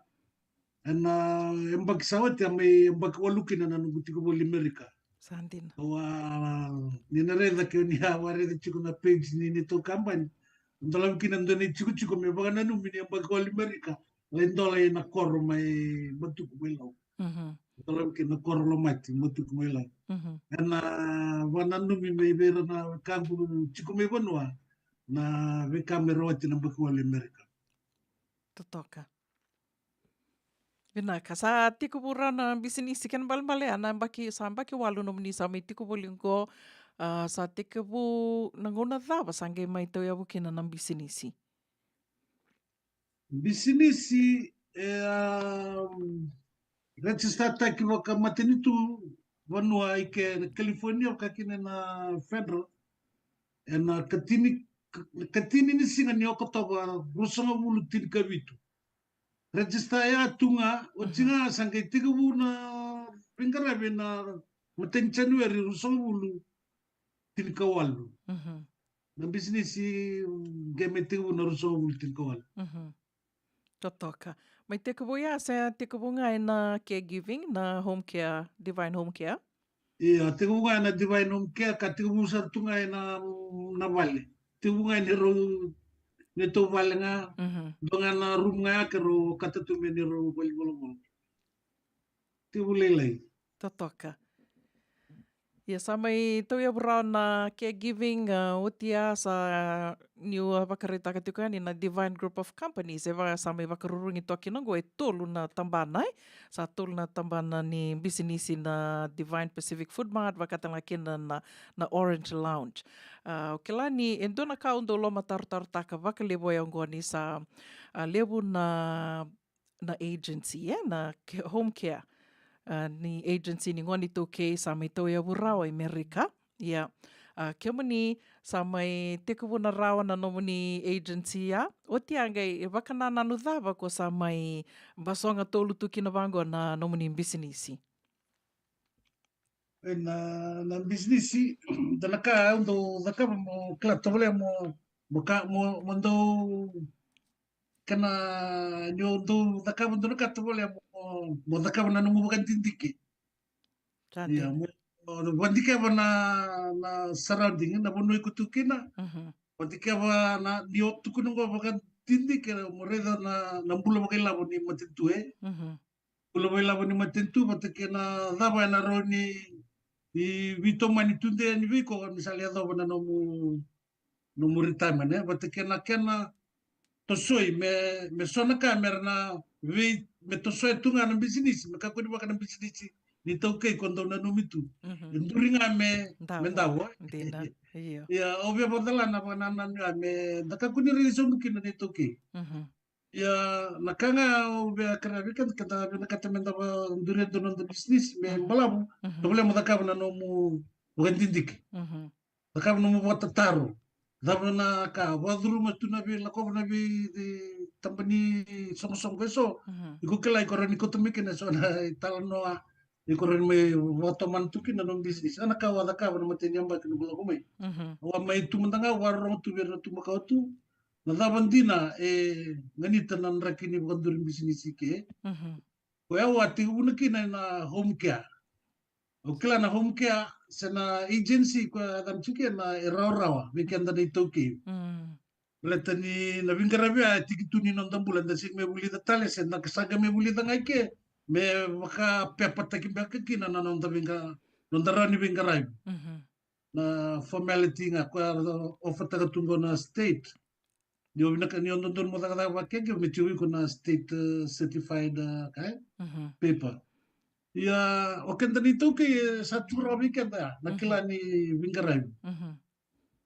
ena yabaki sa oti, a mai yabaki walu kina na noqu tiko voli Amerika. Sa dina. Au a, ni na raica ke o ni a vakaraica tiko na page ni neitou kabani, dolavi kina dua na itikotiko me vakananumi ni yabaki walu Amerika, lai dola ena koro mai Matuku mai Lau. Mhm. Dolavi kina na koro Lomati, Matuku mai Lau. Mhm. Ena vakananumi mai vei ira na wekaqu tiko mai vanua na veika me rawati na yabaki walu e Amerika. Totoka. Vinaka, sa tekivu rawa na bisinisi, kena ibalebale ya na yabaki, sa yabaki walu nomuni sa mai tiko voli oqo, a, sa tekivu na gauna cava sa qai mai tauyavu kina na bisinisi? Bisinisi e, a, register-taki vakamatanitu vanua i ke na California, vaka kina na federal, ena ka tini, ka tini ni siga ni Okotova ruasagavulu tinikavitu. Register ya tu ga, oti ga sa qai tekivu na veiqaravi ena imatai ni January ruasagavulu tinikawalu. Mhm. Na bisinisi qai mai tekivu na ruasagavulu tinikawalu. Mhm. Totoka. Mai tekivu ya, se tekivu ga ena caregiving, na home care, Divine Home Care? Ia, tekivu ga ena Divine Home Care, ka tekivu sara tu ga ena, na vale. Tekivu ga ena rau, neitou vale ga, mhm, dua ga na room ga ya keirau okata tu me neirau valenivolavola. Tekivu lailai. Totoka. Ia, sa mai tauyavu rawa na caregiving, a, oti ya sa niu a vakaraitaka tiko yani na Divine Group of Companies, e va, sa mai vakarurugi toka kina oqo e tolu na tabana, e. Sa tolu na tabana ni bisinisi na Divine Pacific Food Mart, vakatalega kina na, na Orange Lounge. A, au kila ni e dua na ka au dau lomatarotarotaka vakalevu oya oqo ni sa, a, levu na na agency, e, na ke-, home care, a, ni agency ni gone iTaukei sa mai tauyavu rawa i Amerika. Ia, a, kemuni sa mai tekivuna rawa na nomuni agency ya. Oti ya qai vakanananu cava ko sa mai basoga tolu tu kina vaqo na nomuni bisinisi? E, na, na bisinisi, dua na ka au dau cakava mo kila tovolea mo, mo ka, mo, mo dau kena ni o dau cakava dua na ka tovolea mo, mo cakava na nomu vakadidike. Sa dina. Ia, mo, mo vakadikeva na, na surrounding, na vanua iko tu kina. Mhm. Vakadikeva na, ni o tukuna qo vakadidike, mo raica na, na bula vakailavo ni matanitu, e. Mhm. Bula vakailavo ni matanitu, vata kei na cava ena rawa ni, ni veitomani tudei yani vei iko, ni sa lai yacova na nomu nomu retirement, e, vata kei na kena tosoi me, me so na ka me ra na vei, me tosoya tu ga na bisinisi, me kakua ni vaka na bisinisi ni taukei ko dau nanumi tu. Mhm. E duri ga me, me davo. Dina, io. Ia, au via vakacala na vakanananu ya me da kakua ni raici sobu kina ni taukei. Mhm. Ia, na ka ga au via kerea vei keda, keda vinakata me da vakaduria dua na noda bisinisi me balavu, tovolea mo cakava na nomu vakadidike. Mhm. Cakava nomu vakatataro. Cava na ka, vakacuruma tu na vei, lakova na vei, vei tabana ni soqosoqo eso. Mhm. Iko kila, iko rawa ni kauta mai kina eso na italanoa. Iko rawa ni mai vakatomana tu kina na nomu bisinisi. A na ka au a cakava na imatai ni yabaki noqu lako mai. Mhm. Au a mai tu mada ga, au vakarorogo tu vei ira na tu makawa tu. Na cava dina e ganita na draki ni vakaduri bisinisi ke. Mhm. Koya au a tekivuna kina na home care. Au kila na home care se na agency koya e cana tiko kina e rawarawa vei keda na iTaukei. Mm. Baleta ni na veiqaravi ya e tiki tu ni noda bula, da sega me vulica tale, se da sa qai me vulica ga i ke, me vakapepataki beka kina na noda veiqa-, noda rawa ni veiqaravi. Mhm. Na formality ga koya era offer-taka tu qo na state. Ni o vinaka, ni o dodonu mo cakacaka vakakekevi, me tiko iko na state, eh, certified, eh, ka, eh, mhm, paper. Ia, o keda na iTaukei, eh, sa tu rawa vei keda ya na, mhm, kila ni veiqaravi. Mhm.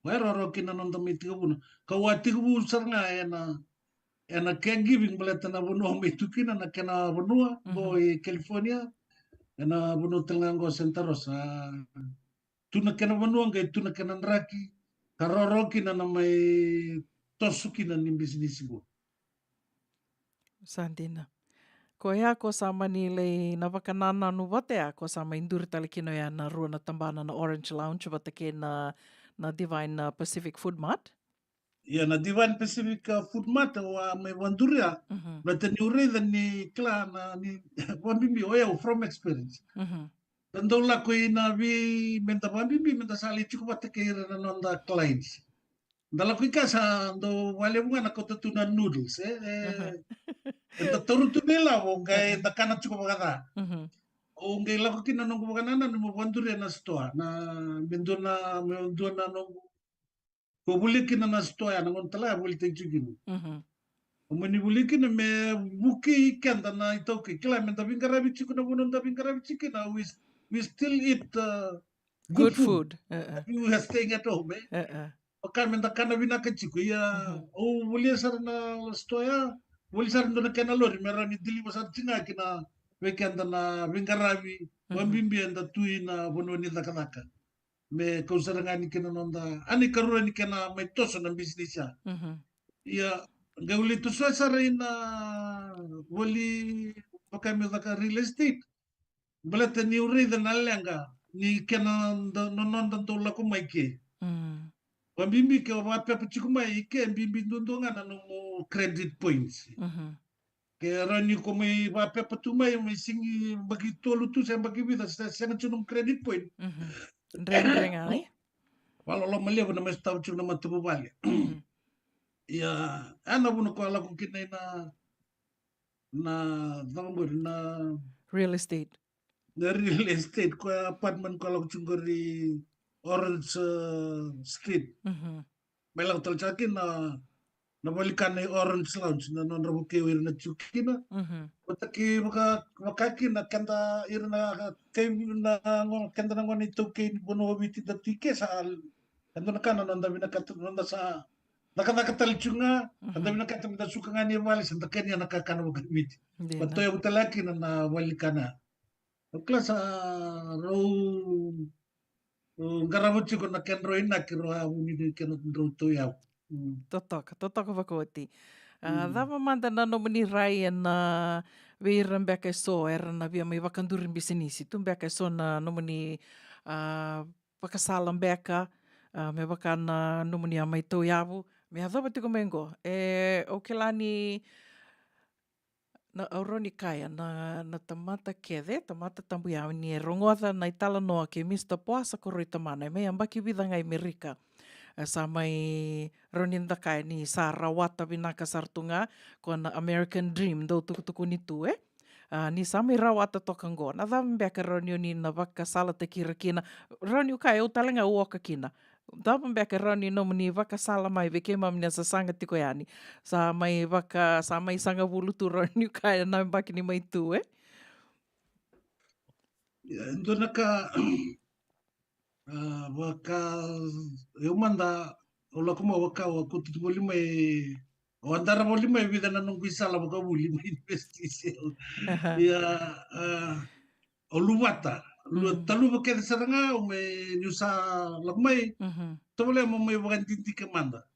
Koya e rawarawa kina na noda mai tekivuna. Kau a tekivu sara ga ena, ena caregiving, baleta na vanua au mai tu kina, na kena vanua qo, mhm, e California, ena vanua tale ga qo Santa Rosa. Tu na kena vanua qai tu na kena draki, ka rawarawa kina na mai toso kina ni bisinisi qo. Sa dina. Koya ko sa mani lai na vakanananu vata ya, ko sa mai duri tale kina oya na rua na tabana, na Orange Lounge vata kei na, na Divine, na Pacific Food Mart. Ia, na Divine Pacific, uh, Food Mart, au a mai vakaduri ya. Mhm. Baleta niu raica ni kila na, ni, vakabibi, o yau from experience. Mhm. Da dau lako i na vei, me da vakabibi, me da sa lai tiko vata kei ira na noda clients. Da lako i kea sa dau vakalevu ga na kauta tu na noodles, eh, eh. Mhm. Eda taura tu na ilavo, qai, mhm, da kana tiko vakaca. Mhm. Au qai lako kina na noqu vakanananu meu vakaduria na sitoa, na, me dua na, me dua na noqu Ko vuli kina na sitoa ya, na gauna tale ya volitaki tiko kina. Mhm. O mani vuli kina me vukei keda na iTaukei. Kila me da veiqaravi tiko na vanua da veiqaravi tiko kina, we, we still eat, uh, good food. Good food. Uh-uh. We are staying at home, eh? Uh-uh. Vaka me da kana vinaka tiko. Ia, mhm, au volia sara na sitoa ya, voli sara dua na kena lori, me rawa ni deliver sara tiko ga kina vei keda na veiqaravi, mhm, vakabibi eda tu ina vanua ni cakacaka. Me kau sara ga ni kena noda, a na ikarua ni kena mai toso na bisinisi ya. Mhm. Ia, qai vuli toso sara ina voli vaka meu caka real estate. Baleta niu raica na leqa ni kena da, no, noda dau lako mai ke. Mm. Vakabibi ke o vakapepa tiko mai ke, bibi duadua ga na nomu credit points. Mhm. Ke rawa ni ko mai vakapepa tu mai, mai sigi baki tolu tu, se baki vica, se sega tiko nomu credit point. Mhm. Dredre ga, e? Vakaloloma levu na mai sotava tiko na matavuvale. Mhm. Ia, a na vuna ko a lako kina ina, na, cava qori, na real estate. Na real estate, ko apartment ko a lako tiko qori Orange, uh, Street. Mhm. Mai lako tale tiko kina na, na valenikana i Orange Lounge, na nodra vukei o ira na tiko kina. Mhm. Vata kei vaka, vaka kina keda ira na kai na gone, keda na gone iTaukei ni vanua o Viti da tu i ke sa, keda na ka na noda vinakata, noda sa cakacaka tale tiko ga, mhm, keda vinakata me da suka ga ni vale, sa da kania na kakana vakaViti. Dina. Vata ya vutala kina na valenikana. Au kila sa rau, rau qarava tiko na kedrau inaki, rau a vuni ni kedrau tauyavu. Mm. Totoka, totoka vakaoti. A, mm, cava mada na nomuni rai ena vei ira beka eso era na via mai vakaduri bisinisi? Tu beka eso na nomuni, a, vakasala beka, a, me vaka na nomuni a mai tauyavu, me yacova tiko mai qo. E, au kila ni na, au rawa ni kaya na, na tamata kece, tamata tabu ya ni e rogoca na italanoa kei Mr Poasa Koroi Tamana, e mai yabaki vica ga i Merika. E sa mai rawa ni da kaya ni sa rawata vinaka sara tu ga ko na American Dream dau tukutukuni tu, e? A, ni sa mai rawata toka qo, na cava beka rawa ni o ni na vakasalataki ira kina? Rawa ni o kaya au tale ga au oka kina. Cava beka rawa ni nomuni vakasala mai vei keimami na sasaga tiko yani? Sa mai vaka, sa mai sagavulu tu rawa ni kaya na yabaki ni mai tu, e? Ia, e dua na ka, a, vaka, au mada, au lako mai vaka, au a kauta tu voli mai, au a dara voli mai e vica na noqu isala vakavuli mai University. Aha. Ia, a, au luvata, Lua, mm, taluva kece sara ga, o mai niu sa lako mai. Mhm. Tavale mo mai vakadidike mada.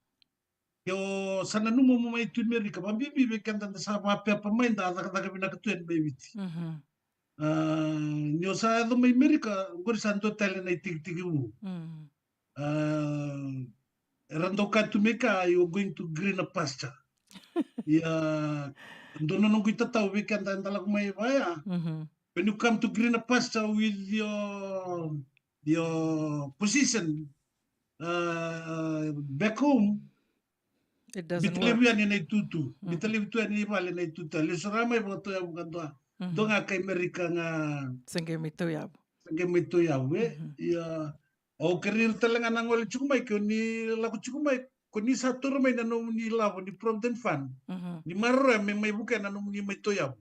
Io, sa nanuma mo mai tu Amerika, vabibi vei keda da sa vapepa mai da cakacaka vinaka tu yani mai Viti. Mhm. Ah, ni o sa yaco mai Amerika, qori sa dua tale na itikitiki vu. Mm. Ah, era dau ka tu mai ka, you are going to greener pasture. Ia, dua na noqu itatau vei keda eda lako mai vaya. Mhm. When you come to greener pasture with your, your position, uh, back home, it doesn't work. Bita levu yani na itutu. Mm. Bita levu tu yani vale na itutu. Lesu ra mai vakatoya vakadua. Mhm. Dua ga kai Amerika ga. Sa qai mai tauyavu. Sa qai mai tauyavu, e? Mhm. Ia, au kere ira tale ga na gole tiko mai, ke o ni lako tiko mai, ko ni sa toro mai na nomuni lavo ni Provident Fund. Mhm. Ni maroroya me mai vukea na nomuni mai tauyavu.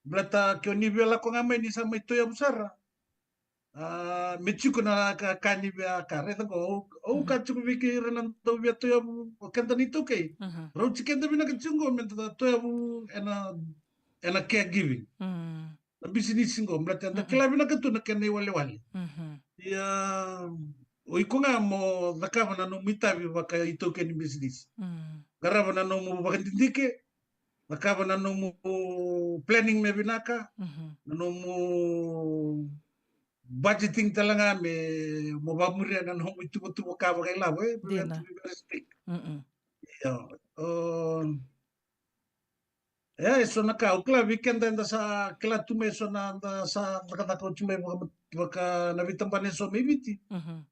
Baleta ke o ni via lako ga mai ni sa mai tauyavu sara. Ah, me tiko na ka, ka ni via ka. Raica qo, au, au, mhm, ka tiko vei kei ira na dau via tauyavu, o keda ni taukei. Mhm. Rauti keda vinaka tiko qo me da tauyavu ena, ena caregiving. Mm. Na bisinisi qo, baleta da, mhm, kila vinaka tu na kena iwalewale. Mhm. Ia, o iko ga mo cakava na nomu itavi vakaitaukei ni bisinisi. Mm. Qarava na nomu vakadidike, cakava na nomu planning me vinaka, mhm, na nomu budgeting tale ga me mo vamuria na nomu ituvatuva ka vakailavo, e, we have, dina, to be very strict. Mm-mm. Ia, o, e, e so na ka, au kila vei keda eda sa kila tu mai, e so na da sa cakacaka oti mai vaka, vaka na veitabana e so mai Viti. Mhm.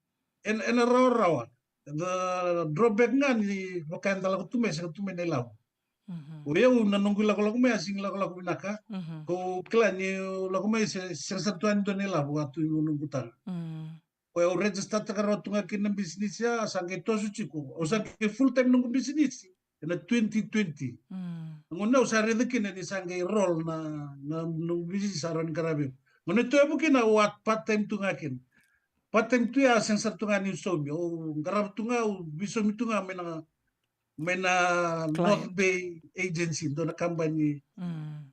Ena, ena rawarawa. The drawback ga ni vaka eda lako tu mai, sega tu mai na ilavo. Mhm. O yau na noqu ilakolako mai, a sega ni lakolako vinaka. Mhm. Ko kila ni lako mai se, sega sara tu yani dua na ilavo, a tu i noqu taga. Mm. Ko au register taka rawa tu ga kina na bisinisi, a sa qai toso tiko. Au sa qai full time noqu bisinisi ena twenty twenty. Mm. Na gauna au sa raica kina ni sa qai roll na, na, na bisinisi sa rawa ni qaravi. Gauna e toyavu kina au a part time tu ga kina. Part time tu ya sega sara tu ga niu saumi. Au qarava tu ga, au veisaumi tu ga mai na, mai na client. North Bay Agency, dua na kabani. Mm.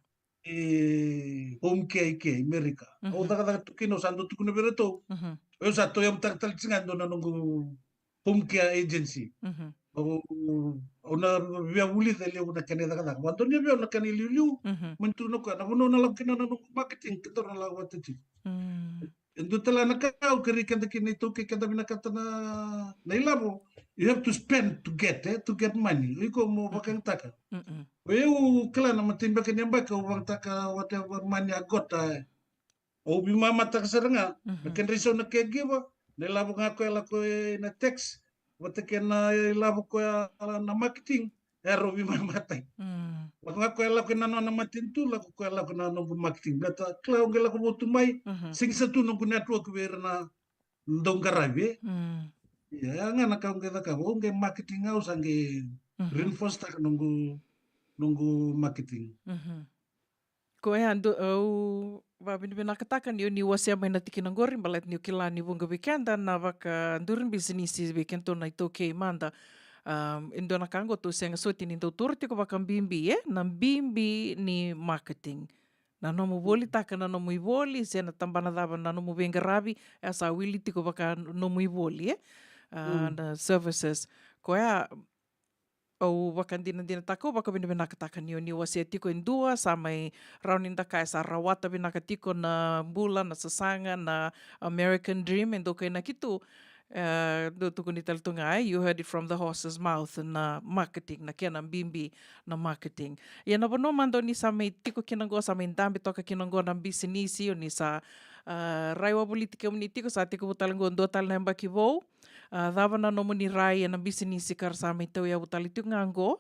E, home care i ke, i Amerika. Au, mhm, cakacaka tu kina, au sa dau tukuna vei iratou. Mhm. Au sa tauyavutaka tale tiko ga e dua na noqu home care agency. Mhm. Au, au na via vulica e levu na kena icakacaka. Vakadonuya vei au na kena iliuliu, mhm, mani tukuna o koya, na vanua na lako kina na noqu marketing, keitou na lako vata tiko. Mm. E dua tale na ka au kerei keda kina iTaukei, keda vinakata na, na ilavo. You have to spend to get, eh, to get money. O iko mo, mm-mm, vakayagataka. Mm-mm. O yau kila na matai beka ni yabaki au vakayagataka whatever money I got, eh. Au veimamataka sara ga. Mhm. Na kedra isau na caregiver, na ilavo ga koya lako ena tax, vata kei na ilavo koya na marketing. Era au veimamataka. Mm. Lako ga koya lako ena nona matanitu, lako koya lako na noqu marketing. Baleta kila au qai lako votu mai, mhm, sega ni sa tu noqu network vei ira na dau qaravi, e? Mm. Ia, ya ga na ka au qai cakava, au qai marketing, au sa qai, mhm, reinforce taka noqu, noqu marketing. Mhm. Koya dua, au vakavinavinakataka ni o ni wasea mai na tikina qori, baleta niu kila ni vuqa vei keda na vakaduri bisinisi vei kedatou na iTaukei mada. Um, e dua na ka qo tou sega soti ni dau toro tiko vakabibi, e? Na bibi ni marketing. Na nomu, mm, volitaka na nomu ivoli, se na tabana cava na nomu veiqaravi, e sa wili tiko vaka nomu ivoli, e? Ah, mm, na services. Koya, au vakadinadinataka, au vakavinavinakataka ni o ni wasea tiko e dua, sa mai rawa ni da kaya sa rawata vinaka tiko na bula, na sasaga, na American dream, e dau kainaki tu, e, dau tukuni tale tu ga, e, you heard it from the horse's mouth, na marketing, na kena bibi, na marketing. Ia na vanua mada o ni sa mai tiko kina qo, sa mai dabe toka kina qo na bisinisi, o ni sa, ah, rai wavoliti kemuni tiko, sa tekivu tale qo dua tale na yabaki vou. Ah, cava na nomuni rai ena bisinisi ka ra sa mai tauyavu tale tiko ga qo?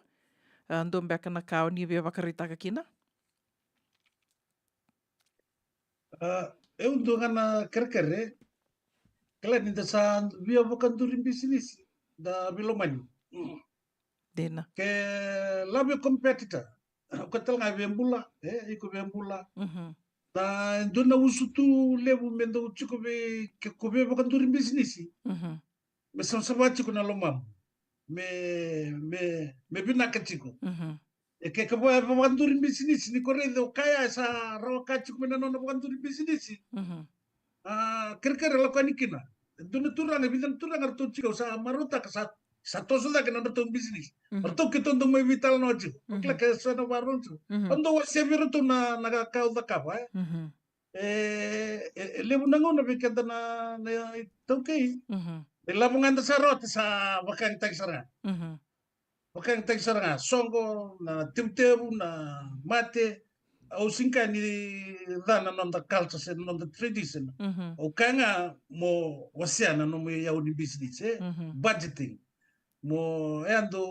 Ah, dua beka na ka o ni via vakaraitaka kina? Ah, e dua ga na kerekere, kila ni da sa via vakaduri bisinisi, da veilomani. Mm. Dina. Ke love your competitor. O koya tale ga via bula, e, iko via bula. Mhm. Na e dua na usutu levu me dau tiko vei, ke ko via vakaduri bisinisi. Mhm. Me savasava tiko na lomamu. Me, me, me vinaka tiko. Mhm. E ke ka va-, vakaduri bisinisi, ni ko raica o koya e sa rawa ka tiko mai na nona vakaduri bisinisi. Mhm. A, kerekere lako yani kina. E dua na turaga, e vica na turaga ratou tiko, au sa marautaka sa, sa toso cake na nodratou bisinisi. Mhm. Ratou keitou dau mai veitalanoa tiko. Mhm. Kila ke sa na vakarorogo tiko. Mhm. Au dau wasea vei ratou na, na ka, ka au cakava, e. Mhm. E, e, e levu na gauna vei keda na, na iTaukei. Mhm. E lavo ga eda sa rawata sa vakayagataki sara ga. Mhm. Vakayagataki sara ga, soqo, na tevutevu, na mate, au sega ni ca na noda culture se na noda tradition. Mhm. Au kaya ga mo wasea na nomu iyau ni business, e? Mhm. Budgeting. Mo, e, eda,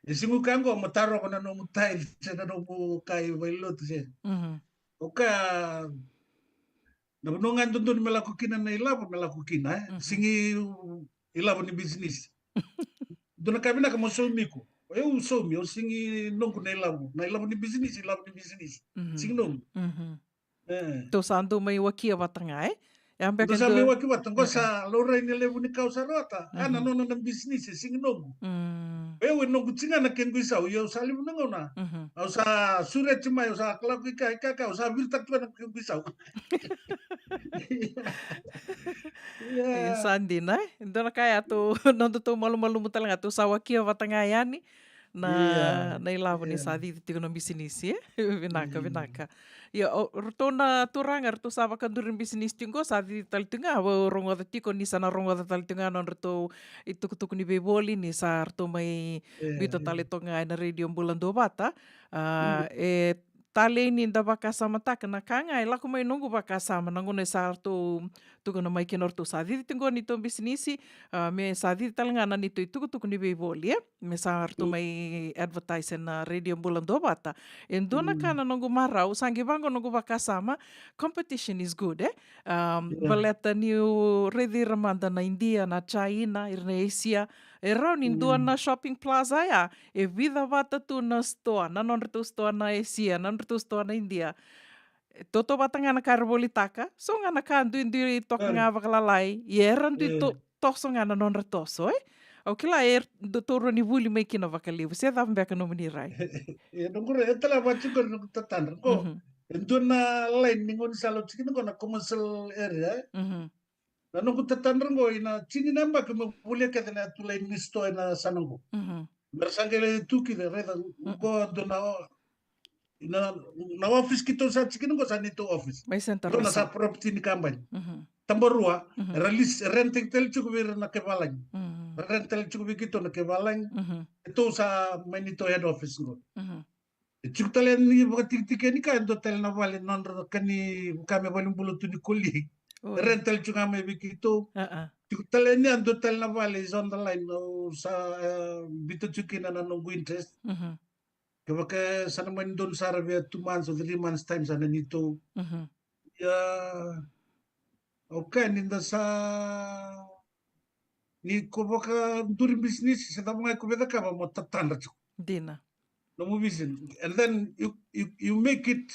e sega ni kaya qo mo tarova na nomu tithe se na nomu ka i valenilotu se. Mhm. Au kaya, na vanua ga e dodonu me lako kina na ilavo, me lako kina, e. Mhm. Sega ni ilavo ni business. Dua na ka vinaka mo saumi iko. O yau saumi, au sega ni noqu na ilavo. Na ilavo ni business, ilavo ni business. Mhm. Sega ni noqu. Mhm. E. Tou sa dau mai wakia vata ga, e? Ya beka tou sa dau mai wakia vata, qo sa laurai ni levu ni ka au sa rawata. A, na nona na business, e sega ni noqu. Mm. O yau e noqu tiko ga na kequ isau, ia au sa levu na gauna. Mhm. Au sa sureti mai, au sa lako i kea, i kea, kea, au sa viritaka tu ga na kequ isau. Ia. Ia, sa dina, e? Dua na ka ya tou, noda tou malumalumu tale ga, tou sa wakia vata ga yani na, ia, na ilavo ni, ia, sa cici tiko na bisinisi, e? Vinaka, mm, vinaka. Ia, o ratou na turaga, ratou sa vakaduri bisinisi tiko qo, sa cici tale tiko ga, au rogoca tiko ni sa na rogoca tale tiko ga na nodratou itukutuku ni veivoli, ni sa ratou mai, ia, biuta, ia, tale toka ga ena Radio Bula Duavata. A, mm, e talei ni da vakasamataka na ka ga e lako mai noqu vakasama, na gauna e sa ratou tukuna mai kina o ratou sa cici tiko qo na neitou bisinisi, a, me sa cici tale ga na neitou itukutuku ni veivoli, e? Me sa ratou, mm, mai advertise ena Radio Bula Duavata. E dua na ka, mm, na noqu marau, sa qai vaqo noqu vakasama, competition is good, e? Um, ia, baleta niu raici ira mada na Idia, na China, ira na Asia, e rawa ni dua, mm, na shopping plaza ya, e vica vata tu na sitoa, na nodratou sitoa na Asia, na nodratou sitoa na Idia. E tautauvata ga na ka era volitaka, so ga na ka duidui toka, e, ga vakalalai, ia era dui, e, to-, toso ga na nodra toso, e? Au kila e dau taura ni vuli mai kina vakalevu, se cava beka nomuni rai? E, noqu rai, e tale vata tiko na noqu tatadra qo. Mhm. E dua na line ni gaunisala oti kina qo na commercial area, e? Mhm. Na noqu tatadra qo, ina tini na yabaki meu volia kece na yatu line ni sitoa ena yasana qo. Mhm. Me ra sa qai lai tu kina, raica, mm, qo dua na, na, na office keitou sa tiko kina qo sa neitou office. Mai Central Reserve. Dua na sa property ni kabani. Mhm. Tabarua, mhm, era lease, rent tale tiko vei ira na Kevalagi. Mhm. Rent tale tiko vei keitou na Kevalagi. Mhm. Keitou sa mai neitou head office qo. Mhm. E tiko tale ni vakatikitiki yani ka e dua tale na vale, nodra ka ni vaka me valenibula tu ni koli. Oi. Rent tale tiko ga mai vei keitou. A, a. Tiko tale ni a dua tale na vale is on the line, au sa, e, biuta tiko kina na noqu interest. Mhm. Kevaka sa na mani donu sara vei two months or three months time sa na neitou. Mhm. Ia, okay, ni da sa, ni ko vakaduri bisinisi, se cava ga ko via cakava mo tatadra tiko. Dina. Nomu vision. And then you, you, you make it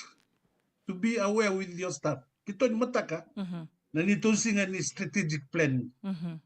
to be aware with your staff. Keitou ni mataka, mhm, na neitou siga ni strategic planning. Mhm.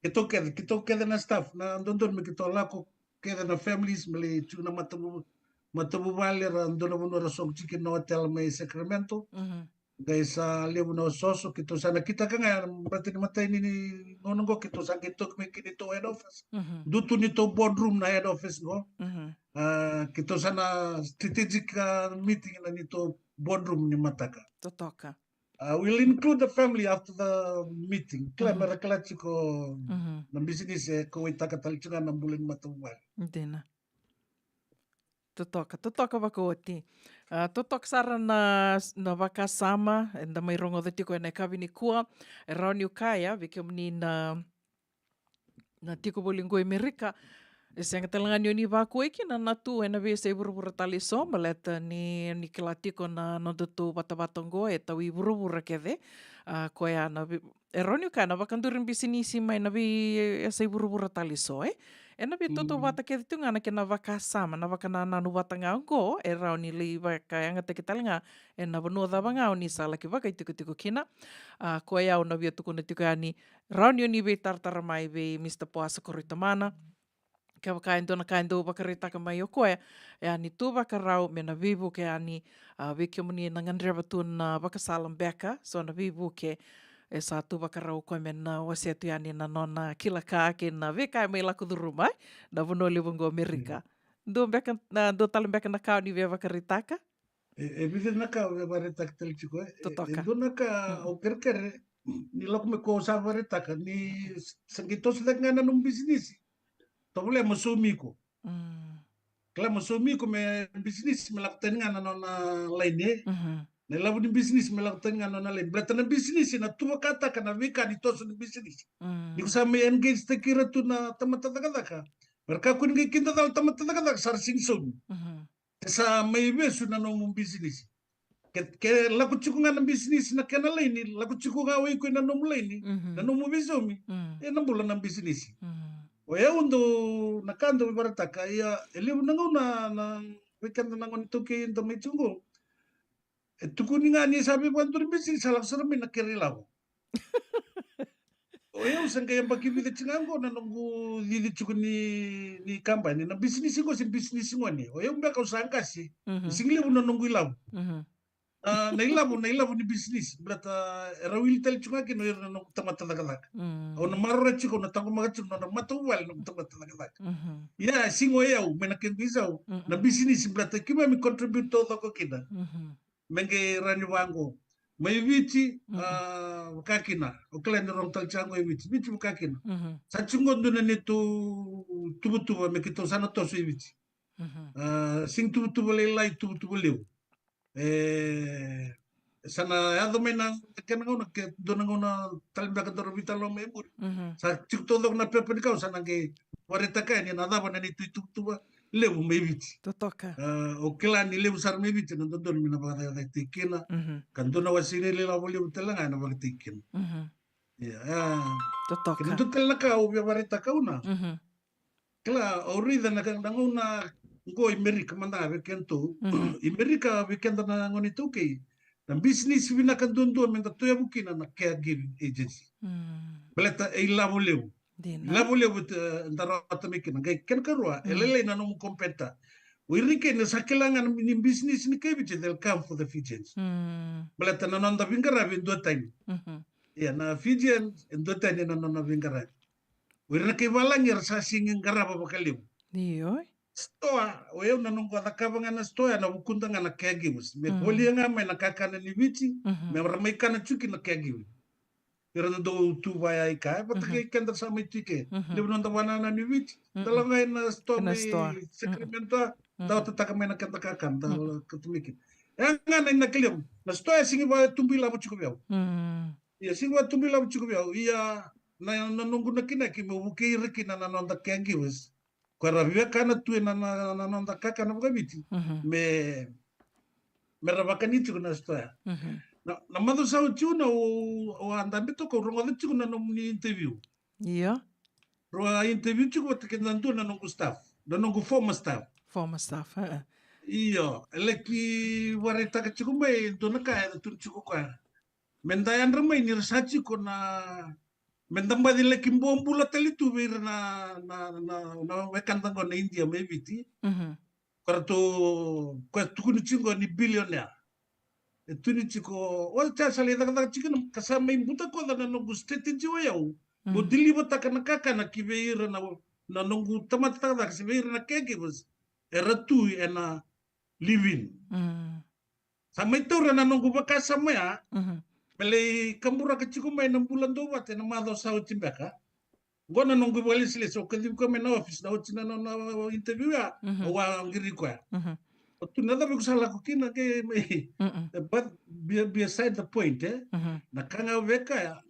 Keitou kece, keitou kece na staff, na dodonu me keitou lako kece na families, me lai tiko na matavu-, matavuvale, ra dua na vanua ra soqo tiko kina na hotel mai Sacramento. Mhm. Qai sa levu na osooso, keitou sa na kitaka ga, baleta ni matai ni, ni gauna qo keitou sa qai toki mai ki neitou head office. Mhm. Dua tu neitou boardroom na head office qo. Mhm. A, keitou sa na strategic, a, meeting na neitou boardroom ni mataka. Totoka. Uh, we'll include the family after the meeting. Kila, mhm, me ra kila tiko, mhm, na bisinisi e kauwaitaka tale tiko ga na bula ni matavuvale. Dina. Totoka, totoka vakaoti. A, totoka sara na, na vakasama eda mai rogoca tiko ena yakavi nikua. E rawa niu kaya vei kemuni na, na tiko voli qo i Merika, e sega tale ga ni o ni vakuai kina na tu ena veiyasai vuravura tale eso, baleta ni, ni kila tiko na nodatou vatavata qo e tau i vuravura kece. A, koya na vei-, e rawa niu kaya na vakaduri bisinisi mai na veiyasai vuravura tale eso, e? Ena veitautauvata kece tu ga na kena vakasama, na vakanananu vata ga oqo, e rawa ni lai vakayagataki tale ga ena vanua cava ga o ni sa laki vakaitikotiko kina. A, koya au na via tukuna tiko yani, rawa ni o ni veitaratara mai vei Mister Poasa Koroitamana. Kevaka e dua na ka e dau vakaraitaka mai o koya, e a ni tu vakarau me na veivuke yani, a, vei kemuni na gadreva tu na vakasala beka, so na veivuke, E sa tu vakarau o koya me na wasea tu yani na nona kila ka kei na veika e mai lako curuma, e? Na vanua levu oqo Amerika. Dua beka, na, dua tale beka na ka o ni via vakaraitaka? E, e vica na ka au via vakaraitaka tale tiko, e? E, e Totoka. dua na ka Mm. au kerekere, ni lako mai ko sa vakaraitaka, ni s-, sa qai toso cake ga na nomu bisinisi. Tovolea mo saumi iko. Mm. Kila mo saumi iko me bisinisi me lako tani ga na nona laini, e? Mhm. Na ilavo ni bisinisi me lako tani ga na nona laini. Baleta na bisinisi na tu vakataka na veika ni toso ni bisinisi. Mm. Ni ko sa mai engage taki ira tu na tamata cakacaka. Me ra kakua ni qai kidacala tamata cakacaka sa ra sega ni saumi. Mhm. E sa mai vesu na nomu bisinisi. Ke, ke lako tiko ga na bisinisi na kena laini, lako tiko ga o iko ina nomu laini, Mhm. na nomu veisaumi, Mm. e na bula na bisinisi. Mm. O yau dau, na ka dau vakaraitaka, ia, e levu na gauna na, vei keda na gone iTaukei da mai tiko qo. E tukuni ga ni sa veivakaduri bisinisi, sa lako sara mai na kere ilavo. O yau sa qai yabaki vica tiko ga qo na noqu cici tiko ni, ni kabani. Na bisinisi qo se bisinisi gone. O yau beka au sa qase. Mhm. Sega ni levu na noqu ilavo. Mhm. Ah, na ilavo, na ilavo ni bisinisi. Baleta era wili tale tiko ga kina o ira na noqu tamata cakacaka. Mm. Au na maroroya tiko, au na taqomaka tiko na nodra matavuvale na noqu tamata cakacaka. Mhm. Ia, sega o yau, mai na kequ isau. Mm-mm. Na bisinisi, baleta keimami contribute taucoko kina. Mhm. Me qai rawa ni vaqo. Mai Viti, Mhm. ah, vaka kina. O kila ni rogo tale tiko qo e Viti. Viti vaka kina. Mhm. Sa tiko qo dua na neitou tuvatuva me keitou sa na toso e Viti. Mhm. Ah, sega ni tuvatuva lailai, tuvatuva levu. E, sa na yaco mai na kena gauna, ke dua na gauna tale beka daru veitalanoa mai muri. Mhm. Sa tiko taucoko na pepa ni kau, sa na qai vakaraitaka yani na cava na neitou ituvatuva levu mai Viti. Totoka. Ah, o kila ni levu sara mai Viti na dodonu me na vakacakacakataki kina. Mhm. Ka dua na wase ni ilavo levu tale ga e na vakataki kina. Mhm. Ia, ah, Totoka. kena dua tale na ka au via vakaraitaka au na. Mhm. Kila, au raica na ka, na gauna qo i Merika mada ga vei kedatou. Mhm. I Merika vei keda na gone iTaukei, na bisinisi vinaka duadua me da tu yavu kina na caregiving agency. Mm. Baleta e ilavo levu. Dina. Ilavo levu, e, da rawata mai kina. Qai kena karua, e Mm. lailai na nomu competitor. O ira kina sa kila ga ni bisinisi ni kai Viti, they'll come for the Fijians. Mm. Baleta na noda veiqaravi e duatani. Mhm. Ia, na Fijian e duatani na nona veiqaravi. O ira na kai valagi era sa sega ni qarava vakalevu. Io. Sitoa, o yau na noqu a cakava ga na sitoa, na vukuda ga na caregivers. Me Mm. volia ga mai na kakana ni Viti, Mhm. me ra mai kana tiko na caregivers. Ira na dau tu vaya i ka, e vata Mhm. kei keda sa mai tu i ke. Mhm. Levu noda vanana ni Viti, da Mhm. lako ga ina sitoa Ina mai sitoa. Mhm. Sacramento, da Mhm. otataka mai na keda kakana, da Mhm. kauta mai kina. E ga na inaki levu, na sitoa e sega ni vatubu ilavo tiko vei au. Mm. Ia, sega ni vatubu ilavo tiko vei au. Ia, na, na noqu nakinaki meu vukei ira kina na noda caregivers. Ko era via kana tu ena, na, na noda kakana vakaviti. Mhm. Me, me ra vakani tiko na sitoa. Mhm. Na, na macawa sa oti au na, au, au a dabe toka, au rogoca tiko na nomuni interview. Io. Rau a interview tiko vata kei na dua na noqu staff. Na noqu former staff. Former staff, e, e. Io, e laki vakaraitaka tiko mai e dua na ka e tukuna tiko o koya. Me da yadra mai ni ra sa tiko na, me da baci laki bobula tale tu vei ira na, na, na, na wekada qo na Idia mai Viti. Mhm. Ko ratou, ko e tukuni tiko ni billionaire. E tukuni tiko, o ya sa lai cakacaka tiko na, ka sa mai butakoca na noqu strategy o yau. Mo Mm. deliver-taka na kakana ki vei ira na, na noqu tamata cakacaka, se vei ira na caregivers. Era tu ena live-in. Mm. Sa mai taura na noqu vakasama ya, Mhm. me lai kaburaka tiko mai na bula dau vata ena macawa sa oti beka. Qo na noqu vakalesilesi, au kacivi koya mai na office, na oti na nona interview ya, Mhm. au a qiri koya. Mhm. O tu na cava iko sa lako kina ke mai. Mm-mm. E, but be, be aside the point, e? Mhm. Na ka ga au via kaya,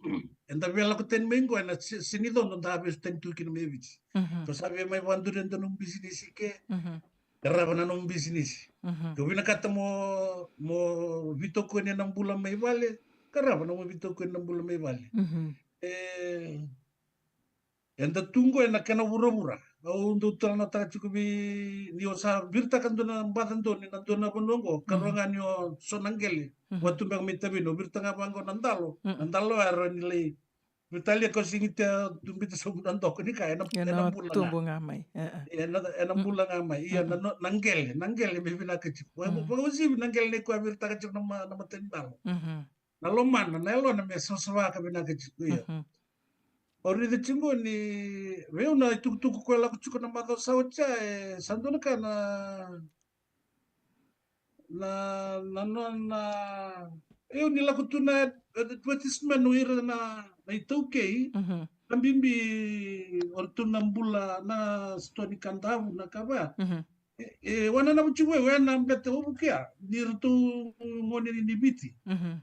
eda via lako tani mai qo, ena se, sega ni codo da vesu tani tu kina mai Viti. Mhm. Ko sa via mai vakaduri e dua nomu bisinisi ke, Mhm. qarava na nomu bisinisi. Mhm. Ke o vinakata mo, mo veitokoni ena bula mai vale, qarava na nomu veitokoni ena bula mai vale. Mhm. E, eda tu qo ena kena vuravura. Au dau talanoataka tiko vei, ni o sa viritaka dua na baca donu ena dua na vanua qo, ka Mhm. rua ga ni o so na qele. Mhm. Vatu beka mai Tavini, o viritaka ga vaqo na dalo. Mhm. Na dalo ya e rawa ni lai Vitalia ko sigi te tu bita sobu na doko ni ka, ena, ena bula tubu ga mai. E, e. Ena, ena Mm. bula ga mai. Ia, Mm-mm. na, na, na qele, na qele me vinaka tiko. Mm. Vakauasivi na qele nei koya viritaka tiko na ma-, na mata ni dalo. Mhm. na lomana, na yalona me savasava ka vinaka tiko, io. Mhm. Au raica tiko ni vei au na itukutuku koya lako tiko na macawa sa oti ya, e sa dua na ka na, na, na, na, na, eu ni lako tu na advertisement o ira na, na iTaukei, mhm, na bibi o ratou na bula na sitoa ni kadavu na ka vaya. Mhm. E, e, wana na vuci vei, wana beta o vukia, ni ratou gone ni Viti. Mhm.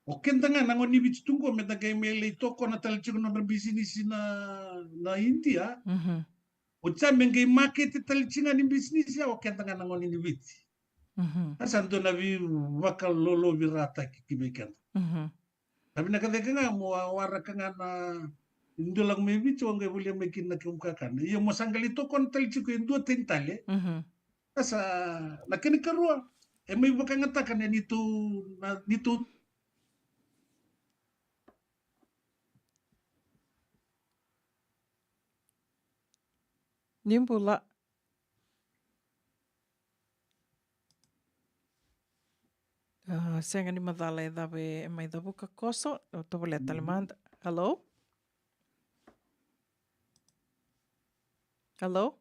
O keda ga na gone ni Viti tu qo, meda qai mai lai tokona tale tiko na nodra bisinisi na, na India. Mhm. O ca me qai makete tale tiko ga ni bisinisi ya, o keda ga na gone ni Viti. Mhm. A sa dua na veivakaloloviraitaki ki vei keda. Mhm. Na vinaka cake ga mo a waraka ga na dua lako mai Viti, o qai volia mai kina na kemu kakana. Ia mo sa qai lai tokona tale tiko e dua tani tale. Mhm. A sa na kena ikarua, e mai vakayagataka na nitou, na nitou Ni bula. A, sega ni macala e cava e mai cavuka koso, au tovolea tale mada. Hello? Hello?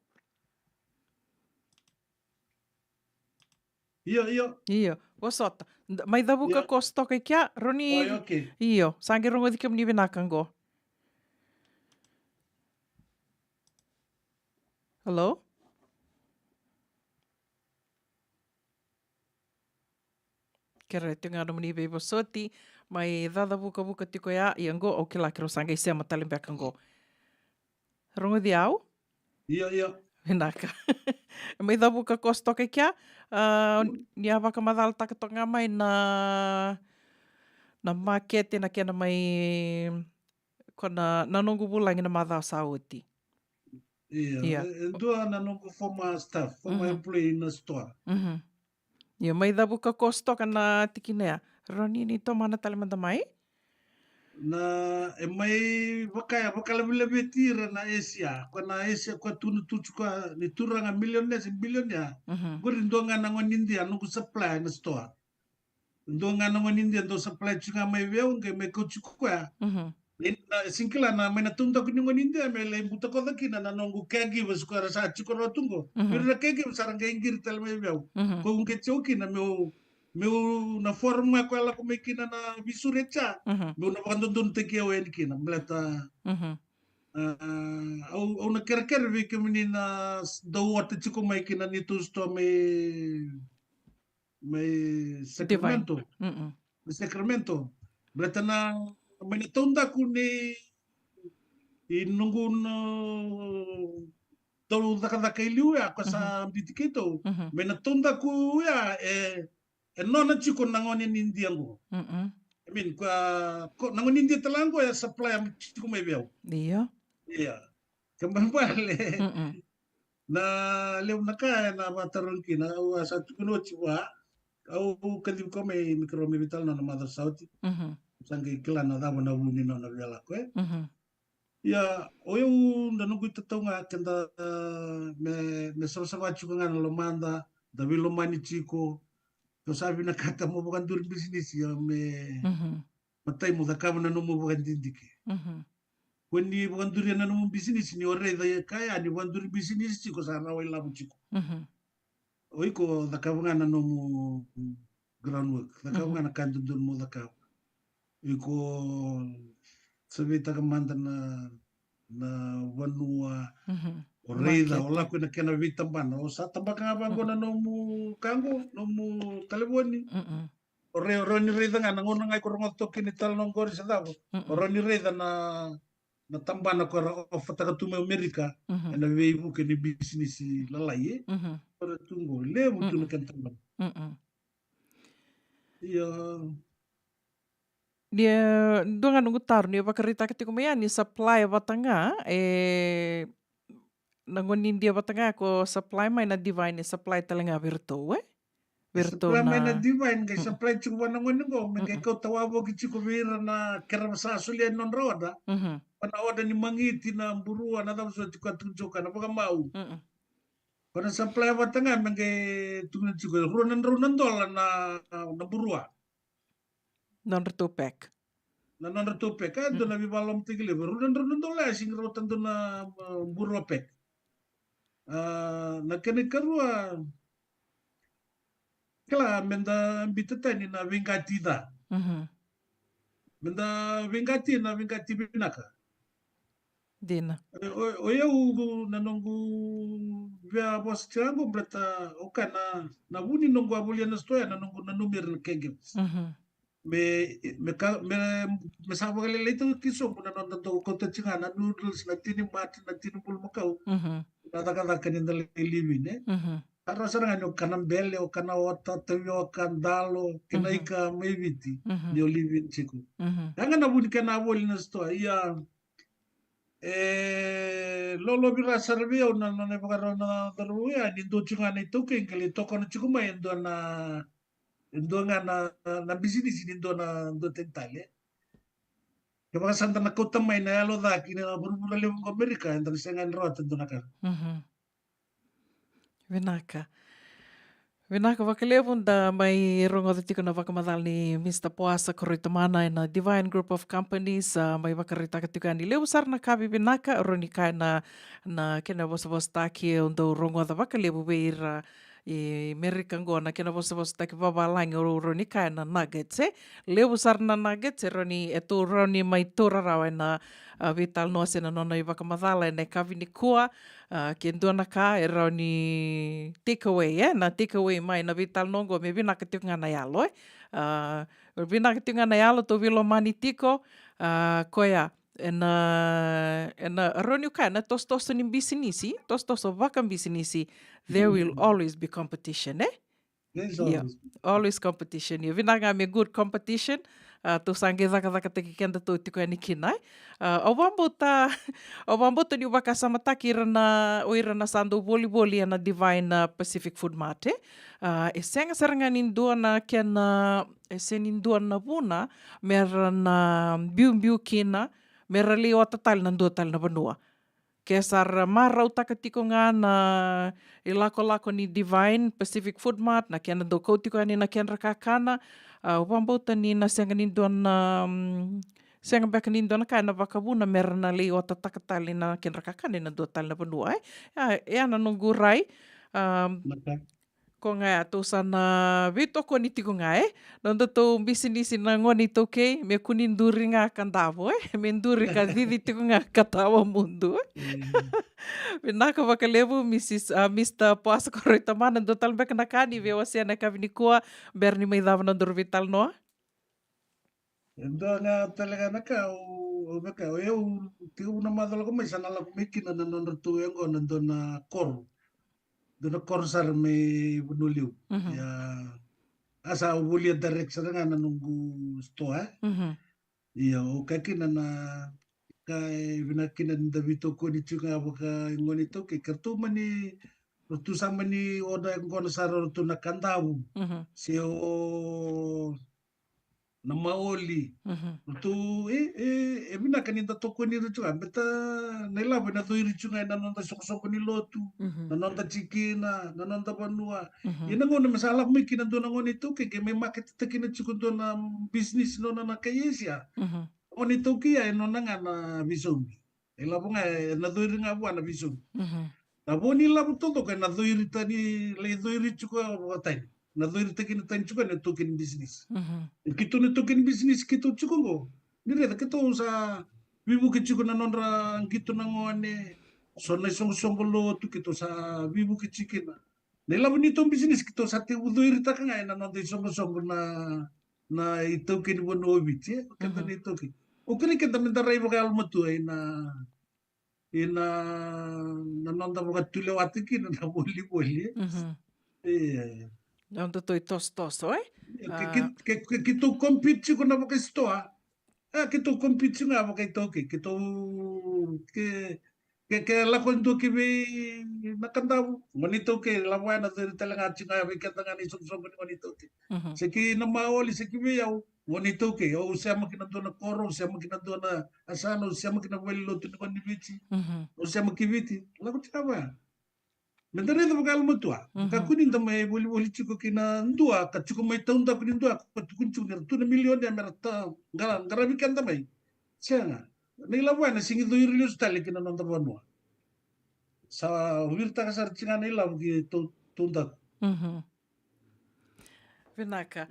Io, io. Io, vosota. D-, mai cavuka koso toka i kea, Roni. Oi, okay. Io, sa qai rogoci kemuni vinaka qo. Hello? Kerea tiko ga nomuni veivosoti, mai cacavukavuka tiko ya, ia qo au kila keirau sa qai sema tale beka qo. Rogoci au? Io, io. Vinaka. Mai cavuka koso toka i kea, a, ni a vakamacalataka toka ga mai na, na makete na kena mai, ko na, na noqu vulagi na macawa sa oti. Io, io. E, e dua na noqu former staff, former employee na sitoa. Mhm. Io, mai cavuka koso toka na tikina ya. Roni, ni tomana tale mada mai. Na, e mai vakaya, vakalavilaveti ira na Asia. Ko na Asia, ko tukuna tu tiko ni turaga millionaires, billionaire. Mhm. Qori dua ga na gone ni India, noqu supplier na sitoa. Dua ga na gone ni India, dau supply tiko ga mai vei au, qai mai kauti koya. Mhm. Ni na, sega ni kila na, mai na taudaku ni gone ni India, me lai butakoca kina na noqu caregivers ko era sa tiko rawa tu qo. Mhm. Ira na caregivers sa ra qai qiri tale mai vei au. Mhm. Ko qai tiko kina meu, meu na forum ga ko e lako mai kina na veisuri e ca. Mhm. Meu na vakadodonutaki au yani kina, baleta, mhm, a, au, au na kerekere vei kemuni na s-, dau ota tiko mai kina neitou sitoa mai mai Sacramento. Divine. Mm-mm. Mai Sacramento. Baleta na, mai na taudaku ni, i noqu na dau cakacaka i liu ya, ko sa, mhm, biuti keitou. Mhm. Mai na taudaku ya, e, e nona tiko na gone ni India qo. Mm-mm. I mean, ko, ko, na gone ni India tale qo, e supplier tiko mai vei au. Io. Ia. Kena ibalebale. Mm-mm. Na levu na ka ena vakatarogi kina, au a sa tukuna oti vua, au kacivi koya mai me keirau mai veitalanoa na macawa sa oti. Mhm. Sa qai kila na cava na vu ni nona via lako, e? Mhm. Ia, o yau da noqu itatau ga keda, e, me, me savasava tiko ga na lomada, da veilomani tiko. Ke o sa vinakata mo vakaduri bisinisi, ia me, mhm, matai mo cakava na nomu vakadidike. Mhm. Ko ni vakaduria na nomu bisinisi, ni o raica e kaya ni vakaduri bisinisi tiko sa rawa ilavo tiko. Mhm. O iko cakava ga na nomu groundwork, cakava, mhm, ga na ka e dodonu mo cakava. Iko survey-taka mada na, na vanua, mhm, o raica, market, o lako ena kena veitabana, o sa tabaka ga vaqo, mhm, na nomu ka qo, nomu talevoni. Mm-mm. O rai, o rawa ni raica ga na gauna ga iko rogoca toka kina italanoa qori se cava. Mm-mm. O rawa ni raica na, na tabana ko era offer-taka tu mai Amerika, mhm, ena veivuke ni bisinisi lalai, e? Mhm. O ira tu qo, levu tu, mm-mm, na kena tabana. Mm-mm. Ia. Ni, e, dua ga noqu taro, ni vakaraitaka tiko mai ya ni supply vata ga, e, na gone ni Idia vata ga ko supply mai, na Divine e supply tale ga vei iratou, e? Vei iratou. Supply mai na, na Divine, qai, mm-mm, supply tiko vua na gone qo, me qai, mm-mm, kauta wavoki tiko vei ira na kera sa solia na nodra order. Mhm. Vua na order ni magiti, na burua, na cava soti ko a tukuna tiko, na vakamau. Mm-mm. Vua na supply vata ga me qai tukuna tiko, rua na drau na dola na, na burua. Nodratou pack. Na nodratou pack. A dua na veivakalolomataki levu. Rua na drau na dola, e sega ni rauta dua na, a, bure o pack. A, na kena ikarua, kila, meda biuta tani na veiqati ca. Mhm. Meda veiqati na veiqati vinaka. Dina. E, o, o yau na noqu via vosa tiko qo baleta o koya na, na vu ni noqu a volia na sitoa ya na noqu nanumi ira na caregivers. Mhm. Me, me ka, me, me sa vakalailai tiko ki sobu na noda dau kauta tiko ga na noodles, na tini mate, na tini bulumakau. Mhm. Na cakacaka ni da lai live in, e. Mhm. Ka rawa sara ga ni o kana bele, o kana ota, tavioka, dalo, kena ika mai Viti. Mhm. Ni o live in tiko. Mhm. Ya ga na vu ni kena voli na sitoa, ia, e, lolovira sara vei au na, na, na ivakarau na cauravou ya, ni dua tiko ga na iTaukei qai lai tokona tiko mai e dua na, e dua ga na, na bisinisi ni dua na, dua tani tale. Kevaka sa da na kauta mai na yalo ca ki na vuravura levu ko Amerika, eda na sega ni rawata dua na ka. Mhm. Vinaka. Vinaka vakalevu, da mai rogoca tiko na vakamacala ni Mister Poasa Koroitamana ena Divine Group of Companies, a, mai vakaraitaka tiko yani levu sara na ka vivinaka, rau ni kaya na, na kena vosavosataki, au dau rogoca vakalevu vei ira i Merika qo na kena vosavosataki vavalagi, rau ni kaya na nuggets, e. Levu sara na nuggets, e rau ni, e tu rau ni mai taura rawa ena, a, veitalanoa se na nona ivakamacala ena yakavi nikua, a, ke dua na ka, e rau ni take away, e, na take away mai na veitalanoa qo me vinaka tiko ga na yalo, e. A, vinaka tiko ga na yalo, tou veilomani tiko, a, koya, ena, ena, rau ni kaya, na tosotoso ni bisinisi, tosotoso vakabisinisi, there will always be competition, e? There's Io, always always competition. Io, vinaka ga me good competition. A, tou sa qai cakacakataki kedatou tiko yani kina, e. A, au vakabauta, au vakabauta niu vakasamataki ira na, o ira na sa dau volivoli ena Divine, a, Pacific Food Mart, e. A, e sega sara ga ni dua na kena, e sega ni dua na vuna mera na biubiu kina, mera lai ota tale na dua tale na vanua. Ke sa ra marautaka tiko ga na ilakolako ni Divine Pacific Food Mart, na kena dau kau tiko yani na kedra kakana, a, au vakabauta ni na sega ni dua na, mm, sega beka ni dua na ka ena vakavuna mera na lai otataka tale na kedra kakana ena dua tale na vanua, e. A, e a na noqu rai, a, Ko ga ya, tou sa na veitokoni tiko ga, e. Nodatou bisinisi na gone iTaukei, me kua ni duri ga ka davo, e. Me duri ka cici tiko ga ka tawa mudu, e. Mm. Vinaka vakalevu, Missus, a, Mister Poasa Koroitamana, dua tale beka na ka ni veiwasea ena yakavi nikua, bera ni mai cava na nodaru veitalanoa. E dua ga tale ga na ka, au, au via kaya, o yau, tiko na macawa lako mai, sa na lako mai kina na nodratou yaqona dua na koro. Dua na koro sara mai Vanua Levu. Mhm. Ia, a sa au volia direct sara ga na noqu sitoa, e. Mhm. Ia, au kaya kina na ka e vinaka kina ni da veitokoni tiko ga vaka gone iTaukei, ke ratou mani, ratou sa mani oda yaqona sara o ratou na kadavu. Mhm. Se o na maoli. Mhm. Ratou, e, e, e vinaka ni da tokoni ira tiko ga, baleta na ilavo ena cori tiko ga ena noda isoqosoqo ni lotu, mhm, na noda tikina, na noda vanua. Mhm. Ia na gauna me sa lako mai kina dua na gone iTaukei, ke mai maketetaka kina tiko dua na bisinisi nona na kai Esia. Mhm. Gone iTaukei ya e nona ga na veisaumi. E lavo ga, e na coiri ga vua na veisaumi. Mhm. Na vo ni lavo taucoko e na coiri tani, lai coiri tiko vakatani. Na coiri taki na tani tiko na token business. Mhm. E keitou na token business keitou tiko qo. Ni raica keitou sa veivuke tiko na nodra qito na gone. So na isoqosoqo lotu keitou sa veivuke tiko kina. Na ilavo ni tou business keitou sa tekivu coiritaka ga ena noda isoqosoqo na, na itaukei ni vanua o Viti, e? Keda, mhm, na itaukei. O keda, keda meda rai vakayalomatua ina, ina, na noda vakatulewataki kina na volivoli, e? Mhm. Ia. Noda tou itosotoso, e? Ia, ke, a, ke, ke, ke, keitou compete tiko na vakasitoa. A, keitou compete tiko ga vakaitaukei, keitou, ke, ke, ke lako e dua ki vei na Kadavu, gone iTaukei, lavo ya na cori tale ga tiko ga vei keda ga na isoqosoqo ni gone iTaukei. Mhm. Se ki na Maoli, se ki vei au, gone iTaukei, au sema ki na dua na koro, au sema ki na dua na yasana, au sema ki na valenilotu ni gone ni Viti, mhm, au sema ki Viti, lako tiko ga vaya. Me da raica vakayalomatua. Mhm. Kakua ni da mai volivoli tiko ki na dua, ka tiko mai taudaku ni dua, ka tukuni tiko ni ra tu na milioni me ra ta, qara, qaravi keda mai. Sega. Na ilavo ya na sigi coi ira lesu tale ki na noda vanua. Sa viritaka sara tiko ga na ilavo ki tau, taudaku. Mhm. Vinaka.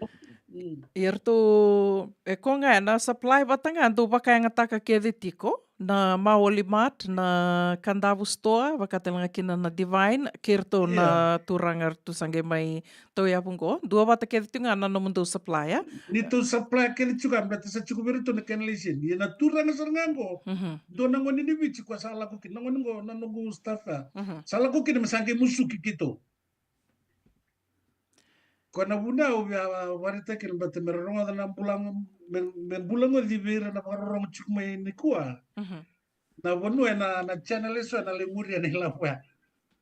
Mm. Ia ratou, e ko ga na supply vata ga dou vakayagataka kece tiko, na Maoli Mart, na Kadavu Store, vaka tale ga kina na Divine, kei ratou na, ia, turaga ratou sa qai mai tauyavu qo. Dua vata kece tiko ga na nomudou supply, a? Ni tou supply kece tiko ga, baleta sa tiko vei ratou na kena laiseni. Ia na turaga sara ga qo, mhm, dua na gone ni Viti koya sa lako kina, na gone qo, na noqu staff ya. Mhm. Sa lako kina me sa qai musuki keitou. Ko na vuna au via vakaraitaka kina baleta me ra rogoca na bula, me, me bula goci vei ira na vakarorogo tiko mai nikua. Mhm. Na vanua ena, na channel eso ena lai muria na ilavo ya.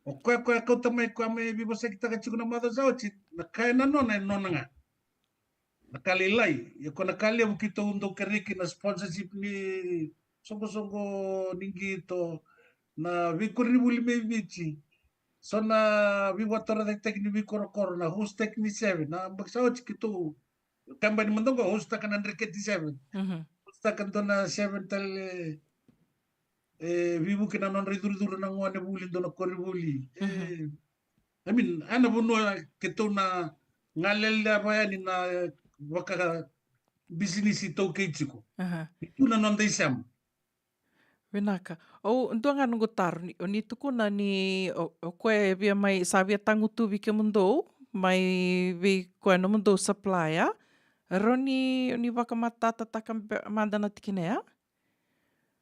O koya, koya kauta mai, koya mai veivosakitaka tiko na macawa sa oti, na ka ena nona, e nona ga. Na ka lailai, ia ko na ka levu keitou dau kerei kina sponsorship ni soqosoqo ni qito, na veikoronivuli mai Viti. So na veivakatorocaketaki ni veikorokoro, na host tech ni seven, na yabaki sa oti keitou, kabani mada qo, host taka na Dreketi seven. Mhm. Host taka dua na seven tale, e, veivuke na nodra icurucuru na gone vuli, dua na koronivuli. E, mhm. I mean, a na vanua keitou na galeleva yani na vakabisinisi iTaukei tiko. Aha. E tu na noda isema. Vinaka. Au, dua ga noqu taro, ni, o ni tukuna ni o, o koya e via mai, sa via tagutuvi kemudou mai vei koya nomudou supplier. Rawa ni, ni vakamatatataka be-, mada na tikina ya?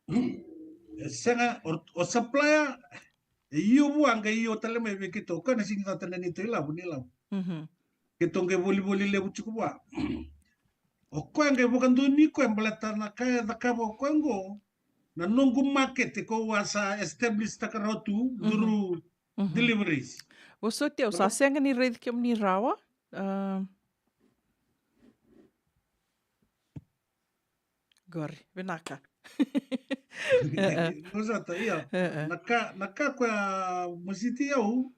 E sega, o, o supplier, e io vua qai io tale mai vei keitou, koya na sigi cata na neitou ilavo, ni ilavo. Mhm. Keitou qai volivoli levu tiko vua. O koya qai vakadonui koya baleta na ka e cakava o koya qo, na noqu makete ko au a sa establish taka rawa tu, mhm, through, mhm, deliveries. Vosoti au, sa sega ni raici kemuni rawa. Ah, qori, vinaka. E, e. Vosota, ia. E, e. Na ka, na ka koya mositi au,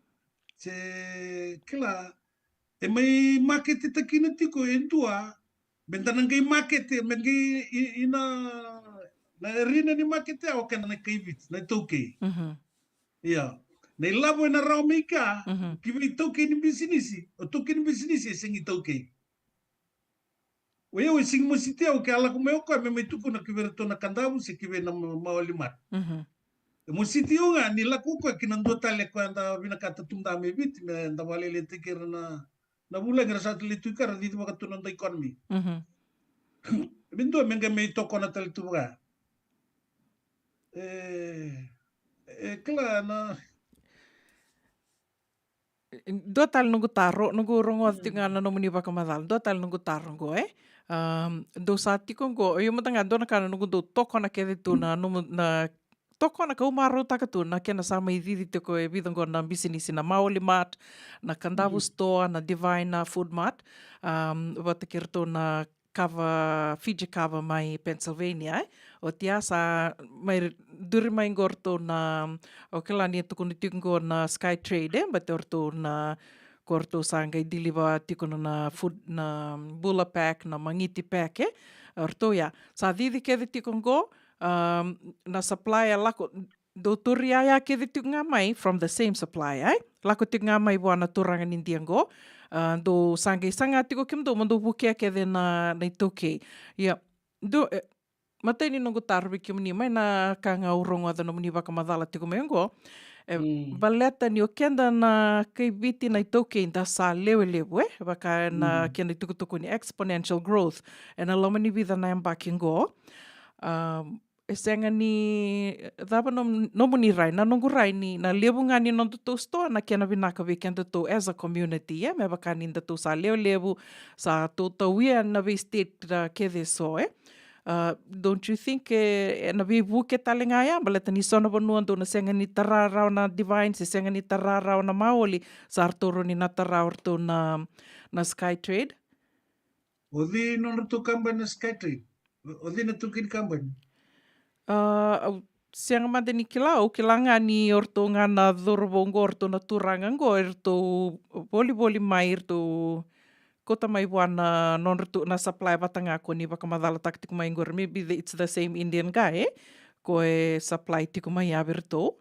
se kila, e mai makete takina tiko e dua, me da na qai makete, me qai i, i na, na arena ni makete ya o keda na kai Viti, na iTaukei. Mhm. Ia. Na ilavo ena rawa mai ka, mhm, ki vei taukei ni bisinisi, o taukei ni bisinisi e sega ni taukei. O yau e sigi mositi au ke a lako mai o koya me mai tukuna ki vei iratou na Kadavu se ki vei na Ma-, Maoli Mart. Mhm. E mositi au ga ni lako o koya ki na dua tale koya da vinakata tu mada mai Viti me da vakalailaitaki ira na, na vulagi ra sa tale tu i ke ra cici vaka tu na noda economy. Mhm. Me dua me qai mai tokona tale tu vaka. E, e kila na Dua tale noqu taro, noqu rogoca tiko ga na nomuni vakamacala. Dua tale noqu taro oqo, e? Am, dou sa tiko oqo, io mada ga dua na ka na noqu dau tokona kece tu na nomu, na tokona kau marautaka tu na kena sa mai cici tiko e vica oqo na bisinisi, na Maoli Mart, na Kadavu Store, na Divine, na Food Mart, am, vata kei iratou na Kava, Fiji Kava mai Pennsylvania, e. Oti ya sa mai duri mai qo ratou na, o kila ni tukuna tiko qo na Sky Trade, e, baleta o ratou na, ko ratou sa qai deliver tiko na, na food, na bula pack, na magiti pack, e. O ratou ya. Sa cici kece tiko qo, um, na supplier lako, dou tauri yaya kece tiko ga mai from the same supplier, e? Lako tiko ga mai vua na turaga ni Idia qo, a, dou sa qai saga tiko kemudou mo dou vukea kece na, na iTaukei. Ia, dou, e, matai ni noqu taro vei kemuni mai na ka ga au rogoca nomuni vakamacala tiko mai qo. E, baleta ni o keda na kai Viti na iTaukei da sa lewe levu, e? Vaka na kena itukutuku ni exponential growth. Ena loma ni vica na yabaki qo. A, e sega ni, cava nom-, nomuni rai, na noqu rai ni, na levu ga ni nodatou sitoa na kena vinaka vei kedatou as a community, e, me vaka ni datou sa lewe levu, sa tou tauia na vei state, a, kece so, e. A, don't you think, e, ena veivuke tale ga ya, baleta ni so na vanua dou na sega ni tara rawa na Divine, se sega ni tara rawa na Maoli, sa ratou rawa ni na tara o ratou na, na Sky Trade? O cei nodratou kabani na Sky Trade? O, o cei na taukei ni kabani? A, au, sega mada ni kila, au kila ga ni o ratou ga na cauravou qo, o ratou na turaga qo, e ratou volivoli mai, e ratou kauta mai vua na nodratou na supply vata ga ko ni vakamacalataka tiko mai qori. Maybe the, it's the same Indian guy, e? Ko e supply tiko mai ya vei ratou.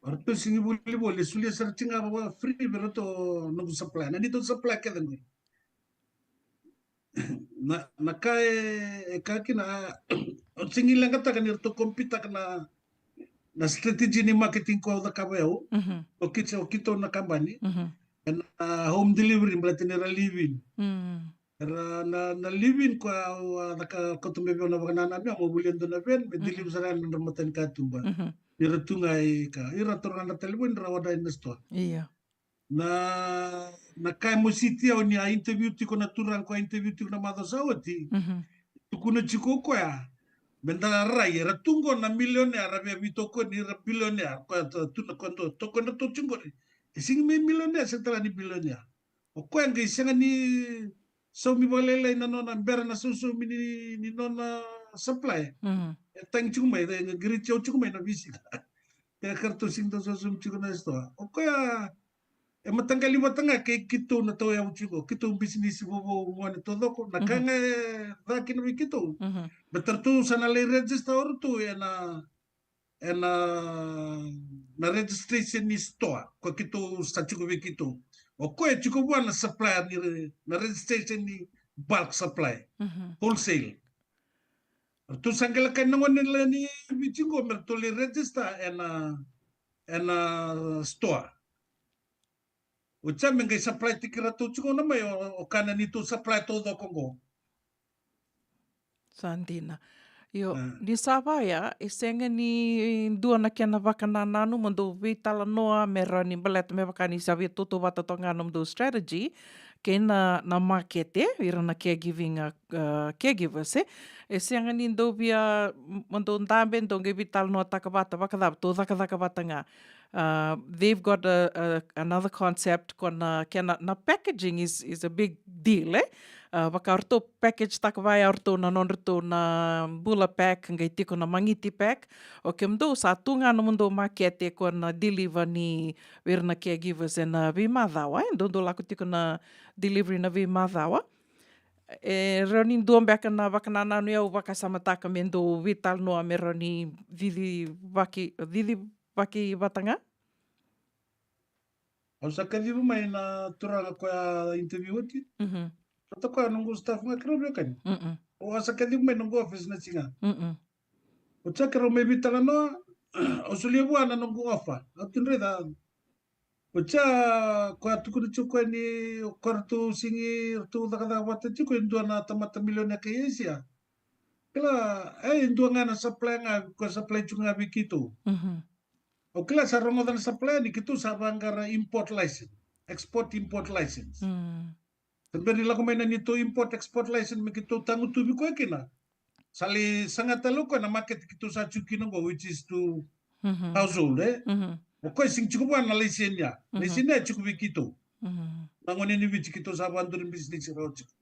O ratou sigi volivoli, e solia sara tiko ga vaka free vei ratou noqu supply. Na neitou supply kece qori. Na, na ka e, e ka kina, a, o sigi leqataka ni ratou compete-taka na, na strategy ni marketing ko au cakava au. Mhm. O keitou, o keitou na kabani. Mhm. Ena, a, home delivery, baleta ni ra live in. Mm. Era na, na live in ko au a caka, kauta mai vei au na vakanananu, mo volia dua na van, me deliver sara yani nodra matanikatuba. Mhm. Ni ra tu ga i ka, ira taura na talevoni, ra order ena store. Io. Na, na ka e mositi au ni a interview tiko na turaga ko a interview tiko na macawa sa oti. Mhm. Tukuna tiko o koya, me da rai, era tu qo na millionaire, ra via veitokoni, ra billionaire, koya tu, tu na koya tu, tokoni ratou tiko qori. E sigi mai millionaire, sega tale ni billionaire. O koya qai sega ni saumi vakalailai na nona, bera na sausaumi ni, ni nona supply. Mhm. E tagi tiko mai, e qiriti au tiko mai na veisiga. E ka ratou sigi dau sausaumi tiko na store. O koya, e mataqali vata ga kei keitou na tauyavu tiko, keitou bisinisi vovou gone taucoko, na ka ga e ca kina vei keitou. Mhm. Baleta ratou sa na lai register o ratou ena, ena, na registration ni store, ko keitou sa tiko vei keitou. O koya e tiko vua na supplier ni re-, na registration ni bulk supply, mhm, wholesale. Ratou sa qai lako yani na gone lewe ni Viti qo me ratou lai register ena, ena store. Oti ya me qai supply-taki iratou tiko na mai o, o ka na neitou supply taucoko qo. Sa dina. Io, a, ni sa vaya, e sega ni dua na kena vakanananu mo dou veitalanoa me rawa ni baleta me vaka ni sa via tautauvata toka ga nomudou strategy kei na, na makete, ira na caregiving, a, a, caregivers, e. E sega ni dou via, m-, mo dou dabe, dou qai veitalanoataka vata, vakacava, dou cakacaka vata ga. A, they've got a, a, another concept, ko na kena, na packaging is, is a big deal, e? A, vaka o ratou package-taka vaya o ratou na nodratou na bula pack, qai tiko na magiti pack. O kemudou sa tu ga nomudou makete ko na deliver ni vei ira na caregivers ena veimacawa, e? Dou, dou lako tiko na delivery na veimacawa. E rawa ni dua beka na vakanananu e au vakasamataka me dou veitalanoa me rawa ni cicivaki, cicivaki vata ga? Au sa kaciva mai na turaga koya interview oti. Mhm. Rauta koya noqu staff ga keirau veiwekani. Mm-mm. Au a sa kaciva mai noqu office na siga. Mm-mm. Oti ya keirau mai veitalanoa, au solia vua na noqu offer. Au tu raica. Oti ya koya tukuna tiko koya ni o koya ratou sigi, ratou cakacaka vata tiko e dua na tamata milionea kai Asia. Kila, e dua ga na supply ga, koya supply tiko ga vei keitou. Mhm. Au kila sa rogoca na supply ni keitou sa vaqara import license, export import license. Mm. Se bera ni lako mai na neitou import export license me keitou tagutuvi koya kina. Sa lai saga tale o koya na market keitou sa tiko kina qo, which is to, mhm, household, e? Mhm. O koya sigi tiko vua na license ya. Mhm. License ya tiko vei keitou. Mhm. Na gone ni Viti keitou sa vakaduri business rawa tiko.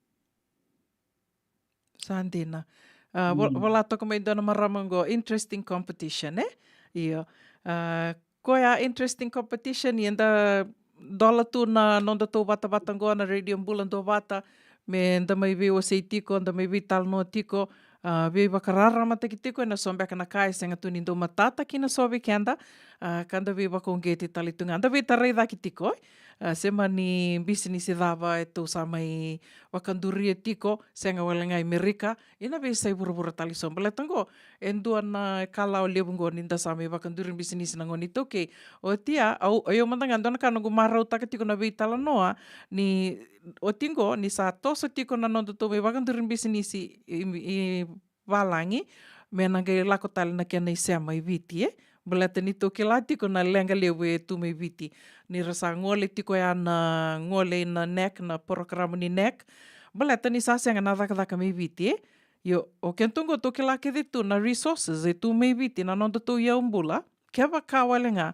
Sa dina. A, vo-, mm, vola toka mai dua na marama qo, interesting competition, e? Io. A, koya interesting competition, ia da dola tu na nodatou vatavata qo na Radio Bula Duavata, me da mai veiwasei tiko, da mai veitalanoa tiko, a, veivakararamataki tiko ena so beka na ka e sega tu ni dau matata kina so vei keda, a, ka da veivakauqeti tale tu ga, da veitarai cake tiko, e? A, se mani bisinisi cava e tou sa mai vakaduria tiko, sega wale ga i Merika, ina veiyasai vuravura tale so. Baleta qo, e dua na ikalawa levu qo ni da sa mai vakaduri bisinisi na gone iTaukei. Oti ya, au, au mada ga dua na ka noqu marautaka tiko na veitalanoa, ni oti qo, ni sa toso tiko na nodatou mai vakaduri bisinisi i, i valagi, me na qai lako tale na kena isema i Viti, e? Baleta ni tou kila tiko na leqa levu e tu mai Viti. Ni ra sa gole tiko ya na gole na NEC, na porokaramu ni NEC. Baleta ni sa sega na cakacaka mai Viti, e? Io, o kedatou qo tou kila kece tu na resources e tu mai Viti, na nodatou iyau bula. Kevaka wale ga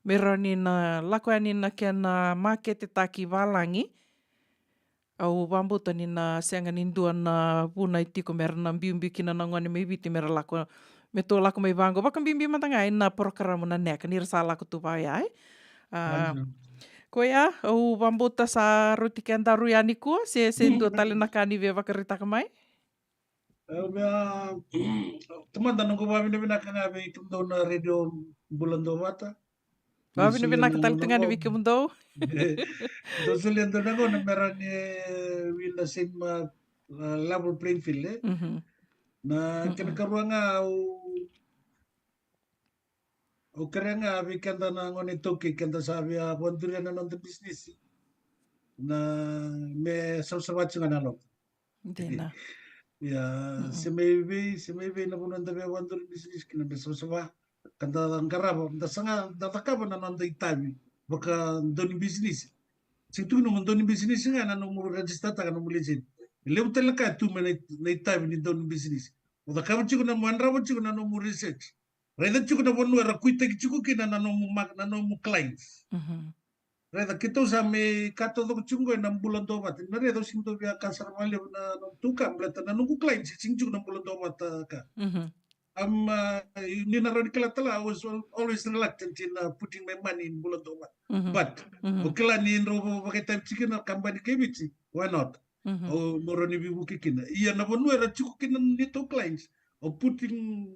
me rawa ni na lako yani na kena maketetaki valagi, au vakabauta ni na sega ni dua na vuna e tiko me ra na biubiu kina na gone mai Viti me ra lako e tou lako mai vaqo, vakabibi mada ga ena porokaramu na neka, ni ra sa lako tu vaya, e? A, koya, au vabauta sa rauti kedaru yani kua, se, se dua tale na ka ni via vakaraitaka mai? Au via, tamata noqu vavinavinaka ga vei kemudou na Radio Bula Duavata. Vavinavinaka tale tu ga ni vei kemudou. Dou solia dou na gauna me rawa ni, e, we in the same, uh, uh, level playing field, e? Mhm. Na kena karua ga, au, au kerea ga vei keda na gone iTaukei, keda sa via vakaduria na noda bisinisi, na me savasava tiko ga na loma. Dina. Ia, se mai vei, se mai vei na vanua da via vakaduri bisinisi kina, me savasava, ka da qarava, da saga, da cakava na noda itavi vakadaunibisinisi. Sega tu ni nomu daunibisinisi ga na nomu register-taka nomu license. E levu tale na ka e tu mai na, na itavi ni daunibisinisi. O cakava tiko na, mo yadrava tiko na nomu research. Raica tiko na vanua era kuitaki tiko kina na nomu ma-, na nomu clients. Mhm. Raica, keitou sa mai ka taucoko tiko qo ena Bula Duavata. Na raica, au sega ni dau via ka sara vakalevu na, na noqu ka, baleta na noqu clients e sega tiko na Bula Duavata ka. Mhm. Am, uh, ni na rawa ni kila tale, I was al-, always reluctant in, uh, putting my money in Bula Duavata. Mhm. But, mhm, au kila ni drau va-, vakaitavi tiko kina na kabani kei Viti, why not? Mhm. Au, mo rawa ni veivuke kina. Ia na vanua era tiko kina neitou clients, au putting,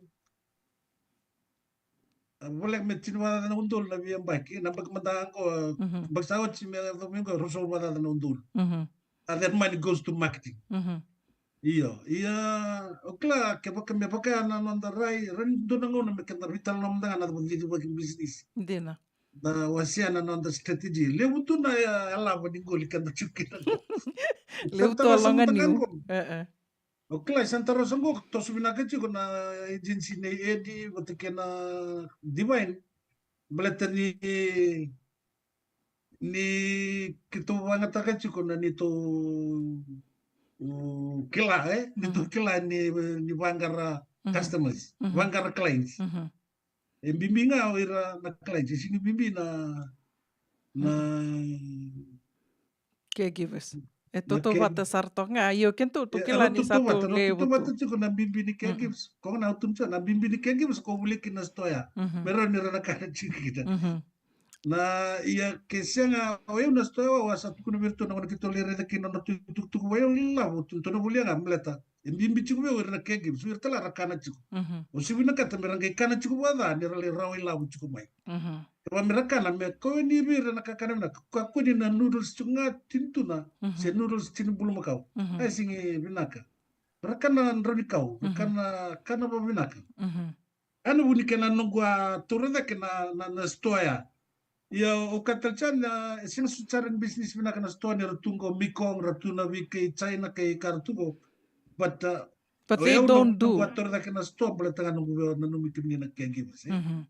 a, voleka me tini vakacaca na udolu na veiyabaki, na yabaki mada qo, mhm, yabaki sa oti me yaco mai qo, ruasagavulu vakacaca na udolu. Mhm. And that money goes to marketing. Mhm. Io, ia, au kila, kevaka me vaka na noda rai, rawa ni dua na gauna me keda veitalanoa mada ga na cicivaki bisinisi. Dina. Da wasea na noda strategy. Levu tu na, e, yalava ni qoli keda tiko kina. Levu tu a loga niu. E, e. Au kila, e Santa Rosa qo, toso vinaka tiko na agency nei Eddie vata kei na Divine. Baleta ni, ni keitou vakayagataka tiko na neitou, o, kila, e? Neitou, mhm, kila ni, ni vaqara, mhm, customers, mhm, vaqara clients. Mhm. E bibi ga o ira na clients, e sega ni bibi na, na, mhm, caregivers. E na tautauvata care-, sara toka ga, io, keitou, tou, e, kila ni sa tautauvata, tautauvata levu tu. Tautauvata tiko na bibi ni, mm-mm, caregivers. Koya ga au tukuna tiko, na bibi ni caregivers, ko vuli kina na sitoa ya. Mhm. Me rawa ni ra na kana tiko kina. Mhm. Na, ia, ke sega, o yau na sitoa ya, au a sa tukuna vei iratou na gauna keitou lai raica kina nodratou itukutuku vakailavo, tou na volia ga, baleta e bibi tiko vei au o ira na caregivers, o ira tale ra kana tiko. Mhm. Au sega ni vinakata me ra qai kana tiko vakaca ni ra lai rawa ilavo tiko mai. Mhm. Kevaka me ra kana, me kau yani vei ira na kakana vinaka. Kakua ni na noodles tiko ga tini tuna, mhm, se noodles tini bulumakau. Mhm. E sega ni vinaka. Ra kana drau ni kau, ra, mhm, kana, kana vakavinaka. Mhm. A na vu ni kena noqu a taura cake na, na, na sitoa ya. Ia, au kaya tale tiko ni, e sega soti sara ni bisinisi vinaka na sitoa ni ra tu qo Mekong, ra tu na veikai China kei ka ra tu qo. But, uh, but o yau na, they don't do. Noqu a taura cake na sitoa, baleta ga noqu vei, nanumi kemuni na caregivers, e? Mhm.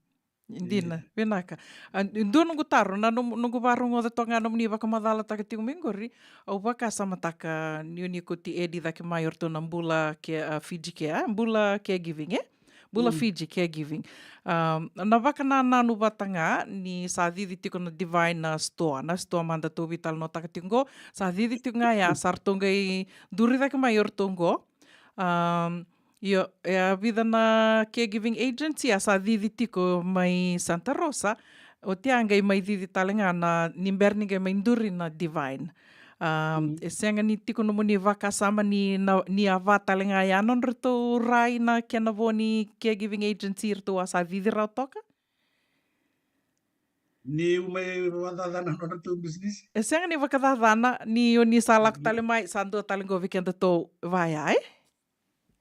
Dina, e, vinaka. A, dua noqu taro, na nomu, noqu vakarogoca toka ga nomuni vakamacalataka tiko mai qori, au vakasamataka ni o ni kauti Eddie cake mai o ratou na Bula Care, a, Fiji Care, a, Bula Caregiving, e? Bula, mm, Fiji Caregiving. Um, na vakanananu vata ga ni sa cici tiko na Divine na sitoa, na sitoa mada tou veitalanoataka tiko qo, sa cici tiko ga ya, sa ratou qai duri cake mai o ratou qo. Um, io, e a vica na caregiving agency a sa cici tiko mai Santa Rosa, oti a qai mai cici tale ga na, ni bera ni qai mai duri na Divine. Um, mm, e sega ni tiko nomuni vakasama ni na, ni a va tale ga ya nodratou rai na kena vo ni caregiving agency ratou a sa cici rawa toka? Niu mai vakacacana nodratou bisinisi? E sega ni vakacacana, ni o ni sa lako, mhm, tale mai, sa dua tale qo vei kedatou vaya, e?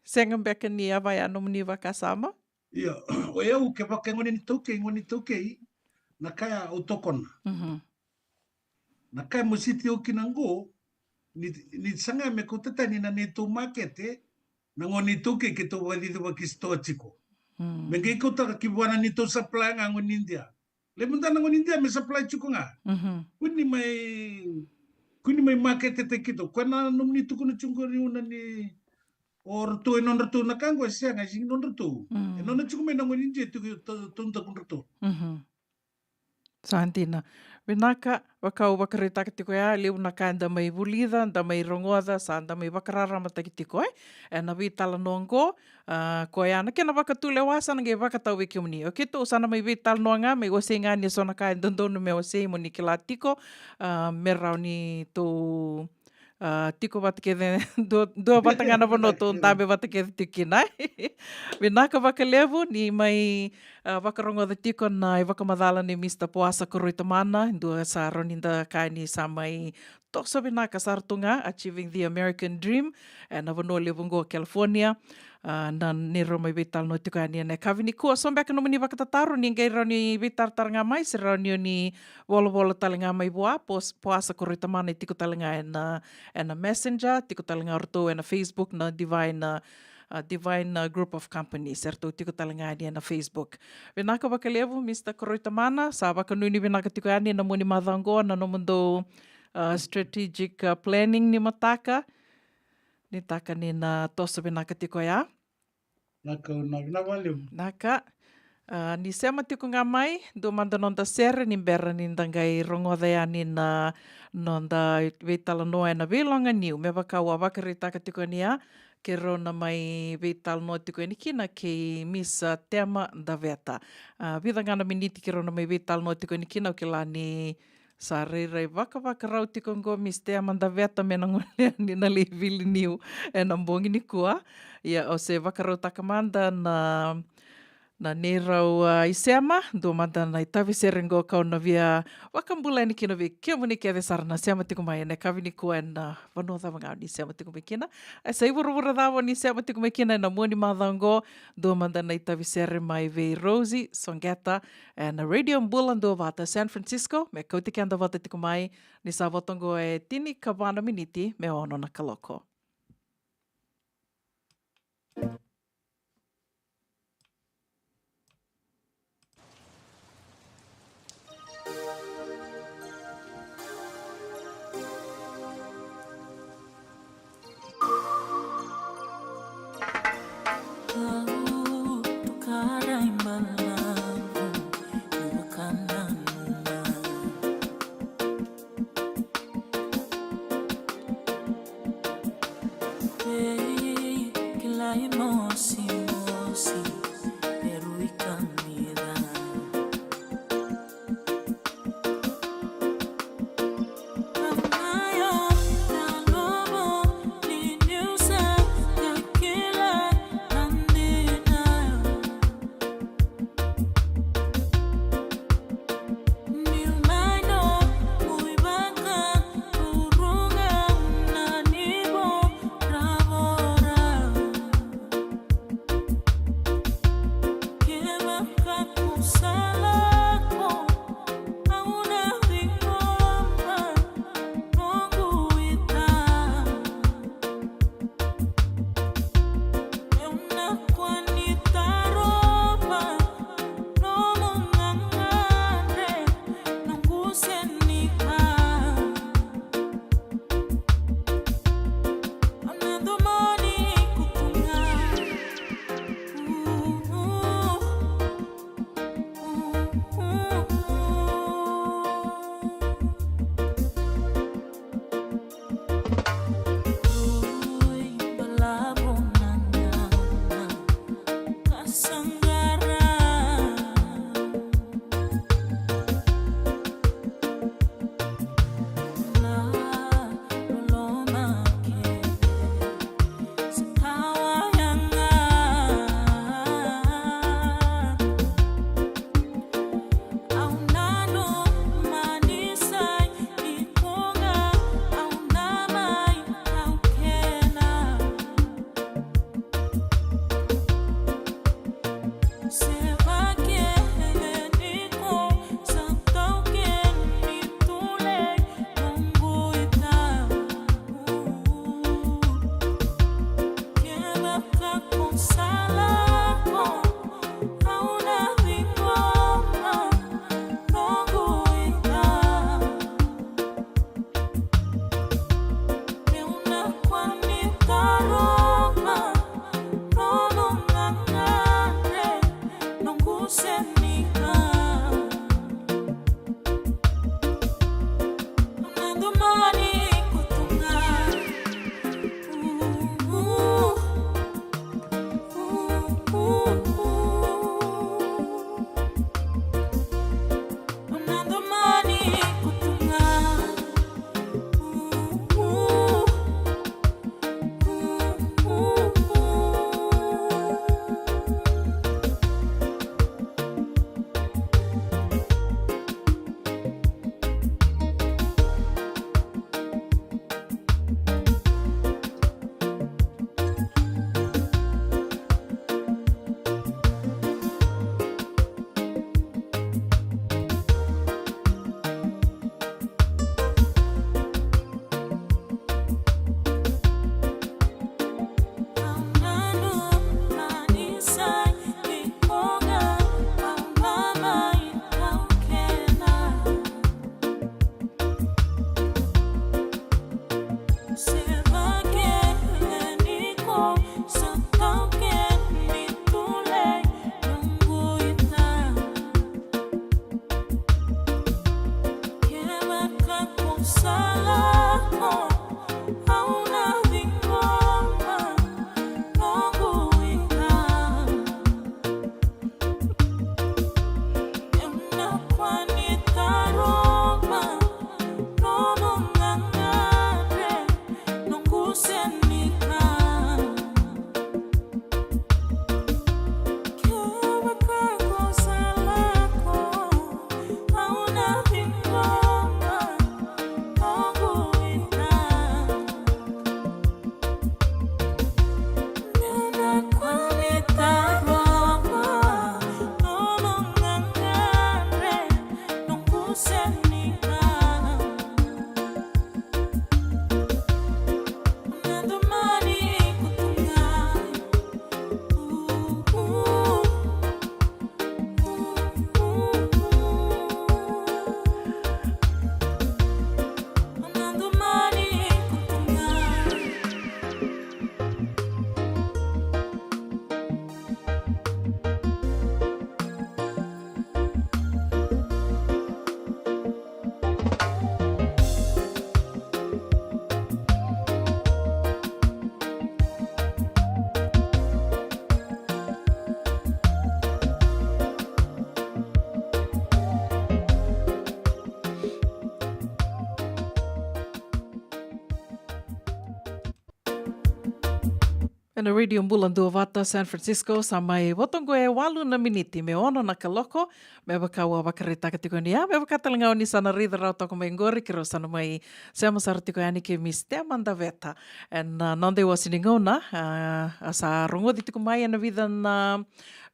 Sega beka ni a vaya nomuni vakasama? Io, o yau kevaka e gone ni taukei, gone ni taukei, na ka ya au tokona. Mhm. Na ka e mositi au kina qo, ni, ni saga me kauta tani na neitou makete, na gone ni taukei keitou vakacicivaki sitoa tiko. Mm. Me qai kauta ki vua na neitou supply ga gone ni Idia. Levu mada na gone ni Idia me supply tiko ga. Mhm. Kua ni mai, kua ni mai makete-taki keitou. Koya na nomuni tukuna tiko qori, una ni o ratou e nodratou na ka qo, e sega, e sega ni nodratou. Mm. E nona tiko mai na gone ni Idia tiko, to-, todakudratou. Mhm. Sa dina. Vinaka, vaka au vakaraitaka tiko ya, levu na ka eda mai vulica, da mai rogoca, sa da mai vakararamataki tiko, e? E na veitalanoa oqo, a, koya na kena vakatulewa sa na qai vakatau vei kemuni. O keitou sa na mai veitalanoa ga, mai wasei ga ni so na ka e dodonu me wasei mo ni kila tiko, a, me rawa ni tou a, tiko vata kece, dua, dua vata ga na vanua tou dabe vata kece tiko kina. Vinaka vakalevu ni mai, a, vakarogoca tiko na ivakamacala nei Mista Poasa Koroi Tamana, dua sa rawa ni da kaya ni sa mai toso vinaka sara tu ga, Achieving the American Dream, e na vanua levu oqo California. A, na neirau mai veitalanoa tiko yani e na yakavi nikua. So beka nomuni vakatataro, ni qai rawa ni veitaratara ga mai, se rawa ni o ni volavola tale ga mai vua, Pos-, Poasa Koroi Tamana e tiko tale ga e na, e na Messenger, tiko tale ga o ratou e na Facebook, na Divine, a, a, Divine, a, Group of Companies, e ratou tiko tale ga yani e na Facebook. Vinaka vakalevu, Mista Koroi Tamana, sa vakanuinui vinaka tiko yani na mua ni macawa oqo na nomudou, a, strategic, a, planning ni mataka. Ni taka ni na toso vinaka tiko ya. Naka, na vinaka vakalevu. Naka. A, ni sema tiko ga mai, dua mada noda sere ni bera ni da qai rogoca yani na noda veitalanoa e na veiloga niu. Me vaka au a vakaraitaka tiko yani ya, keirau na mai veitalanoa tiko yani kina kei Miss, a, Tema Daveta. A, vica ga na miniti keirau na mai veitalanoa tiko yani kina, au kila ni sa rairai vakavakarau tiko oqo Miss Tema Daveta me na gole yani na lai vili niu e na bogi nikua. Ia, au se vakarautaka mada na, na neirau, a, isema, dua mada na itavi sere oqo kau na via vakabula yani kina vei kemuni kece sara na sema tiko mai e na yakavi nikua e na vanua cava ga o ni sema tiko mai kina. E sa ivuravura cava o ni sema tiko mai kina e na mua ni macawa oqo, dua mada na itavi sere mai vei Rosie Soqeta, e na Radio Bula Duavata San Francisco, me kauti keda vata tiko mai, ni sa vata oqo e tinikava na miniti me ono na kaloko. Ena Radio Bula Duavata, San Francisco, sa mai voto qo e walu na miniti me ono na kaloko, me vaka au a vakaraitaka tiko ni ya, me vaka tale ga o ni sa na raica rawa toka mai qori, keirau sa na mai sema sara tiko yani kei Miss Tema Daveta. Ena, ah, noda iwasi ni gauna, ah, a sa rogoci tiko mai ena vica na,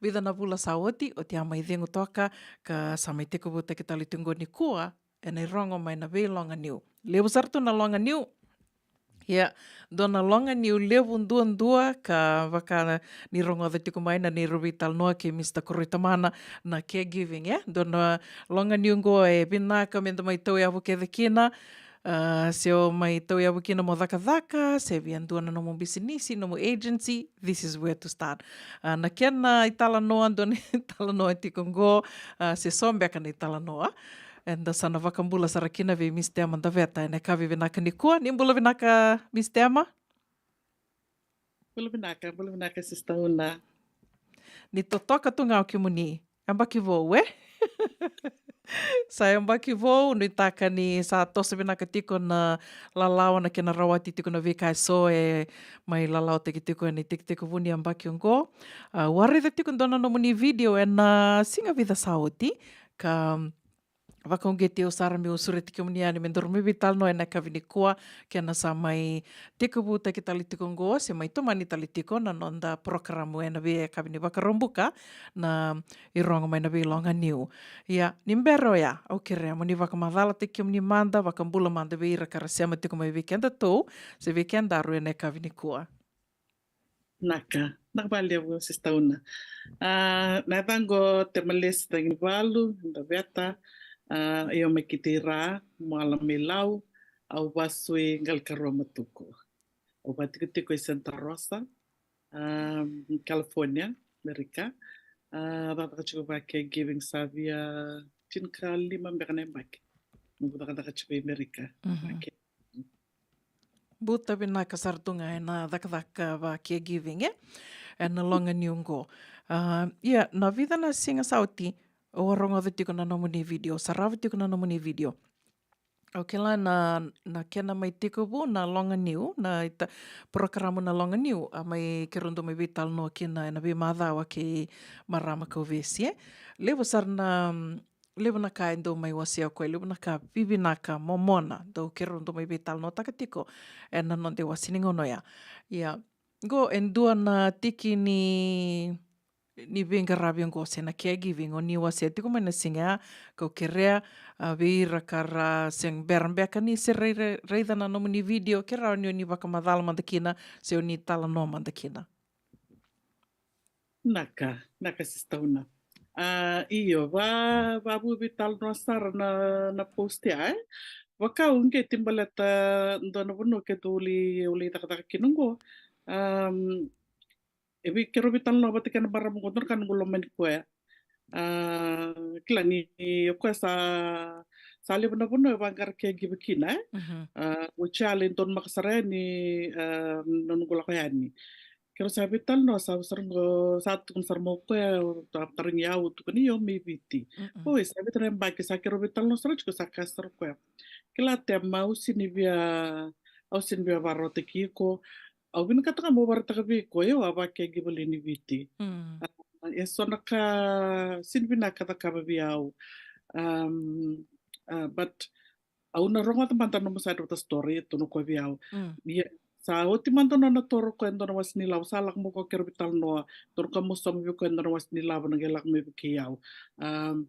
vica na vula sa oti, oti a mai cegu toka, ka sa mai tekivutaki tale tiko qo nikua, ena irogo mai na veiloga niu. Levu sara tu na loga niu. Ia, dua na loga niu levu duadua ka vaka ni rogoca tiko mai na neirau veitalanoa kei Mister Koroi Tamana na caregiving, e? Dua na loga niu qo e vinaka me da mai tauyavu kece kina, ah, se o mai tauyavu kina mo cakacaka, se via dua na nomu bisinisi, nomu agency, this is where to start. Ah, na kena italanoa, dua na italanoa tiko qo, ah, se so beka na italanoa. Eda sa na vakabula sara kina vei Miss Tema Daveta ena yakavi vinaka nikua. Ni bula vinaka, Miss Tema. Bula vinaka, bula vinaka, Sister Una. Ni totoka tu ga o kemuni. Yabaki vou, e? Sa yabaki vou, nuitaka ni sa toso vinaka tiko na lalawa, na kena rawati tiko na veika eso e mai lalawataki tiko ena itekitekivu ni yabaki oqo. Ah, au a raica tiko dua na nomuni video ena siga vica sa oti, ka vakauqeti au sara meu sureti kemuni yani me daru mai veitalanoa ena yakavi nikua, kena sa mai tekivutaki tale tiko oqo, se mai tomani tale tiko na noda porokaramu ena veiyakavi ni Vakaraubuka, na irogo mai na veiloga niu. Ia, ni bera oya, au kerea mo ni vakamacalataki kemuni mada, vakabula mada vei ira ka ra sema tiko mai vei kedatou, se vei kedaru ena yakavi nikua. Naka, naka vakalevu, Sister Una. Ah, na yacaqu o Temalesi Caginivalu Daveta, ah, io mai Kitei Ra, Moala mai Lau, au vasu i Qalikarua Matuku. Au vatikotiko i Santa Rosa, ah, California, Amerika. Ah, cakacaka tiko va caregiving sa via tinikalima beka na yabaki. Noqu cakacaka tiko i Amerika. Mhm. Vaka Buta vinaka sara tu ga ena cakacaka va caregiving, e? Ena loga niu qo. Ah, ia, na vica na siga sa oti, au a rogoca tiko na nomuni video, sarava tiko na nomuni video. Au kila na, na kena mai tekivu na loga niu, na ita-, porokaramu na loga niu, a mai keirau dau mai veitalanoa kina ena veimacawa kei marama Kauvesi, e? Levu sara na, mm, levu na ka e dau mai wasea o koya, levu na ka vivinaka momona, dau keirau dau mai veitalanoataka tiko ena noda iwasi ni gauna oya. Ia, qo e dua na tiki ni, ni veiqaravi oqo se na caregiving o ni wasea tiko mai na siga ya, kau kerea, ah, vei ira ka ra se bera beka ni se rai-, rai-, raica na nomuni video, ke rawa ni o ni vakamacala mada kina, se o ni talanoa mada kina. Naka, naka, Sister Una. Ah, io, va, vavuvi talanoa sara na, na post ya, e? Vaka au qeti baleta dua na vanua keitou lai, au lai cakacaka kina oqo. Am, e vei keirau veitalanoa vata kei na marama oqo, dua na ka noqu lomani koya. Ah, kila ni, o koya sa, sa levu na vanua e vaqara caregiver kina, e? Mhm. Ah, oti ya lai donumaka sara yani, ah, na noqu lako yani. Keirau sa veitalanoa, sa sara qo, sa tukuna sara mai o koya, a tarogi au, tukuni io mai Viti. Mm-mm. Oi, sa vica na yabaki, sa keirau veitalanoa sara tiko, sa kaya sara o koya, kila Tema, au sega ni via, Au sini via varautaki iko. Au vinakata ga meu varautaka vei iko, e, au a vaka caregiver lewe ni Viti. Mm. Ah, e so na ka sini vinaka cakava vei au. Um, ah, but au na rogoca mada na nomu side of the story, e tukuna o koya vei au. Mm. Ia, sa oti mada nona toro o koya e dua na wase ni lavo, sa lako mai o koya kei rau veitalanoa, tukuna o koya meu sauma vei koya e dua na wase ni lavo, na qai lako mai vukei au. Um,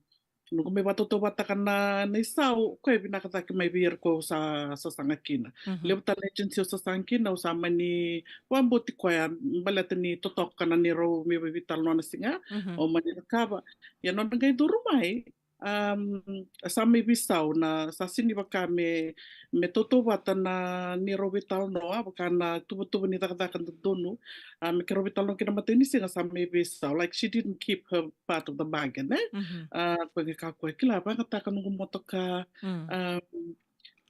noqu mai vakatautauvatataka na, na isau, o koya e vinaka cake mai vei ira ko au sa, sa saga kina. Mhm. Levu tale na agency au sa saga kina, au sa mani vakabauti koya, baleta ni totoka na neirau mai veitalanoa na siga, mhm, au mani cakava. Ia nona qai curu mai, um, sa mai veisau na, sa sini vaka me, me tautauvata na neirau veitalanoa, vaka na tuvatuva ni cakacaka dodonu, ah, me keirau veitalanoa kina matai ni siga sa mai veisau. Like, she didn't keep her part of the bargain, e? Mhm. Ah, o koya qai kaya o koya, kila, vakayagataka noqu motoka, mm, um,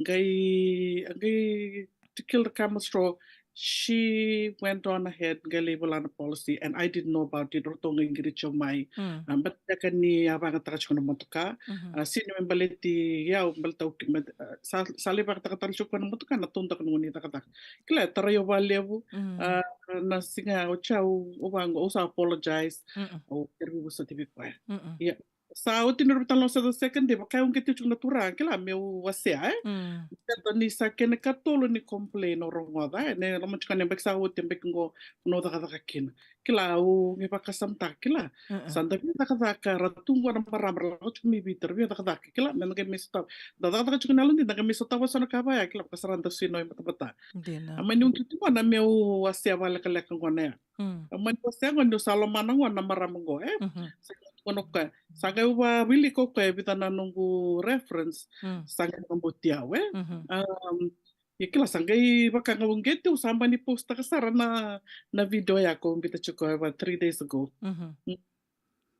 qai, qai to kill the camel straw, she went on ahead, qai lai vola na policy, and I didn't know about it, ratou qai qiriti au mai. Mm. Um, but beka ni a vakayagataka tiko na motoka, mhm, ah, sini me baleti au, baleta au ki-, ma-, ah, sa, sa lai vakayagataka tale tiko na motoka, na taudaku noqu ni cakacaka. Kila, e tarai au vakalevu, mm, ah, na siga oti au, au vaqo, au sa apologize, mm-mm, au kerea veivosoti vei koya. Mm-mm. Ia. Sa oti ni rau veitalanoa sa the second day, vaka e uqeti au tiko na turaga, kila, meu wasea, e? Mm. Baleta ni sa kena ikatolu ni complain au rogoca, e? Na loma tiko ni yabaki sa oti, yabaki qo, au cakacaka kina. Kila, au qai vakasamataka, kila. Mm-mm. Sa da via cakacaka, ra tu qo na marama, ra lako tiko mai Viti, ra via cakacaka, kila, me da qai mai sotava. Da cakacaka tiko na yalodina, da qai mai sotava so na ka vaya, kila, vaka sara da sui na imatamata. Dina. A mani uqeti qo na meu wasea vakalekaleka qo na ya. Mm. A mani wasea qo niu sa lomana qo na marama qo, e? Mhm. Sa qai tukuna o koya. Sa qai au vavilika o koya e vica na noqu reference. Mm. Sa qai vakabauti au, e? Mhm. Um, ia kila sa qai vaka ga au uqeti, au sa mani postaka sara na, na video ya ko au biuta tiko e va three days ago. Mhm. Mm.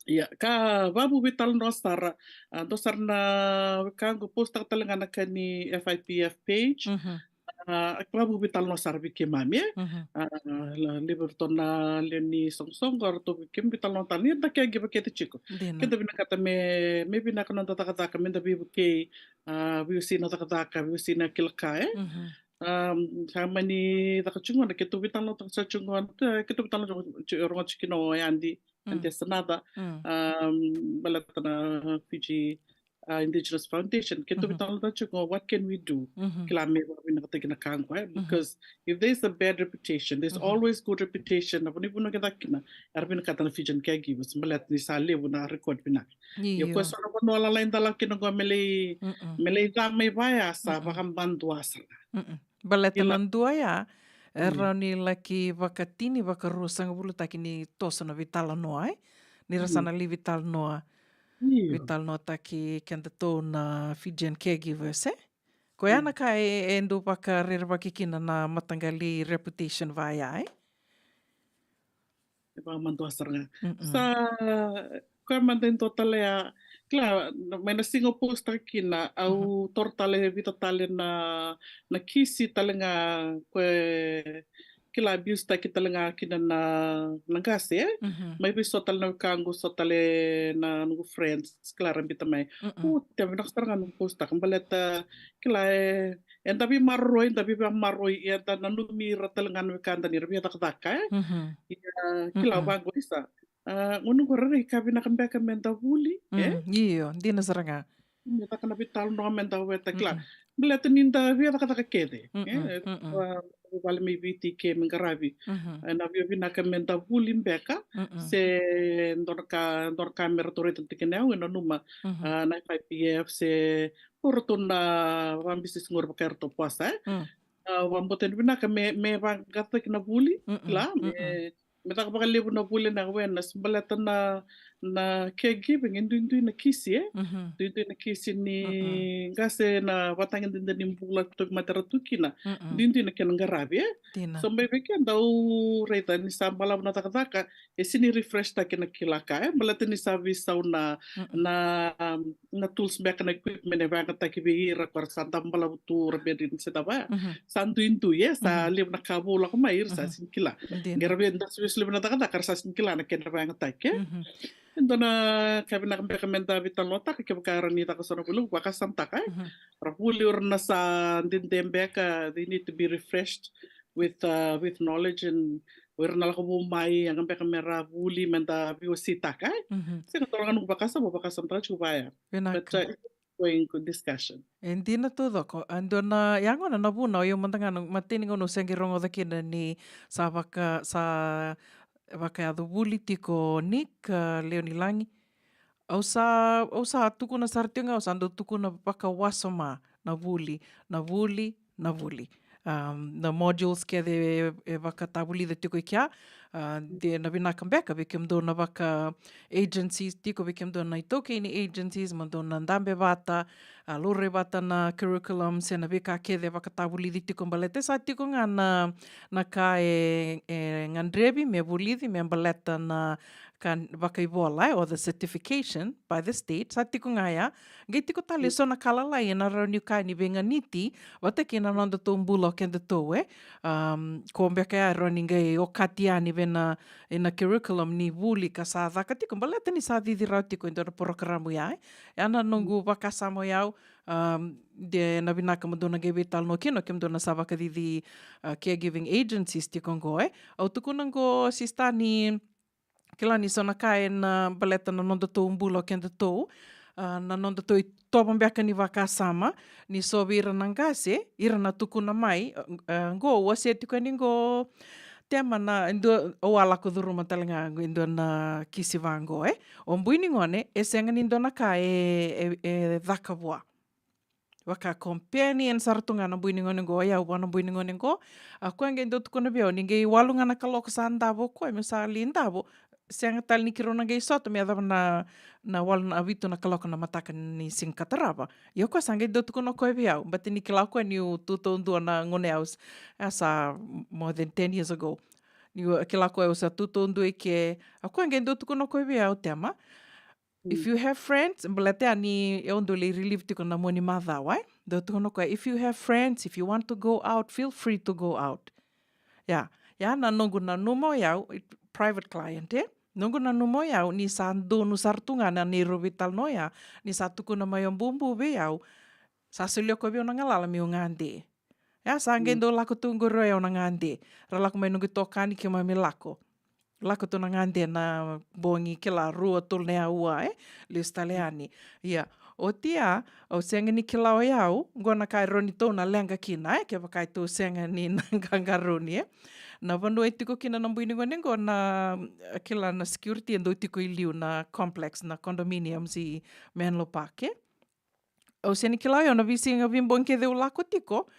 Ia, ka vavu veitalanoa sara, ah, dua sara na wekaqu postaka tale ga na ka ni F I P F page. Mhm. Ah, ka vavu veitalanoa sara vei keimami, e? Mhm. Ah, la, levu ratou na lewe ni soqosoqo, ratou vei keimami veitalanoa tale, ni da caregiver kece tiko. Dina. Keda vinakata me, me vinaka noda cakacaka, me da veivukei, ah, veiwasei na cakacaka, veiwasei na kila ka, e? Mhm. Um, sa mani caka tiko gona, keitou veitalanoataka sara tiko gona, keitou veitalanoa tiko, rogoca tiko kina o Adi, mm, Adi Asanatha, mm, um, baleta na Fiji, uh, Indigenous Foundation, keitou, mhm, veitalanoataka tiko, what can we do? Mhm. Kila me vakavinakataki na ka qo, e? Mhm. Because if there's a bad reputation, there's, mhm, always good reputation. Na vanua, vanua keda kina, era vinakata na Fijian caregivers, baleta ni sa levu na record vinaka. Io. Ia ko so na vanua lalai da lako kina qo me lai, mm-mm, me lai ca mai vaya sa, mm-mm, vakabadua sara. Mm-mm. Baleta na dua ya, e, mm, rawa ni laki vakatini, vakaruasagavulutaki ni toso na veitalanoa, e? Ni ra sa, mm, na lai veitalanoa. Io. Veitalanoataki kedatou na Fijian caregivers, e? Koya, mm, na ka e, e dau vakarerevaki kina na mataqali reputation vaya, e? E vakamadua sara ga. Mm-mm. Sa, koya mada e dua tale ya, kila, na, mai na siga au postaka kina, au, mhm, toro tale, vica tale na, na kisi tale ga, koya, kila, abuse taki tale ga kina na, na qase, e? Mhm. Mai vei so tale na wekaqu, so tale na noqu friends, kila, ra biuta mai. Mm-mm. O, te vinaka sara ga noqu postaka, baleta, kila, e, eda veimaroroi, da veivamaroroi, eda nanumi ira tale ga na wekada ni ra via cakacaka, e? Mhm. Ia, kila, mm-mm, vaqo isa. Ah, gauna qo rairai ka vinaka beka me da vuli, e? Mm, io, dina sara ga. Me caka na veitalanoa me da weta, kila. Mm-mm. Baleta ni da via cakacaka kece, e? Mm-mm, mm-mm. Ah, vale mai Viti ke me qaravi. Mhm. E na via vinaka me da vuli beka, mm-mm, se dua na ka, dua na ka me ratou raica tiko kina au, e nanuma, mhm, ah, na F I P F, se o ratou na vakabisinisi qori vaka eratou posa, e? Mm. Ah, vakabauta ni vinaka me, me vaqaqacotaki na vuli, mm-mm, kila, me, mm-mm, me caka vakalevu na vuli, na awareness, baleta na, na caregiving, e duidui na kisi, e? Mhm. Duidui na kisi ni, mm-mm, qase, na vatagedegede ni bula, tauvimate ra tu kina. Mm-mm. Duidui na kena qaravi, e? Dina. So mai vei keda, au raica ni sa balavu na cakacaka, e sini refresh taki na kila ka, e? Baleta ni sa veisau na, mm-mm, na, um, na tools beka, na equipment e vakayagataki vei ira ko ra sa dau balavu tu, ra bedridden se cava ya. Mhm. Sa duidui, e, sa, mhm, levu na ka vou lako mai, ira sa, mhm, sini kila. Dina. Qai ra via da sa vesu levu na cakacaka, ra sa sini kila na kena vakayagataki, e. Mhm. E dua na ka vinaka beka me da veitalanoataka kevaka era ni caka so na vuli, vakasamataka, e. Mhm. Ra vuli o ira na sa dede beka, they need to be refreshed with, uh, with knowledge and o ira na lako vou mai, yaga beka me ra vuli me da veiwasitaka, e. Mhm. Sega, dua ga noqu vakasama, vakasamataka tiko vaya. Vinaka. But, uh, going good discussion. E dina taucoko. A dua na, ya gona na vuna o yau mada ga na imatai ni gauna au se qai rogoca kina ni sa vaka, sa vakayaco vuli tiko o Nick, a, Leonilagi. Au sa, au sa tukuna sara tiko ga, au sa dau tukuna vakawasoma na vuli, na vuli, na vuli. Um, na modules kece e, e vakatavulica tiko i kea, a, de na vinaka beka vei kemudou na vaka agencies tiko, vei kemudou na itaukei ni agencies, mo dou na dabe vata, a, laurai vata na curriculum se na veika kece e vakatavulici tiko, baleta e sa tiko ga na, na ka e, e gadrevi me vulici me baleta na ka vakaivola, e, o the certification by the state, sa tiko ga ya. Qai tiko tale so na ka lalai ena rawa ni ka ni veiganiti vata kei na nodatou bula o kedatou, e. Um, ko beka ya e rawa ni qai okati yani vei na, ena curriculum ni vuli ka sa caka tiko, baleta ni sa cici rawa tiko e dua na porokaramu ya, e. Ya na noqu vakasama o yau, um, de na vinaka mo dou na qai veitalanoa kina o kemudou na sa vakacici, a, caregiving agencies tiko qo, e. Au tukuna qo, sista, ni kila ni so na ka ena baleta na nodatou bula o kedatou, a, na nodatou itovo beka ni vakasama, ni so vei ira na qase, ira na tukuna mai, a, a, qo, au wasea tiko yani qo, Tema, na, e dua, au a lako curuma tale ga e dua na kisi vaqo, e. O bui ni gone e sega ni dua na ka e, e, e caka vua. Vaka companion sara tu ga na bui ni gone qo, o yau vua na bui ni gone qo. A, koya qai dau tukuna vei au ni qai walu ga na kaloko sa davo o koya, meu sa lai davo, sega tale ni keirau na qai sota me yacova na, na walu na vitu na kaloko na mataka ni siga ka tarava. Ia o koya sa qai dau tukuna o koya vei au, baleta ni kila o koya niu tu taudua na gauna ya, au s-, a, sa more than ten years ago. Niu kila o koya au sa tu taudua i ke, a, o koya qai dau tukuna o koya vei au, Tema, if you have friends, baleta ya ni au dau lai relieve tiko na mua ni macawa, e. Dau tukuna o koya, if you have friends, if you want to go out, feel free to go out. Ia, ia na noqu nanuma o yau, i, private client, e. Noqu nanuma o yau ni sa donu sara tu ga na neirau veitalanoa ya, ni sa tukuna mai o bubu vei au, sa solia o koya vei au na galala meu gade. Ia sa qai dau lako tu qori o yau na gade. Ra lako mai noqu itokani, keimami lako. Lako tu na gade na bogi, kila, rua, tolu na aua, e, lesu tale yani. Ia, oti ya, au sega ni kila o yau qo na ka e rawa ni tou na leqa kina, e, kevaka e tou sega ni na qaqarauni, e. Na vanua e tiko kina na bui ni gone qo, na, kila, na security e dau tiko i liu na complex, na condominiums i Menlo Park, e. Au sega ni kila o yau na veisiga, veibogi kece au lako tiko,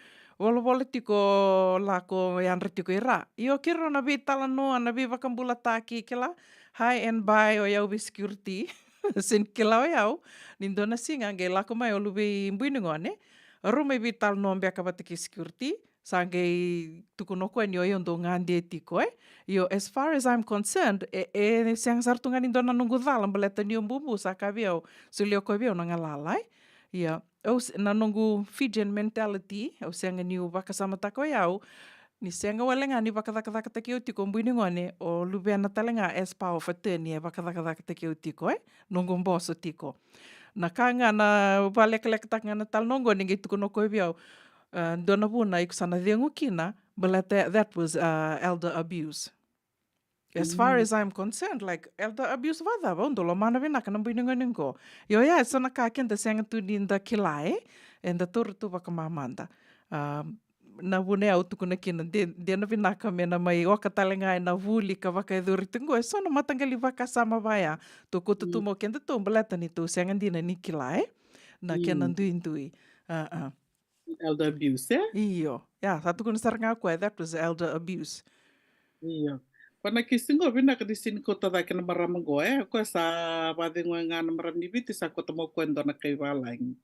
volavola tiko, lako yadra tiko i ra. Io, keirau na veitalanoa, na veivakabulataki, kila, hi and bye o yau vei security. Sega ni kila o yau ni dua na siga qai lako mai o luvei bui ni gone, rau mai veitalanoa beka vata kei security. Sa qai tukuna o koya ni o yau dau gade tiko, e. Io, as far as I'm concerned, e, e sega sara tu ga ni dua na noqu cala, baleta ni o bubu sa kaya vei au, solia o koya vei au na galala, e. Ia, au s-, na noqu Fijian mentality, au sega niu vakasamataka o yau ni sega wale ga ni vakacakacakataki au tiko o bui ni gone, o luvena tale ga as power of attorney e vakacakacakataki au tiko, e. Noqu boso tiko. Na ka ga na vakalekalekataka ga na talanoa qo ni qai tukuna o koya vei au, a, dua na vuna iko sa na cegu kina, baleta that was, uh, elder abuse. As far as I'm concerned, like, elder abuse vacava? Au dau lomana vinaka na bui ni gone qo. Io, ya e so na ka keda sega tu ni da kila, e, eda taura tu vakamamada. Um, na vuna e au tukuna kina, de, de na vinaka me na mai oka tale ga ena vuli ka vakayacori tu qo e so na mataqali vakasama vaya. Tou kauta tu mai o kedatou, baleta ni tou sega dina ni kila, e, na kena duidui. A, a. Elder abuse, e? Io. Ia, sa tukuna sara ga o koya, that was elder abuse. Io. Ko na kisi qo, vinaka ni sega ni kauta cake na marama qo, e? Ko sa vacegu ga na marama ni Viti, sa kauta mai o koya e dua na kai valagi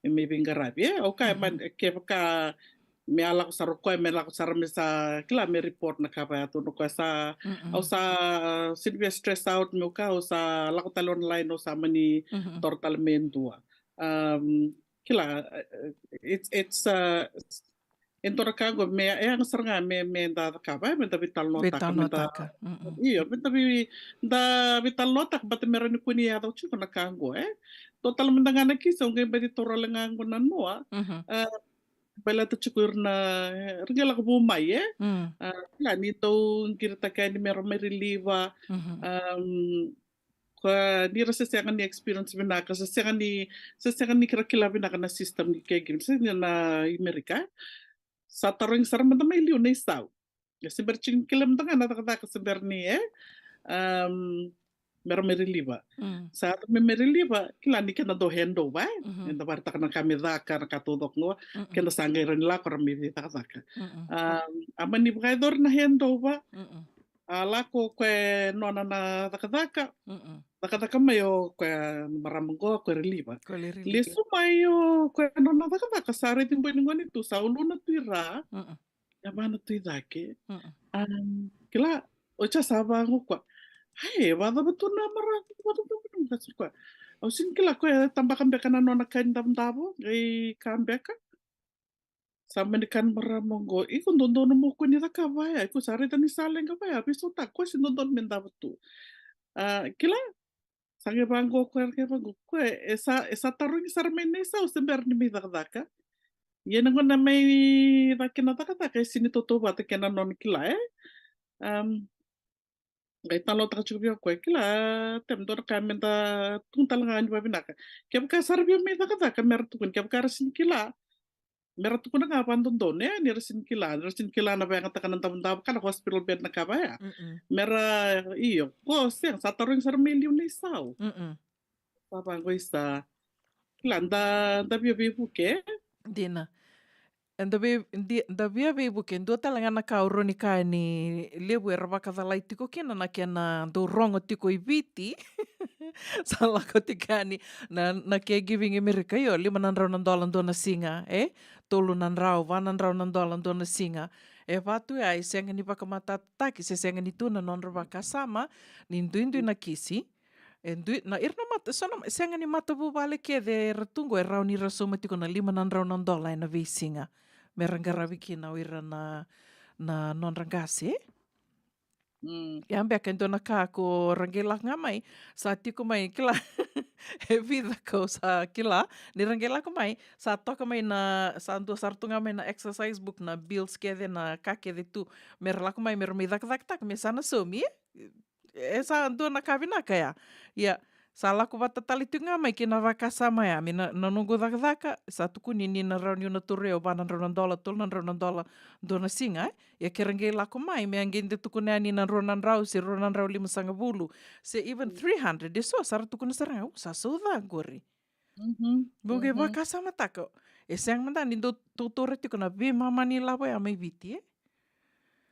me mai veiqaravi, e? Au kaya, kevaka me a lako sara o koya, me lako sara me sa kila me report na ka vaya tu, o koya sa, au sa sega ni via stress out, meu kaya au sa lako tale online, au sa mani toro tale me dua. Um, kila, uh, it's, it's, uh, E dua na ka qo me, e yaga sara ga me, me da cakava, e, me da veitalanoataka, me da, veitalanoataka. Mm-mm. Io, me da vei, da veitalanoataka, baleta me rawa ni kua ni yaco tiko na ka qo, e. Dua tale mada ga na kisi, au qai baci taura wale ga qo na noa. Mhm. A, baleta tiko ira na, e, ira qai lako vou mai, e. Mm. A, kila ni dau qiritaka yani me ra mai relieve-a. Mhm. Am, Koya ni ra se sega ni experience vinaka, se sega ni, se sega ni ra kila vinaka na system ni caregiving, se ni na Amerika. Sa tarogi sara mada mai liu na isau. E se bera tiko ni kila mada ga na cakacaka se bera ni, e, um, me ra mai relieve-a. Mm. Sa me mai relieve-a, kila ni keda dau handover, e? Mhm. Eda vakaraitaka na ka me caka, na ka taucoko qo, mm-mm, keda sa qai rawa ni lako ra mai veicakacaka. Mm-mm. Um, a mani vakayacori na handover, mm-mm, a lako o koya e nona na cakacaka. Mm-mm. Cakacaka mai o koya na marama qo, o koya relieve-a. Koya relieve-a. Lesu mai o koya e nona na cakacaka, sa raici boi ni gone tu, sa uluna tu i ra. Mm-mm. Yavana tu i cake. Mm-mm. Am, kila, o koya sa vaqo o koya. Ai, e vacava tu na marama, vacava tu na marama, ka sa koya. Au sega ni kila, o koya e tabaka beka na nona ka ni davodavo, qai ka beka. Sa mani kaya na marama qo, iko dodonu mo kua ni cakava ya, iko sa raica ni sa leqa va ya, veisautaka, ko se dodonu me davo tu. A, kila, sa qai vaqo o koya, qai vaqo o koya, e sa, e sa tarogi sara mai na isau se bera ni mai cakacaka. Ia na gauna mai caka na cakacaka, e sega ni tautauvata kei na nona kila, e. Am, Qai talanoataka tiko vei au o koya, kila, Temi, dua na ka me da tukuna tale ga ni vavinaka. Kevaka sa ra via mai cakacaka, me ra tukuna, kevaka ra sega ni kila, me ra tukuna ga vadodonu, e, ni ra sega ni kila, ni ra sega ni kila na vakayagataka na davodavo, ka na hospital bed, na ka vaya. Mm-mm. Me ra, io, qo sega, sa tarogi sara mai liu na isau. Mm-mm. Sa vaqo isa. Kila, da, da via veivuke. Dina. E da vei, di, da via veivuke, dua tale ga na ka au rawa ni kaya ni levu era vakacalai tiko kina na kena dau rogo tiko i Viti. Sa lako tiko yani na, na caregiving i Amerika, io, lima na drau na dola dua na siga, e? Tolu na drau, va na drau na dola dua na siga. E va tu ya, e sega ni vakamatatataki, se sega ni tu na nodra vakasama ni duidui na kisi. E dui, na ira na mata, so na, sega ni matavuvale kece era tu qo e rawa ni ra sauma tiko na lima na drau na dola ena veisiga me ra qaravi kina o ira na, na nodra qase. Mm. Ia beka e dua na ka ko ra qai lako ga mai, sa tiko mai, kila, e vica kau sa kila, ni ra qai lako mai, sa toka mai na, sa dua sara tu ga mai na exercise book, na bills kece, na ka kece tu, me ra lako mai, me ra mai cakacakataka, me sa na saumi, e? E sa dua na ka vinaka ya. Ia, sa lako vata tale tiko ga mai kei na vakasama ya, me na, na noqu cakacaka, sa tukuni ni na rawa niu na taura o va na drau na dola, tolu na drau na dola dua na siga, e? Ia ke ra qai lako mai, me a qai de tukuna yani na rua na drau, se rua na drau limasagavulu, se even three hundred, e so, sa ra tukuna sara ga, u, sa sauca qori. Mhm, meu qai, mhm, vakasamataka. E sega mada ni dau tautaura tiko na veimama ni lavo ya mai Viti, e?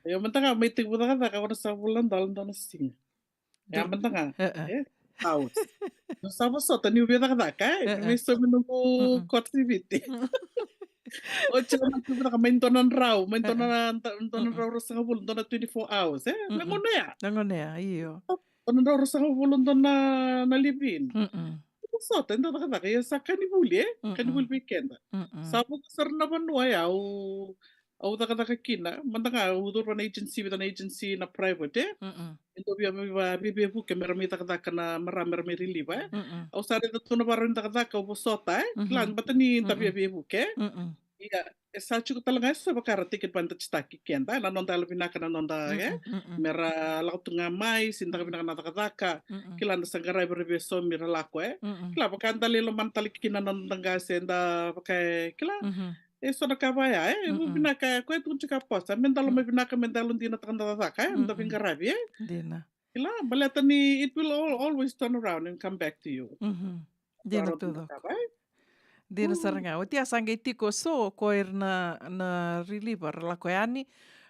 Io mada ga, mai tekivu cakacaka, ono sagavulu na dola dua na siga. Ya mada ga, e? Hours. Au sa vosota niu via cakacaka, e? Ni mai saumi noqu, mm-mm, kota i Viti. Oti au na tekivu cakacaka, mai dua na drau, mai dua na, dua na drau ruasagavulu, dua na twenty-four hours, e? Na gauna ya. Na gauna ya, io. Dua na drau ruasagavulu, dua na, na live-in. Mm-mm. Vosota, eda cakacaka, ia sa ka ni vuli, e? Ka ni vuli vei keda. Mm-mm. Sa vuqa sara na vanua ya au, au cakacaka kina. Mada ga au curu vua na agency, vei na agency na private, e? Mm-mm. E dau via, via, via, via veivuke me ra mai cakacaka na marama, me ra mai relieve, e? Mm-mm. Au sa raica tu na varau ni cakacaka, au vosota, e? Mm-hmm. Kila, baleta ni da via veivuke, e? Mm-mm. Ia, e sa tiko tale ga e so vaka ra take advantage-taki keda, e, na noda yalovinaka, na noda, e, mm-mm, mm-mm, me ra lako tu ga mai, se caka vinaka na cakacaka, mm-mm, kila, da sa qaravi ira vei so me ra lako, e. Mm-mm. Kila, vaka da lai lomana tale kina na noda qase, da vaka, e, kila, mm-hmm, e so na ka vaya, e, mm-mm, vinaka, e, koya tukuni tiko o Posa, me da lomai vinaka, me da yalodinataka na cakacaka, e, me da, mm-mm, veiqaravi, e. Dina. Kila, baleta ni it will al-, always turn around and come back to you. Mm-hmm. Dina. Turn around taucoko. Dina sara ga. Oti ya sa qai tiko so ko ira na, na reliever ra lako yani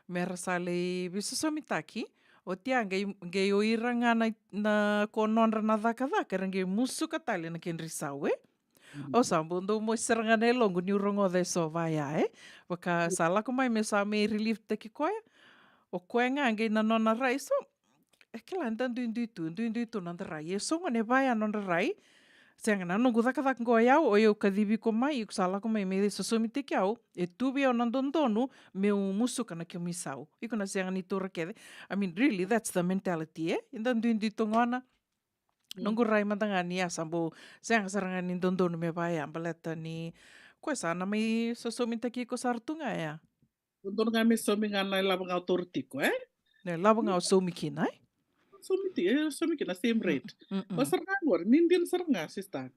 me ra sa lai veisosomitaki. Oti ya qai, qai o ira ga na, na ko nodra na cakacaka era qai musuka tale na kedra isau, e? Mm. Au sa bau dau mosi sara ga na yaloqu niu rogoca e so vaya, e? Vaka sa lako mai me sa mai relieve-taki koya. O koya ga qai na nona rai so, e kila, da duidui tu, duidui tu na noda rai. E so gone vaya nodra rai, Sega, na noqu cakacaka qo o yau, o yau kacivi iko mai, iko sa lako mai me sosomitaki au, e tu vei au na dodonu meu musuka na kemu isau. Iko na sega ni taura kece. I mean, really, that's the mentality, e? Eda duidui tu gona. Mm. Noqu rai mada ga ni a sa bau sega sara ga ni dodonu me vaya, baleta ni koya sa na mai sosomitaki iko sara tu ga ya. Dodonu ga me saumi ga na ilavo ga o taura tiko, e? Na ilavo ga o saumi kina, e? Saumi ti-, e, saumi kina, same rate. Mm, mm. Koya sara ga qori, ni dina sara ga, sister.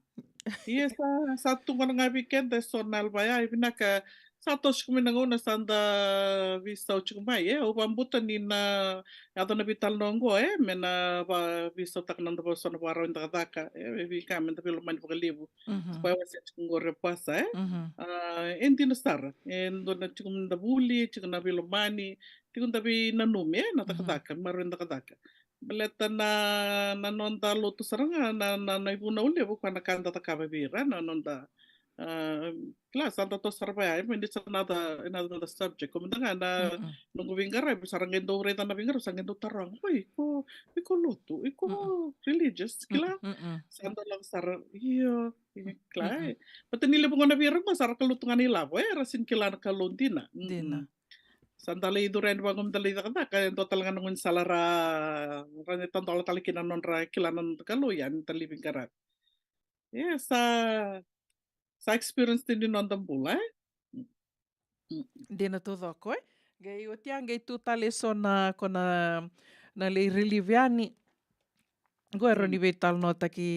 Ia sa, sa tu gona ga vei keda e so na yalo vaya, e vinaka, sa toso tiko mai na gauna sa da veisau tiko mai, e? Au vakabauta ni na yaco na veitalanoa qo, e? Me na va-, veisautaka na noda va-, so na vakarau ni cakacaka, e? E vei ka me da veilomani vakalevu. Mhm. Koya au a sega tiko qori e pasa, e? Mhm. A, e dina sara. E dua na tiko da vuli, tiko na veilomani, tiko da veinanumi, e? Na, mhm, cakacaka, maroroi na cakacaka. Baleta na, na noda lotu sara ga, na, na, na ivunau levu, koya na ka da cakava vei ira, na noda, a, kila, sa da toso sara vaya, e, but it's another, another, another subject. Ko mada ga na, mm-mm, noqu veiqaravi, sa ra qai dau raica na veiqaravi, sa qai dau taroga, "Oi, iko, iko lotu, iko, mm-mm, religious," kila? Mm-mm, mm-mm. Sa dau lako sara, io, io, kila, mm-mm, e. Baleta ni levu gona vei ira qo, sa ra ka lotu ga na ilavo, e, ra sega ni kila na Kalou dina. Mm-mm. Dina. Sa da lai curu yani vaqo me da lai cakacaka, e dua tale ga na gaunisala ra, ra na tadola tale kina na nodra kila na nodra Kalou, ia ni da lai veiqaravi. E, sa, sa experience ni noda bula, e? Mm. Mm. Dina taucoko, e? Qai oti ya, qai tu tale e so na, ko na, na lai relieve yani. Qo e rawa ni, mm, veitalanoataki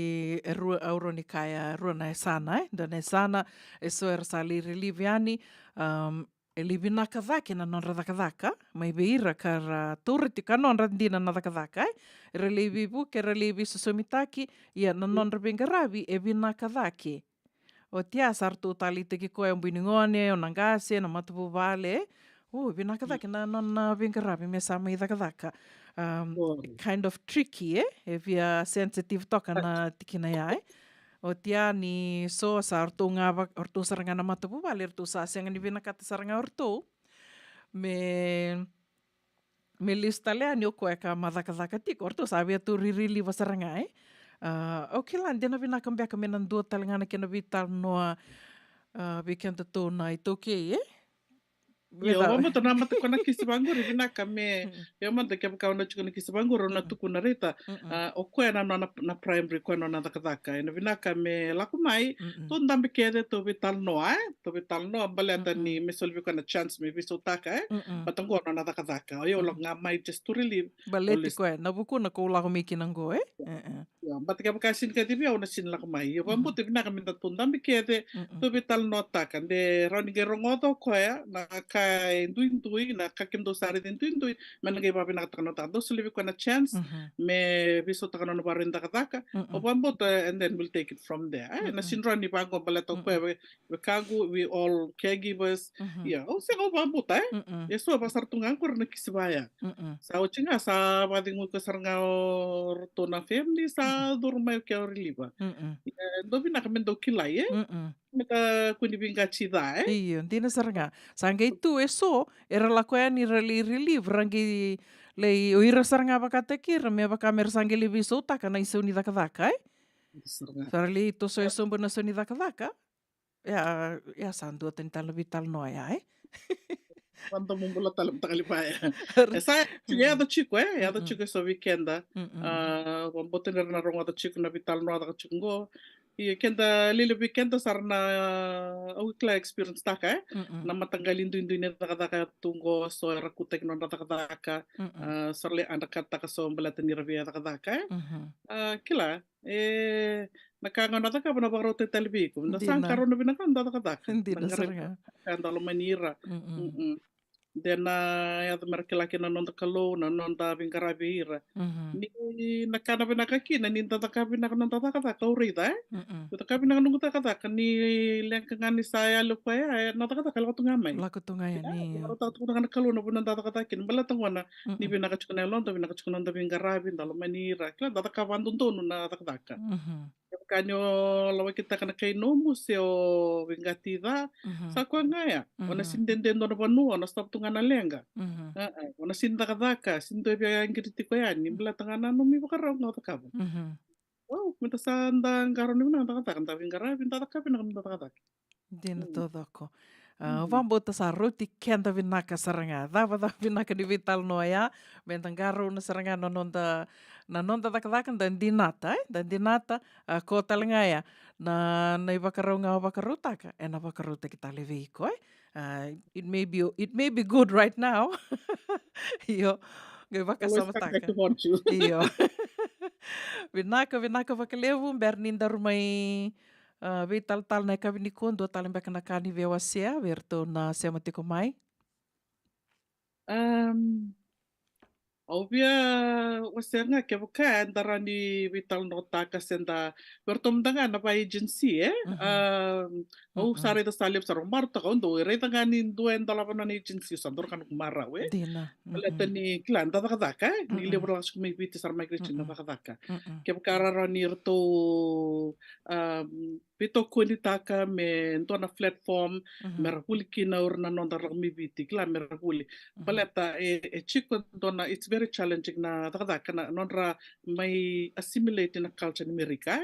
e rua, au rawa ni kaya e rua na yasana, e? Dua na yasana, e so era sa lai relieve yani, um, e lai vinaka cake na nodra cakacaka, mai vei ira ka ra taura tiko na nodra dina na cakacaka, e? Era lai veivuke, era lai veisosomitaki, ia na, mm, nodra veiqaravi e vinaka cake. Oti ya sa ratou taleitaki koya o bui ni gone, o na qase, na matavuvale. O, vinaka cake na nona veiqaravi me sa mai cakacaka. Um, kind of tricky, e? E via sensitive toka na tikina ya, e? Oti ya ni so sa ratou ga va-, ratou sara ga na matavuvale, ratou sa sega ni vinakata sara ga o ratou me me lesu tale yani o koya ka ma cakacaka tiko, o ratou sa via tu ririliva sara ga, e? A, au kila de na vinaka beka me na dua tale ga na kena veitalanoa, a, vei kedatou na iTaukei, e? Io, au vakabauta na mata ko na kisi vaqori vinaka me, mm, io mada kevaka au na tiko na kisi vaqori, au na, mm-mm, tukuna, raica, mm-mm, a, o koya na nona, na primary, koya na nona cakacaka. Ena vinaka me lako mai, mm-mm, tou dabe kece, tou veitalanoa, e? Tou veitalanoa, baleta, mm-mm, ni me soli vei koya na chance me veisautaka, e? Mm-mm. Baleta qo na nona cakacaka. O yau, mm, lako ga mai just to relieve. Baleti koya, na vukuna ko lako mai kina qo, e? Yeah. E, e. Io, baleta kevaka sega ni kacivi au, au na sega ni lako mai. Io, mhm, vakabauta vinaka me da tou dabe kece, mm-mm, tou veitalanoataka. De rawa ni qai rogoca o koya na ka e duidui, na ka kemudou sa raica e duidui, me na qai vakavinakataka na nona cakacaka. Dou soli vei koya na chance, mhm, me veisautaka na nona vakarau ni cakacaka. Mm-mm. Au vakabauta, and then we'll take it from there. E, na, mm-mm, sega ni rawa ni vaqo baleta o koya, mm-mm, vei, vei kequ, we all caregivers. Mhm. Ia, au sega, au vakabauta, e? Mm-mm. E so vaka sara tu ga qori na kisi vaya. Mm-mm. Sa oti ga, sa vakacegui koya sara ga o ratou na family, sa, mm-mm, curu mai o koya o relieve. Mm-mm. E, dau vinaka me dau kilai, e? Mm-mm. Me da kua ni veiqati ca, e? Io, dina sara ga. Sa qai tu e so, era lako yani ra lai relieve, ra qai lai, o ira sara ga vakataki ira, me vaka me ra sa qai lai veisautaka na isau ni cakacaka, e? Sara ga. Sa ra lai toso e sobu na isau ni cakacaka. Ia, ia sa duatani tale na veitalanoa ya, e? Vakadomobula tale mataka liva ya. E sa, mm, yaco tiko, e? Yaco, mm-mm, tiko e so vei keda. Mm-mm. A, vakabauta ni ra na rogoca tiko na veitalanoa caka tiko qo. Ia keda lelevu vei keda sa ra na, au kila experience taka, e? Mm-mm. Na mataqali duidui ni cakacaka tu qo, so era kutaki nodra cakacaka. Mm-mm. A, so ra lai undercut taka so baleta ni ra via cakacaka, e? Mhm. A, kila. E, na ka ga o na cakava na vakarautaki tale vei iko. Da sa, dina, qarauna vinaka na noda cakacaka. Dina sara ga. Na ka da lomani ira. Mm-mm. Mm-mm. De na yaco me ra kila kina na noda Kalou, na noda veiqaravi ira. Mhm. Ni na ka na vinaka kina, ni da cakava vinaka na noda cakacaka, au raica, e? Mm-mm. Au cakava vinaka na noqu cakacaka, ni leqa ga ni sa yali o koya, e, na cakacaka lako tu ga mai. Lako tu ga yani, io. Vakarautaka tu ga na Kalou na vanua da cakacaka kina. Baleta gona, ni, mm-mm, vinaka tiko na yaloda, vinaka tiko na noda veiqaravi, da lomani ira. Kila da cakava vakadodonu na cakacaka. Mhm. Kevaka ni o lawakitaka na kai nomu se o veiqati ca, mhm, sa koya ga ya. O na, mhm, sega ni dede dua na vanua, o na stop tu ga na leqa. Mhm. E, e, o na sega ni cakacaka, sega ni dua e via qiri tiko yani, mhm, baleta ga na nomu ivakarau ga o cakava. Mhm. Wow, meda sa da qarauna vinaka na cakacaka, da veiqaravi, da caka vinaka meda cakacaka. Dina taucoko. A, vakabauta sa rauti keda vinaka sara ga. Cava, cava vinaka ni veitalanoa ya, meda qarauna sara ga na noda, na noda cakacaka, da dinata, e? Da dinata, a, ko tale ga ya. Na, na ivakarau ga o vakarautaka, ena vakarautaki tale vei iko, e? A, it may be, it may be good right now. Io, qai vakasamataka. Io. Vinaka, vinaka vakalevu, bera ni daru mai, a, veitalatala na yakavi nikua, dua tale beka na ka ni veiwasea vei iratou na sema tiko mai. Um, au via wasea ga kevaka eda rawa ni veitalanoataka se da, vei iratou mada ga na va agency, e? Um, au sa raica sa levu sara, au marautaka, au dau raica ga ni dua e dolava nona agency, au sa dau raica na noqu marau, e? Dina. Baleta ni kila, da cakacaka, e? Ni levu ra lako mai Viti sa ra migrate na cakacaka. Kevaka ra rawa ni ratou, um, veitokonitaka me dua na platform me ra vuli kina o ira na noda lako mai Viti, kila, me ra vuli. Baleta e, e tiko dua na, it's very challenging na cakacaka na nodra mai assimilate na culture ni Merika,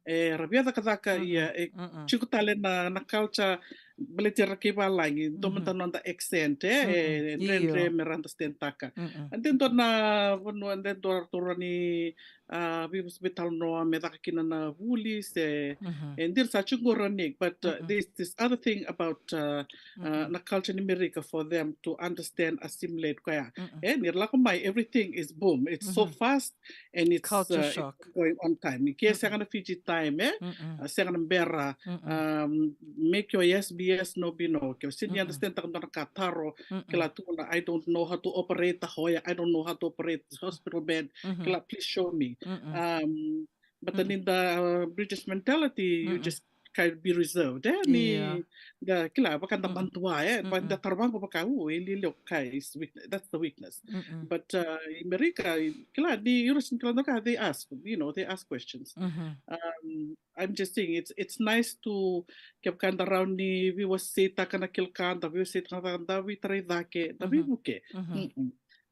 e. E ra via cakacaka, ia e tiko tale na, na culture, baleti ira kei valagi, dua mada noda accent, e, e dredre me ra understand taka. And then dua na vanua, and then dua ratou rawa ni, a, vei, veitalanoa me caka kina na vuli se, e dina sa tiko qori, Nick, but, uh, there's this other thing about, uh, uh, na culture ni Merika for them to understand, assimilate koya. E, ni ra lako mai, everything is boom. It's so fast and it's, culture, uh, shock. It's going on time. Ni ke sega na Fiji time, e? A, sega na bera, um, make your yes be yes, no be no. Ke o sega ni understand taka dua na ka, taro, kila, tukuna, I don't know how to operate the Hoyer, I don't know how to operate this hospital bed. Kila, please show me. Um, but then in the, uh, British mentality, you just kind of be reserved, e? Ni da, kila, vaka da madua, e? Vaka da taro vaqo vaka, u, e lialia, okay, is weak-, that's the weakness. But, uh, i Merika, kila, ni European, kila, they ask, you know, they ask questions. Um, I'm just saying, it's, it's nice to, kevaka da rawa ni veiwaseitaka na kila ka, da veiwaseitaka na, da veitarai cake, da veivuke.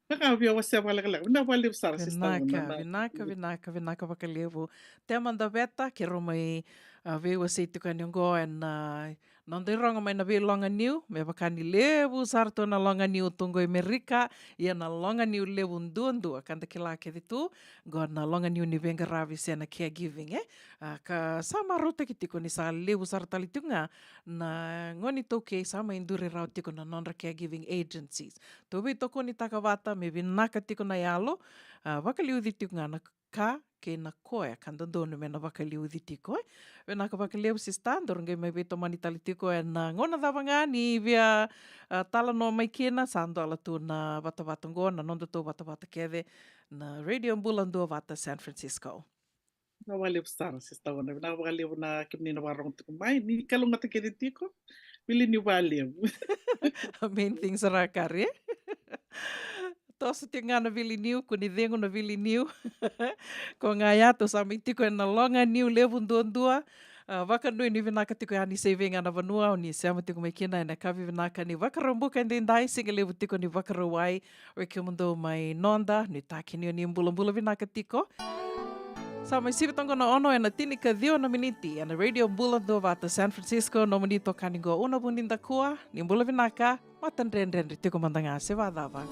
Vinaka, via wasea vakalekaleka. Vinaka vakalevu sara, sister. Vinaka, vinaka, vinaka, vinaka vakalevu. Tema da veta, keirau mai, a, veiwasei tiko yani oqo ena, a, noda irogo mai na veiloga niu, me vaka ni levu sara tu na loga niu tu oqo i Merika, ia na loga niu levu duadua ka da kila kece tu, oqo na loga niu ni veiqaravi se na caregiving, e? A, ka sa marautaki tiko ni sa levu sara tale tiko ga na gone iTaukei sa mai duri rawa tiko na nodra caregiving agencies. Tou veitokonitaka vata me vinaka tiko na yalo, a, vakaliuci tiko ga na ka kei na koya ka dodonu me na vakaliuci tiko, e. Vinaka vakalevu, sister, daru qai mai veitomani tale tiko ena gauna cava ga ni via, a, talanoa mai kina, sa dola tu na vatavata oqo, na nodatou vatavata kece, na Radio Bula Duavata San Francisco. Vinaka vakalevu sara, sister Wana. Vinaka vakalevu na kemuni na vakarorogo tiko mai. Ni kalougata kece tiko. Vili niu vakalevu. Main thing sara, Kari. Toso tiko ga na vili niu, kua ni cegu na vili niu. Ko ga ya, tou sa mai tiko ena loga niu levu duadua. A, vakanuinui vinaka tiko yani se i vei ga na vanua o ni sema tiko mai kina ena yakavi vinaka ni Vakaraubuka edaidai, siga levu tiko ni Vakarauwai. Vei kemudou mai noda, nuitaki ni o ni bulabula vinaka tiko. Sa mai sivi toka na ono ena tinikaciwa na miniti ena Radio Bula Duavata San Francisco, nomuni itokani qo Una Vunidakua. Ni bula vinaka, matadredredre tiko mada ga se vakacava.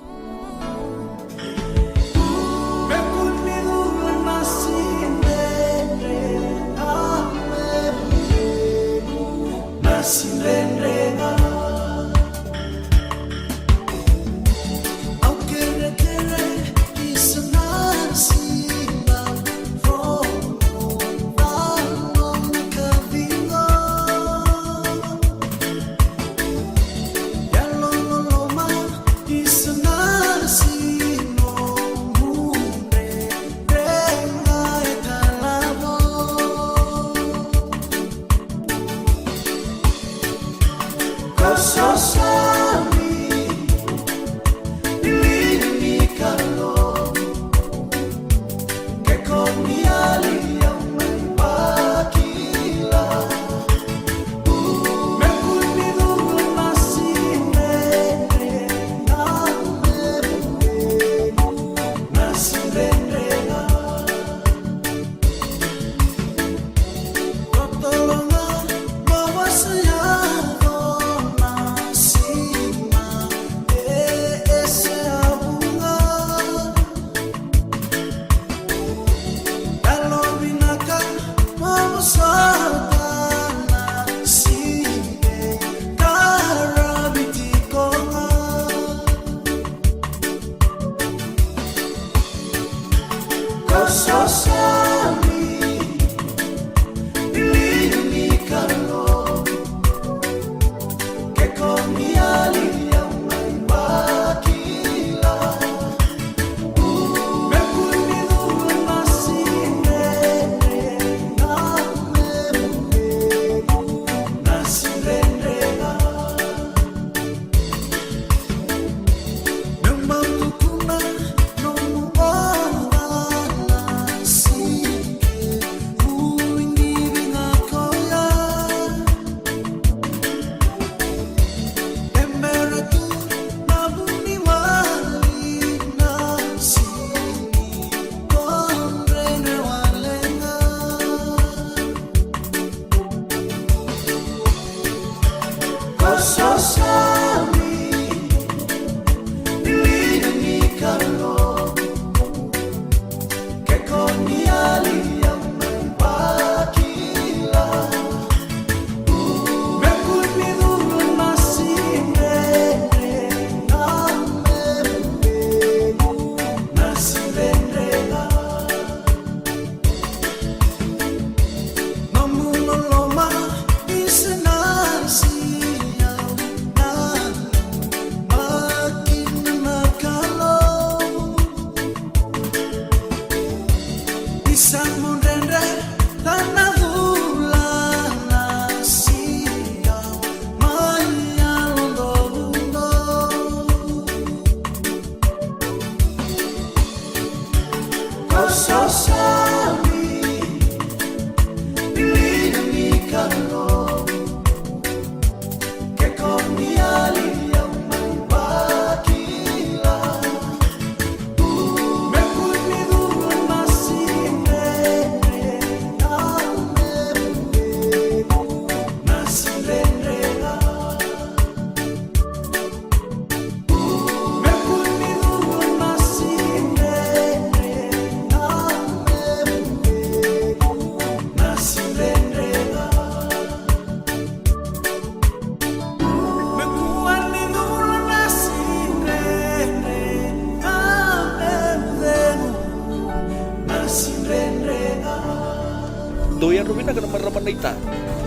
Dou yadra vinaka na marama naita.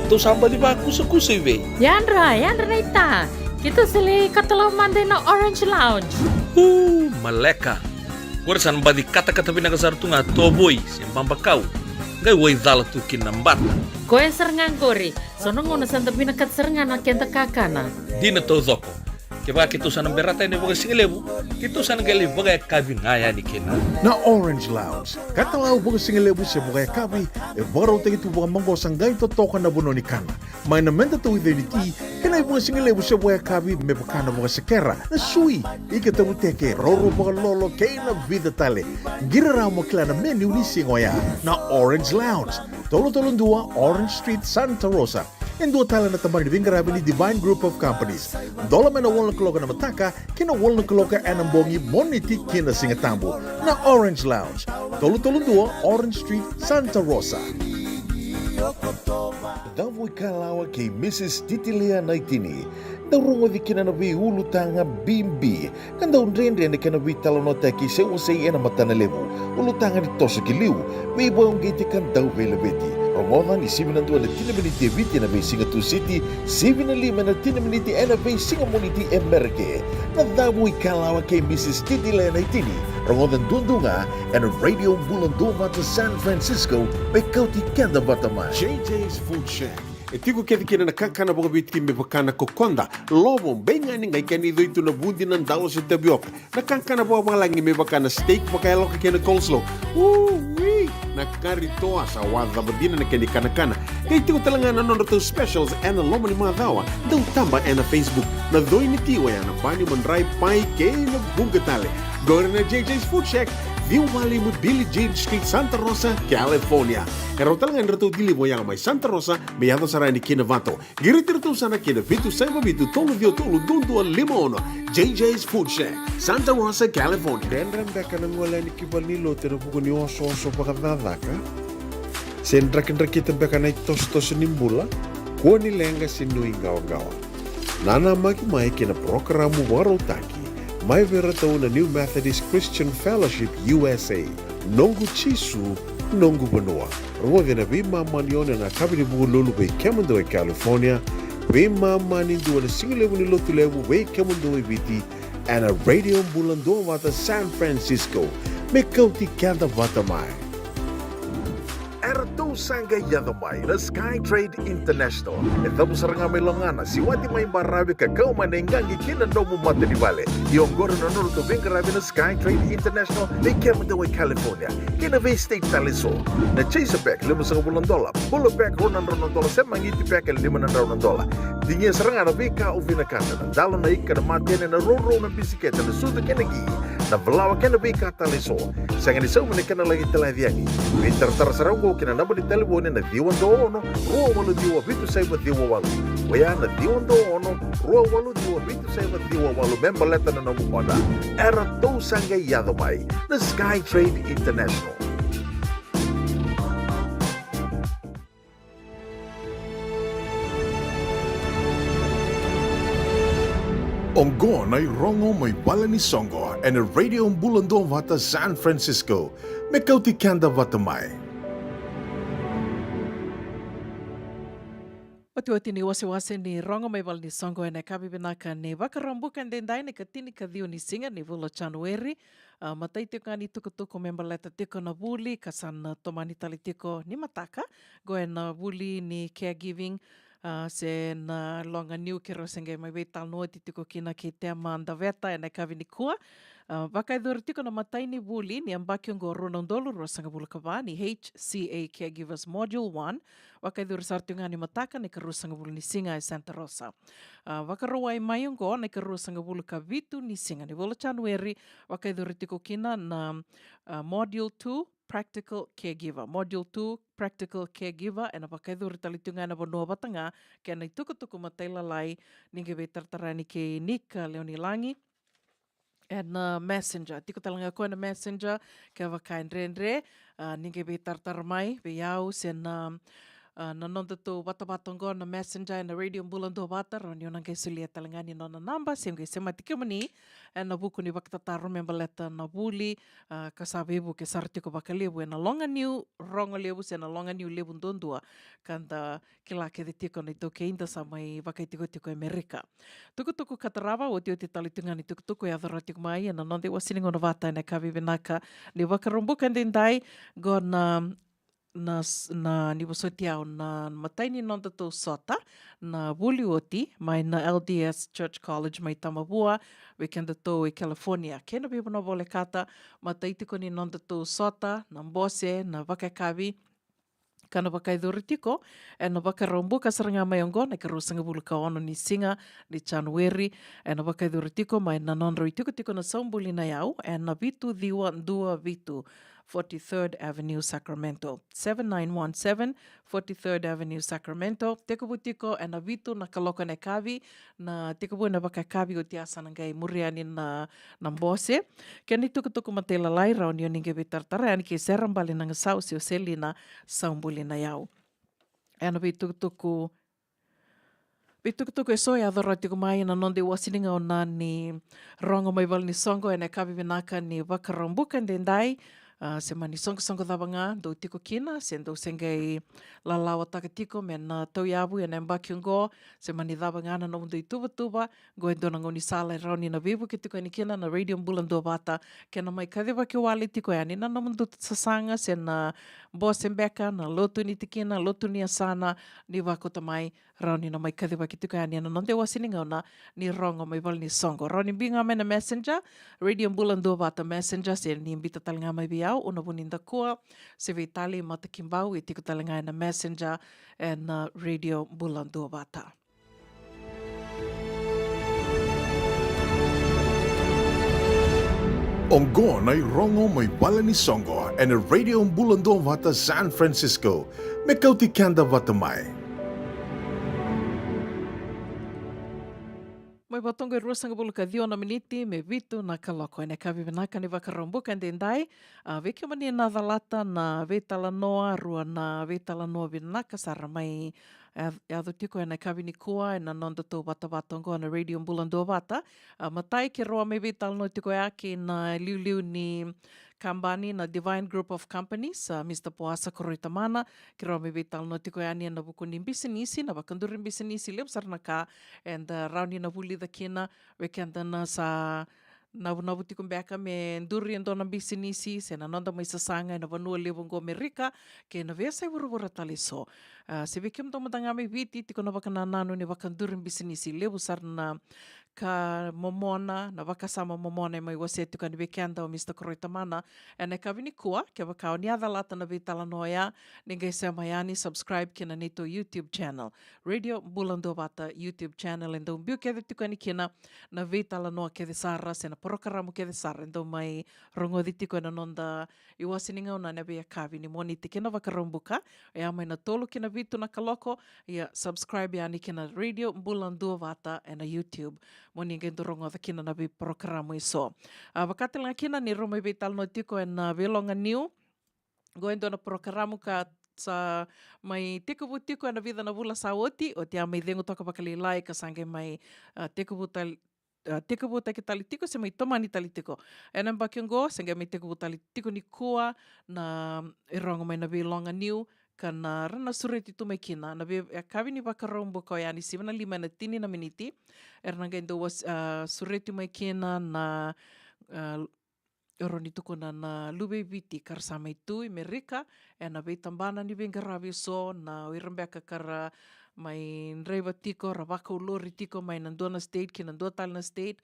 Dou sa baci vakusakusa i vei? Yadra, yadra naita. Keitou sa lai katalau mada ina Orange Lounge. Uu, maleka. Qori sa na baci katakata vinaka sara tu ga tovoi se babakau. Qai waicala tu kina na bata. Koya sara ga qori. So na gauna sa da vinakata sara ga na keda kakana. Dina taucoko. Kevaka keitou sa na berata yani vakasigalevu, keitou sa na qai lai vakayakavi ga yani kina. Na Orange Lounge, katalau vakasigalevu se vakayakavi, e vakarautaki tu vakamaqosa qai totoka na vanua ni kana. Mai na meda tauica ni ti, kei na ivakasigalevu se vakayakavi me vaka na vakasekera, na sui, ika tavuteke, roro vakalolo, kei na vica tale. Qiri rawa mo kila na menu ni siga oya. Na Orange Lounge, tolu tolu dua Orange Street, Santa Rosa. E dua tale na tabana ni veiqaravi ni Divine Group of Companies. Dola mai na walu na kaloko ena mataka ki na walu na kaloko ena bogi, Moniti ki na Sigatabu. Na Orange Lounge, tolu tolu dua Orange Street, Santa Rosa. Cavuikalawa kei Mrs Titilea Naitini. Dau rogoci kina na veiulutaga bibi ka dau dredre na kena veitalanoataki se wasei ena matana levu. Ulutaga ni toso ki liu, veivakauqeti ka dau veilaveti. Rogoca ni sivi na dua ena tini na miniti e Viti ena veisiga Tusiti, sivi na lima ena tini na miniti ena veisiga Moniti e Merika. Na Cavuikalawa kei Mrs Titilea Naitini. Rogoca duadua ga ena Radio Bula Duavata San Francisco, me kauti keda vata mai. J J's Food Shack. E tiko kece kina na kakana vakaviti me vaka na kokoda, lovo, beigani, qai kena icoi tu na vudi, na dalo se tavioka. Na kakana vakavalagi me vaka na steak vakayaloka kei na coleslaw. Ui! Na kari toa, sa wacava dina na kena ikanakana. Qai tiko tale ga na nodratou specials ena loma ni macawa. Dau taba ena Facebook. Na coi ni ti oya na bani, madrai, pai kei na vuqa tale. Qori na J J's Food Shack, ciwa walu lima Billie Jean Street, Santa Rosa, California. E rawa tale ga ni ratou deliver oya mai Santa Rosa me yaco sara yani ki Novato. Qiriti iratou sara ki na vitu saiva vitu tolu ciwa tolu dua dua lima ono. J J's Food Shack, Santa Rosa, California. Dredre beka na gole yani ki valenilotu ena vuku ni osooso vakacakacaka? Se drakidrakita beka na itosotoso ni bula? Kua ni leqa se nuiqawaqawa. Nanamaki mai ki na parokaramu vakarautaki mai vei iratou na New Methodist Christian Fellowship U S A. Noqu Jisu, noqu vanua. Rogoci na veimama ni ono ena yakavi ni Vukelulu vei kemudou e California, veimama ni dua na sigalevu ni Lotulevu vei kemudou e Viti, ena Radio Bula Duavata San Francisco. Me kauti keda vata mai. Eratou sa qai yaco mai na Sky Trade International. E cavu sara ga mai Lagona, siwati mai Baravi ka kau mai na iqaqi ki na nomu matanivale. Ia oqori na nodratou veiqaravi na Sky Trade International vei kemudou e California kei na veistate tale eso. Na Chaser Pack, limasagavulu na dola. Bula Pack, rua na drau na dola, se Magiti Pack e lima na drau na dola. Digia sara ga na veika o vinakata, na dalo, na ika, na matene, na rourou, na bisikete, na sucu kei na qi, na valawa kei na veika tale eso. Sega ni saumi na kena laki talaci yani. Veitaratara sara oqo ki na naba ni talevoni na ciwa dua ono, rua walu ciwa, vitu saiva ciwa walu. Oya na ciwa dua ono, rua walu ciwa, vitu saiva ciwa walu, me baleta na nomu oda. Eratou sa qai yaco mai na Sky Trade International. Oqo na irogo mai vale ni soqo ena Radio Bula Duavata San Francisco. Me kauti keda vata mai. Otioti ni wasewase ni rogo mai vale ni soqo ena yakavi vinaka ni Vakaraubuka edaidai, na ikatini ka ciwa ni siga ni vula o Janueri. A, matai tiko ga ni tukutuku me baleta tiko na vuli ka sa na tomani tale tiko ni mataka. Qo ena vuli ni caregiving, a, se na loga niu keirau se qai mai veitalanoa oti tiko kina kei Tema Daveta ena yakavi nikua. A, vakayacori tiko na imatai ni vuli ni yabaki oqo rua na udolu ruasagavulu ka va ni H C A Caregivers Module one. Vakayacori sara tiko ga ni mataka na ikaruasagavulu ni siga e Santa Rosa. A, Vakarauwai mai oqo na ikaruasagavulu ka vitu ni siga ni vula o Janueri, vakayacori tiko kina na, a, Module two, Practical Caregiver. Module two, Practical Caregiver, ena vakayacori tale tiko ga ena vanua vata ga kei na itukutuku matailalai. Ni qai veitaratara yani kei Nika Leonilagi ena Messenger. Tiko tale ga o koya ena Messenger, kevaka e dredre, a, ni qai veitaratara mai vei au se na, a, na nodatou vatavata oqo na Messenger ena Radio Bula Duavata, rawa ni o na qai solia tale ga ni nona naba, se qai semati kemuni ena vuku ni vakatataro me baleta na vuli, a, ka sa veivuke sara tiko vakalevu ena loga niu rogo levu se na loga niu levu duadua ka da kila kece tiko na iTaukei da sa mai vakaitikotiko e Amerika. Tukutuku ka tarava, otioti tale tiko ga ni tukutuku e yaco rawa tiko mai ena noda iwasewase ni gauna vata ena yakavi vinaka ni Vakaraubuka edaidai. Qo na, na s-, na ni vosoti au na imatai ni nodatou sota na vuli oti mai na L D S Church College mai Tamavua, vei kedatou e California kei na veivanua volekata. Matai tiko ni nodatou sota na bose na vakayakavi ka na vakayacori tiko ena Vakaraubuka sara ga mai oqo na ikaruasagavulu ka ono ni siga ni Janueri. Ena vakayacori tiko mai na nodrau itikotiko na Saubuli na Yau ena vitu ciwa dua vitu, forty-third Avenue, Sacramento. Seven nine one seven, forty-third Avenue, Sacramento. Tekivu tiko ena vitu na kaloko ena yakavi, na tekivu ena vakayakavi, oti ya sa na qai muri yani na, na bose. Kena itukutuku matailalai, rawa ni o ni qai veitaratara yani kei Sera Bale Nagasau se o Selina Saubuli na Yau. Ena veitukutuku, veitukutuku eso e yaco rawa tiko mai ena noda iwasewase ni gauna ni rogo mai vale ni soqo ena yakavi vinaka ni Vakaraubuka edaidai. A, se mani soqosoqo cava ga dou tiko kina, se dou se qai lalawataka tiko me na tauyavu ena yabaki oqo, se mani cava ga na nomudou ituvatuva, qo e dua na gaunisala e rawa ni na veivuke tiko yani kina na Radio Bula Duavata, kei na mai kacivaki wale tiko yani na nomudou sasaga se na bose beka, na lotu ni tikina, lotu ni yasana, ni vakauta mai, rawa ni na mai kacivaki tiko yani ena noda iwasewase ni gauna ni rogo mai vale ni soqo. Rawa ni biu ga mai na Messenger, Radio Bula Duavata Messenger, se ni biuta tale ga mai vei au, Una Vunidakua, se vei Tale Matakibau, e tiko tale ga ena Messenger ena Radio Bula Duavata. Oqo na irogo mai vale ni soqo ena Radio Bula Duavata San Francisco. Me kauti keda vata mai. Mai vata oqo e ruasagavulu ka ciwa na miniti me vitu na kaloko ena yakavi vinaka ni Vakaraubuka edaidai. A, vei kemuni na calata na veitalanoa, rua na veitalanoa vinaka sara mai, e, yaco tiko ena yakavi nikua ena nodatou vatavata oqo na Radio Bula Duavata. A, matai keirau a mai veitalanoa tiko ya kei na iliuliu ni kabani na Divine Group of Companies, a, Mister Poasa Koroi Tamana, keirau mai veitalanoa tiko yani ena vuku ni bisinisi, na vakaduri bisinisi, levu sara na ka eda rawa ni na vulica kina vei keda na sa navunavu tiko beka me duri e dua na bisinisi se na noda mai sasaga ena vanua levu oqo Merika kei na veiyasai vuravura tale eso. A, se vei kemudou mada ga mai Viti tiko na vakanananu ni vakaduri bisinisi, levu sara na ka momona, na vakasama momona e mai wasea tiko yani vei keda o Mister Koroi Tamana ena yakavi nikua. Kevaka o ni a calata na veitalanoa oya, ni qai sema yani, subscribe kina neitou YouTube channel, Radio Bula Duavata YouTube channel, e dau biu kece tiko yani kina na veitalanoa kece sara se na porokaramu kece sara e dau mai rogoci tiko ena noda iwase ni gauna ena veiyakavi ni Moniti kei na Vakaraubuka, oya mai na tolu ki na vitu na kaloko. Ia, subscribe yani kina Radio Bula Duavata ena YouTube, mo ni qai dau rogoca kina na veiporokaramu eso. A, vaka tale ga kina ni rau mai veitalanoa tiko ena veiloganiu. Qo e dua na porokaramu ka sa mai tekivu tiko ena vica na vula sa oti, oti a mai cegu toka vakalailai ka sa qai mai, a, tekivu tale, a, tekivutaki tale tiko se mai tomani tale tiko ena yabaki oqo, se qai mai tekivu tale tiko nikua na irogo mai na veiloganiu ka na ra na sureti tu mai kina na veiyakavi ni Vakaraubuka oya ni sivi na lima ena tini na miniti. Era na qai dau was-, a, sureti mai kina na, a, e rawa ni tukuna na luve i Viti ka ra sa mai tu i Merika ena veitabana ni veiqaravi eso, na o ira beka ka ra mai draiva tiko, ra vakaulori tiko mai na dua na state ki na dua tale na state,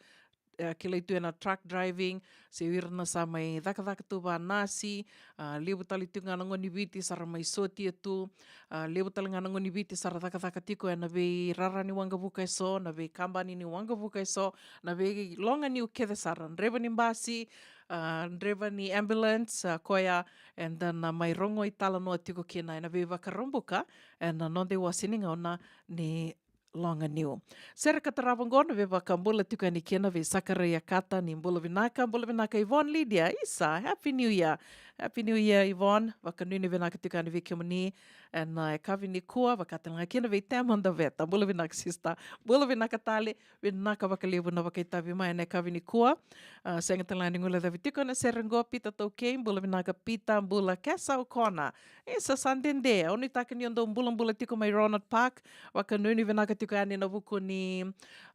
e, kilai tu ena truck driving, se o ira na sa mai cakacaka tu vanasi, a, levu tale tiko ga na gone ni Viti sa ra mai sotia tu, a, levu tale ga na gone ni Viti sa ra cakacaka tiko ena veirara ni waqavuka eso, na veikabani ni waqavuka eso, na veiloganiu kece sara, draiva ni basi, a, draiva ni ambulance, a, koya eda na mai rogo italanoa tiko kina ena veiVakaraubuka ena noda iwase ni gauna ni loganiu. Sere ka tarava oqo na veivakabula tiko yani kina vei Sakarai Akata, ni bula vinaka. Bula vinaka Yvonne Lydia, isa, Happy New Year. Happy New Year Yvonne, vakanuinui vinaka tiko yani vei kemuni ena yakavi nikua. Vaka tale ga kina vei Tema Daveta, bula vinaka sister. Bula vinaka tale, vinaka vakalevu na vakaitavi mai ena yakavi nikua. A, sega tale ga ni guilecavi tiko ena sere oqo Peter Taukei, bula vinaka Peter. Bula Kesa Okona, isa, sa dede, au nuitaka ni o dau bulabula tiko mai Ronald Park. Vakanuinui vinaka tiko yani ena vuku ni,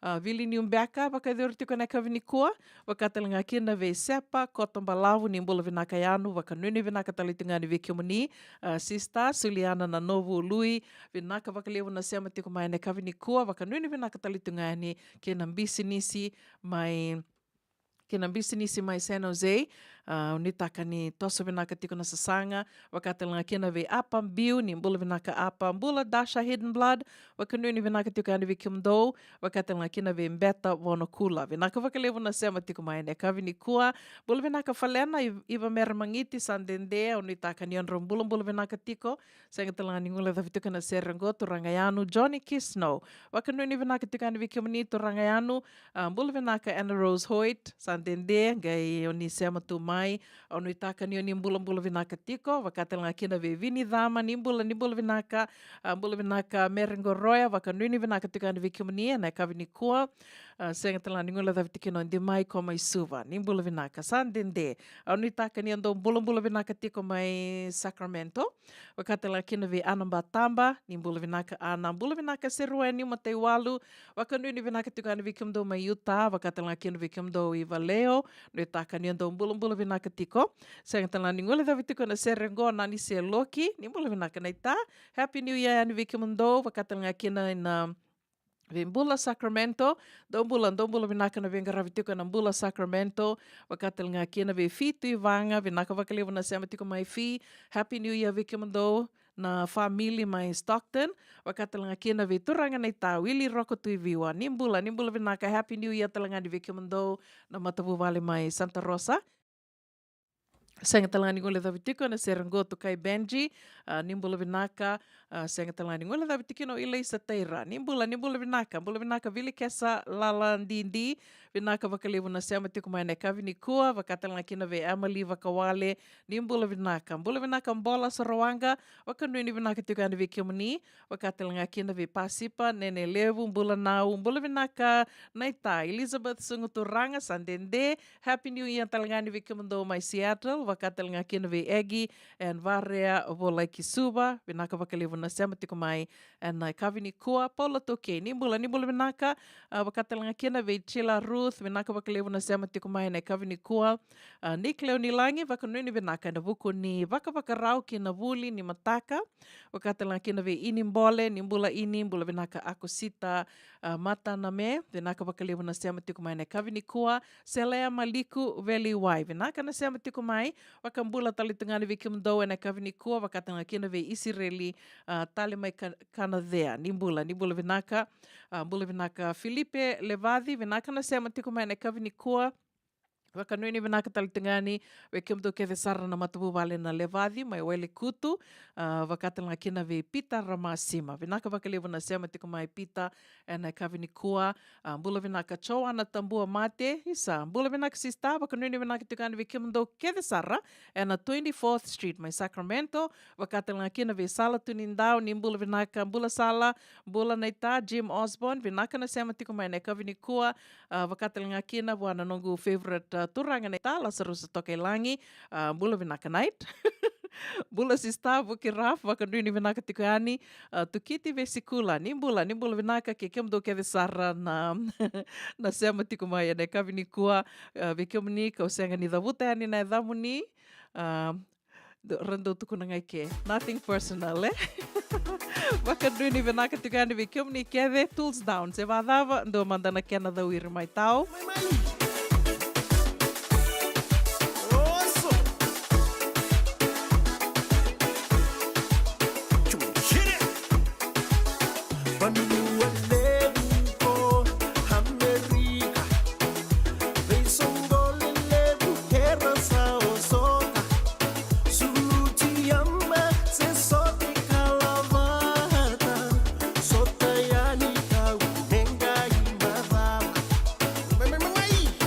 a, vili niu beka vakayacori tiko ena yakavi nikua. Vaka tale ga kina vei Sepa Koto Balavu, ni bula vinaka Yanu, vakanuinui vinaka tale tiko ga yani vei kemuni, a, sister. Suliana Nanovu Lui, vinaka vakalevu na sema tiko mai ena yakavi nikua, vakanuinui vinaka tale tiko ga yani kei na bisinisi mai, kei na bisinisi mai San Jose. A, au nuitaka ni toso vinaka tiko na sasaga. Vaka tale ga kina vei Apa Biu, ni bula vinaka Apa. Bula Dasha Hidden Blood, vakanuinui vinaka tiko yani vei kemudou. Vaka tale ga kina vei Beta Vonokula, vinaka vakalevu na sema tiko mai ena yakavi nikua. Bula vinaka Falena, Iv-, Iva Mere Magiti, sa dede, au nuitaka ni o drau bulabula vinaka tiko. Sega tale ga ni guilecavi tiko ena sere oqo turaga Yanu, Johnny Kisno, vakanuinui vinaka tiko yani vei kemuni turaga Yanu. A, bula vinaka Anna Rose Hoyt, sa dede, qai o ni sema tu mai. Au nuitaka ni o ni bulabula vinaka tiko. Vaka tale ga kina vei Vini Cama, ni bula, ni bula vinaka. A, bula vinaka Mere Qoroya, vakanuinui vinaka tiko yani vei kemuni ena yakavi nikua. A, sega tale ga ni guilecavi tiko kina o Dimai Ko mai Suva, ni bula vinaka, sa dede. Au nuitaka ni o dau bulabula vinaka tiko mai Sacramento. Vaka tale ga kina vei Ana Bataba, ni bula vinaka Ana. Bula vinaka Serueni Mataiwalu, vakanuinui vinaka tiko yani vei kemudou mai Utah. Vaka tale ga kina vei kemudou i Vallejo, nuitaka ni o dau bulabula vinaka tiko. Sega tale ga ni guilecavi tiko ena sere oqo Nanise Loki, ni bula vinaka naita. Happy New Year yani vei kemudou. Vaka tale ga kina na vei Bula Sacramento, dou bula, dou bula vinaka na veiqaravi tiko ena Bula Sacramento. Vaka tale ga kina vei Fi Tuivaga, vinaka vakalevu na sema tiko mai Fi. Happy New Year vei kemudou na family mai Stockton. Vaka tale ga kina vei turaga naita Wili Roko Tuiviwa, ni bula, ni bula vinaka. Happy New Year tale ga yani vei kemudou na matavuvale mai Santa Rosa. Sega tale ga ni guilecavi tiko ena sere oqo Tukai Benji, a, ni bula vinaka. A, sega tale ga ni guilecavi tiko kina o Ilaisa Taira, ni bula, ni bula vinaka. Bula vinaka Vilikesa Lala Didi, Vinaka vakalevu na sema tiko mai na yakavi nikua, vaka tale ga kina vei Emily Vakawale, ni bula vinaka. Bula vinaka Bola Sorowaqa, vakanuinui vinaka tiko yani vei kemuni, vaka tale ga kina vei Pasipa, Nene Levu, bula Nau, bula vinaka Naita, Elizabeth Suguturaga, sa dede, Happy New Year tale ga yani vei kemudou mai Seattle, vaka tale ga kina vei Egi, and Varea Volai Kisuva, vinaka vakalevu na sema tiko mai, ena yakavi nikua, Paula Tokei, ni bula, ni bula vinaka, a, vaka tale ga kina vei Tila Ruth, vinaka vakalevu na sema tiko mai ena yakavi nikua, a, Nick Leonilagi, vakanuinui vinaka ena vuku ni vakavakarau kina vuli ni mataka, vaka tale ga kina vei Ini Bole, ni bula Ini, bula vinaka Akosita, a, Mataname, vinaka vakalevu na sema tiko mai ena yakavi nikua, Selea Maliku, Veli Wai, vinaka na sema tiko mai, vakabula tale tu ga yani vei kemudou ena yakavi nikua, vaka tale ga kina vei Isireli, a, tale mai Ka-, Kanacea, ni bula, ni bula vinaka, a, bula vinaka Filipe Levaci, vinaka na sema tiko mai ena yakavi nikua, vakanuinui vinaka tale tu ga yani vei kemudou kece sara na matavuvale na Levaci, mai Wailekutu, a, vaka tale ga kina vei Pita Ramasima, vinaka vakalevu na sema tiko mai Pita, ena yakavi nikua, a, bula vinaka Joana Tabua Mate, isa, bula vinaka sista, vakanuinui vinaka tiko yani vei kemudou kece sara, ena twenty-fourth Street, mai Sacramento, vaka tale ga kina vei Sala Tunidau, ni bula vinaka, bula Sala, bula Naita, Jim Osborne, vinaka na sema tiko mai ena yakavi nikua, a, vaka tale ga kina vua na noqu favorite, a, turaga Naita, Lasarusa Tokailagi, a, bula vinaka Night. Bula sista, Vuki Raf, vakanuinui vinaka tiko yani, a, Tukiti Vesikula, ni bula, ni bula vinaka kei kemudou kece sara na, na sema tiko mai ena yakavi nikua, a, vei kemuni kau sega ni cavuta yani na yacamuni, a, dou, ra dou tukuna ga i ke. Nothing personal, e? Vakanuinui vinaka tiko yani vei kemuni kece, tools down. Se vacava, dou mada na kena cawiri mai tau. Vanua levu ko Amerika, veisoqo lelevu era sa osota. Suluti yama se sote kalavata, sota yani kau neqa i bavava. Mai, mai, mai, mai!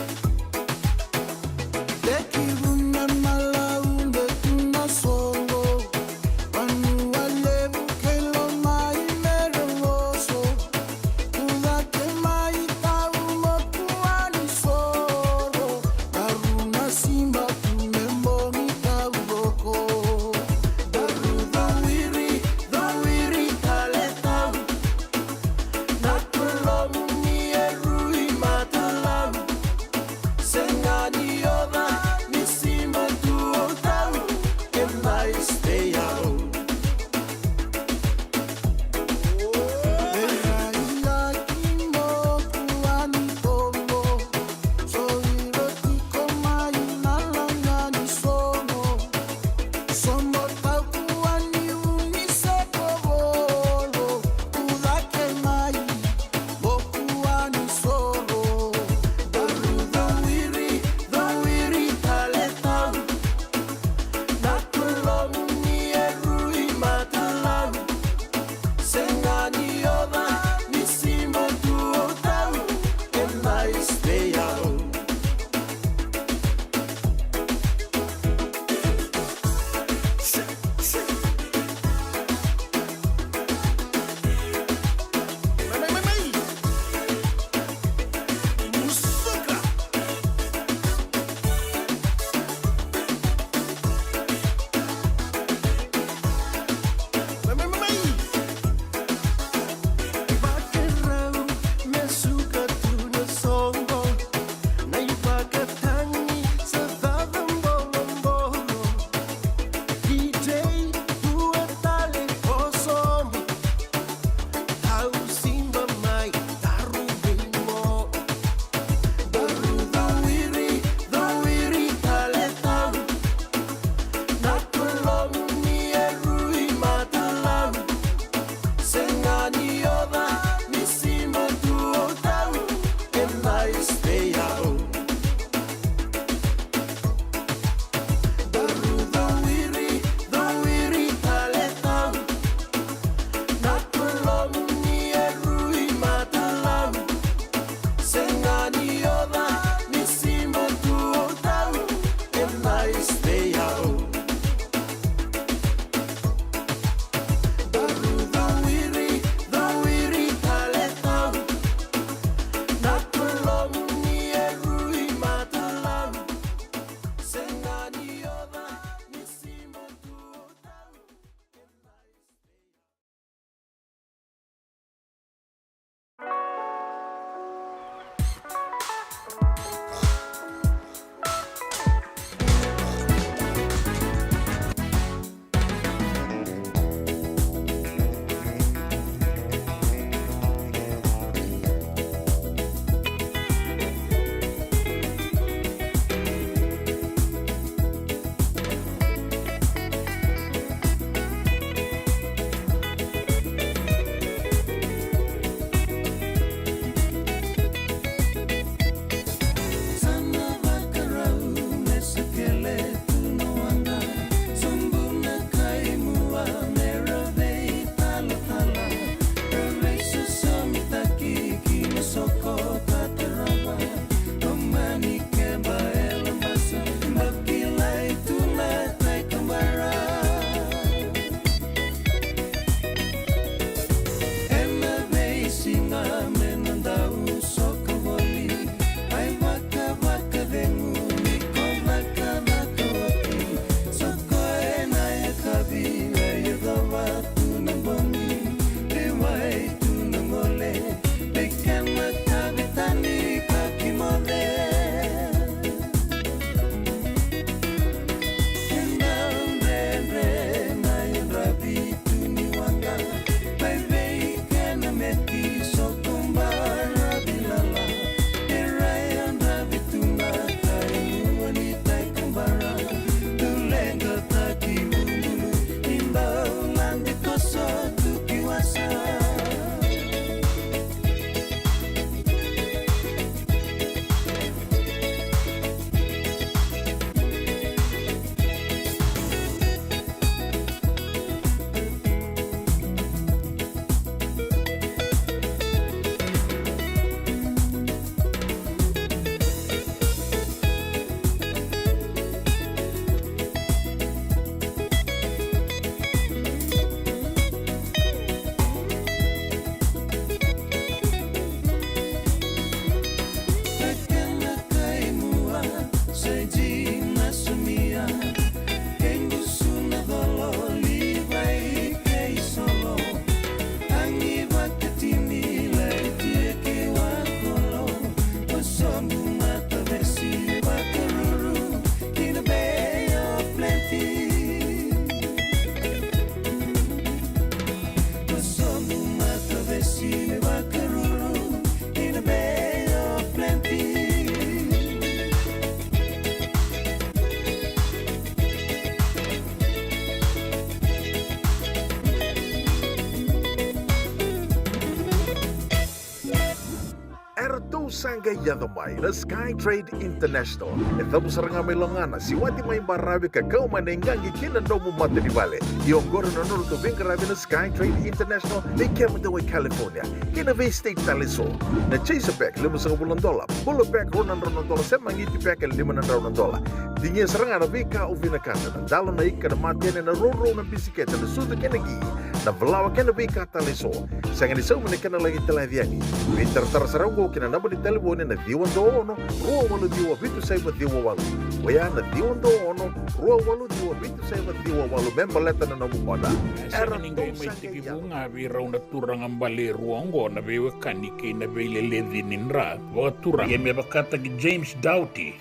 Sa qai yaco mai na Sky Trade International. E cavu sara ga mai lagana, siwati mai baravi ka kau mai na iqaqi ki na nomu matanivale. Ia oqori na nodratou veiqaravi na Sky Trade International, vei kemudou e California kei na vei state tale eso. Na Chaser Pack, limasagavulu na dola. Bula Pack, rua na drau na dola, se Magiti Pack e lima na drau na dola. Tinia sara ga na veika o vinakata, na dalo, na ika, na matene, na rourou, na bisikete, na sucu kei na qi, na valawa kei na veika tale eso. Sega ni saumi na kena laki talaci yani. Veitaratara sara oqo ki na naba ni talevoni na ciwa dua ono, rua walu ciwa, vitu saiva ciwa walu. Oya na ciwa dua ono, rua walu ciwa, vitu saiva ciwa walu me baleta na nomu oda. E sega ni qai mai tekivu ga vei rau na turaga bale e rua oqo na veiwekani kei na veileleci ni dra vakaturaga. Ia me vakataki James Doughty,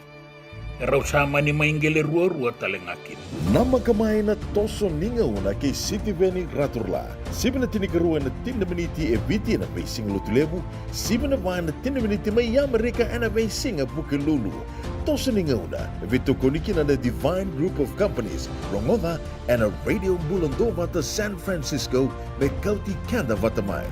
e rau sa mani mai qele ruarua tale ga kina. Namaka mai na toso ni gauna kei Sitiveni Raturla. Sivi na tinikarua ena tini na miniti e Viti ena veisiga Lotulevu, sivi na va ena tini na miniti mai Amerika ena veisiga Vukelulu. Toso ni gauna e veitokoni kina na Divine Group of Companies. Rogoca ena Radio Bula Duavata San Francisco me kauti keda vata mai.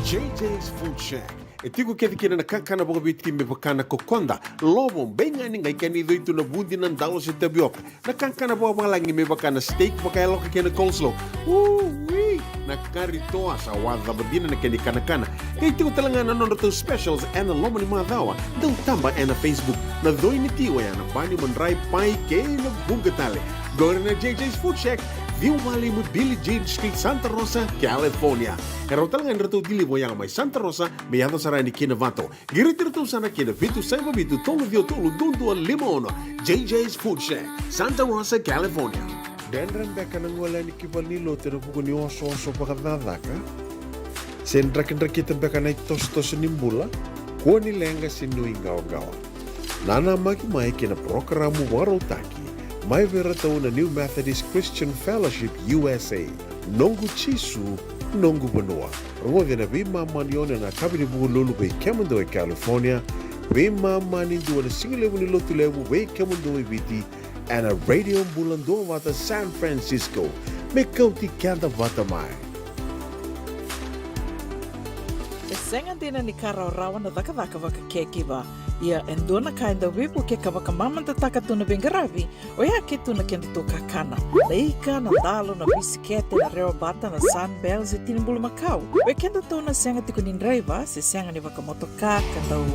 J J's Food Shack. E tiko kece kina na kakana vakaviti me vaka na kokoda, lovo, beigani, qai kena icoi tu na vudi, na dalo se tavioka. Na kakana vakavalagi me vaka na steak vakayaloka kei na coleslaw. Ui! Na kari toa, sa wacava dina na kena ikanakana. Qai tiko tale ga na nodratou specials ena loma ni macawa. Dau taba ena Facebook. Na coi ni ti oya na bani, madrai, pai kei na vuqa tale. Qori na J J's Food Shack, ciwa walu lima Billie Jean Street, Santa Rosa, California. E rau tale ga ni ratou deliver oya mai Santa Rosa me yaco sara yani ki Novato. Qiriti iratou sara ki na vitu saiva vitu tolu ciwa tolu dua dua lima ono. J J's Food Shack, Santa Rosa, California. Dredre beka na gole yani ki valenilotu ena vuku ni osooso vakacakacaka? Se drakidrakita beka na itosotoso ni bula? Kua ni leqa se nuiqawaqawa. Nanamaki mai ki na parokaramu vakarautaki mai vei iratou na New Methodist Christian Fellowship U S A, Noqu Jisu, Noqu Vanua. Rogoci ena veimama ni ono ena yakavi ni Vukelulu vei kemudou e California, veimama ni dua ena sigalevu ni Lotulevu vei kemudou e Viti, ena Radio Bula Duavata San Francisco, me kauti keda vata mai. E sega dina ni ka rawarawa na cakacaka vakacakiva. Ia e dua na ka e dau veivuke ka vakamamadataka tu na veiqaravi, oya ke tu na kedatou kakana. Na ika, na dalo, na bisikete, na rewabata, na Sunbell se tini bulumakau. Vei kedatou na sega tiko ni draiva se sega ni vakamotoka ka dau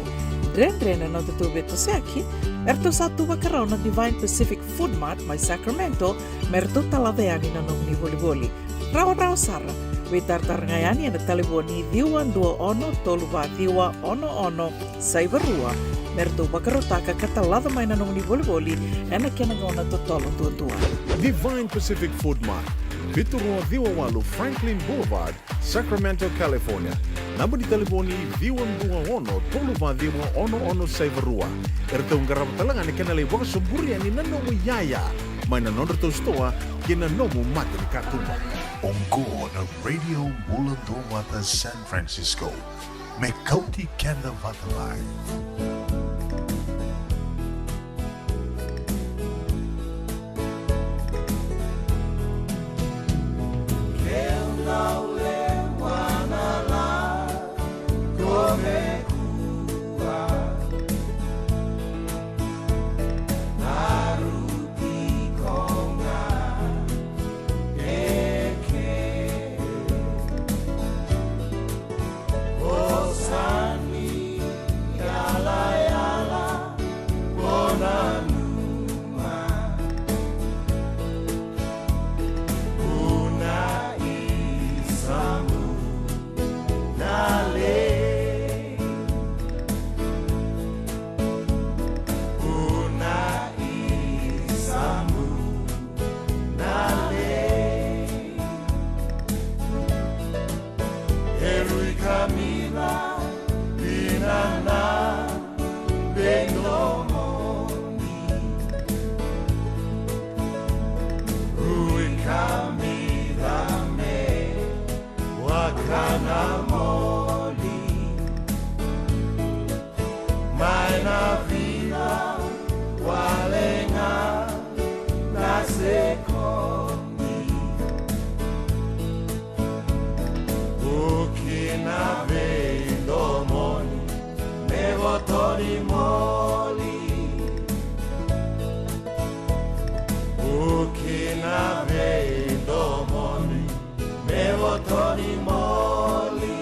dredre na nodatou veitosoyaki, eratou sa tu vakarau na Divine Pacific Food Mart mai Sacramento me ratou talaca yani na nomuni volivoli. Rawarawa sara. Veitaratara ga yani ena talevoni ciwa dua ono tolu va ciwa ono ono saiva rua me ratou vakarautaka ka talaca mai na nomuni volivoli ena kena gauna totolo duadua. Divine Pacific Food Mart, vitu rua ciwa walu Franklin Boulevard, Sacramento, California. Naba ni talevoni ciwa dua ono tolu va ciwa ono ono saiva rua. Eratou qarava tale ga na kena lai vakasoburi yani na nomu iyaya mai na nodratou sitoa kei na nomu mata ni katuba. Oqo na Radio Bula Duavata San Francisco, me kauti keda vata mai. Na veidomoni me voto ni moli.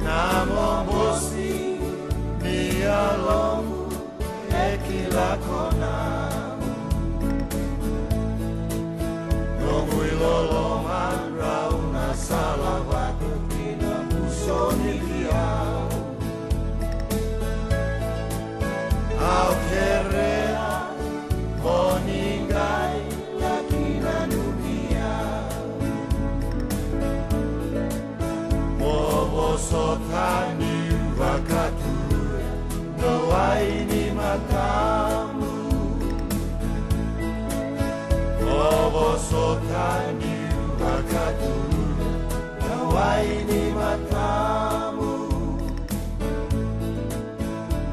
Na momosi ni yalomu e kila ko na noqu iloloma, rau na sala vata kina, puso ni liau. Au kerea mo ni qai laki nanumi au. Mo vosota niu vakaturu na wai ni matamu. Mo vosota niu vakaturu na wai ni matamu.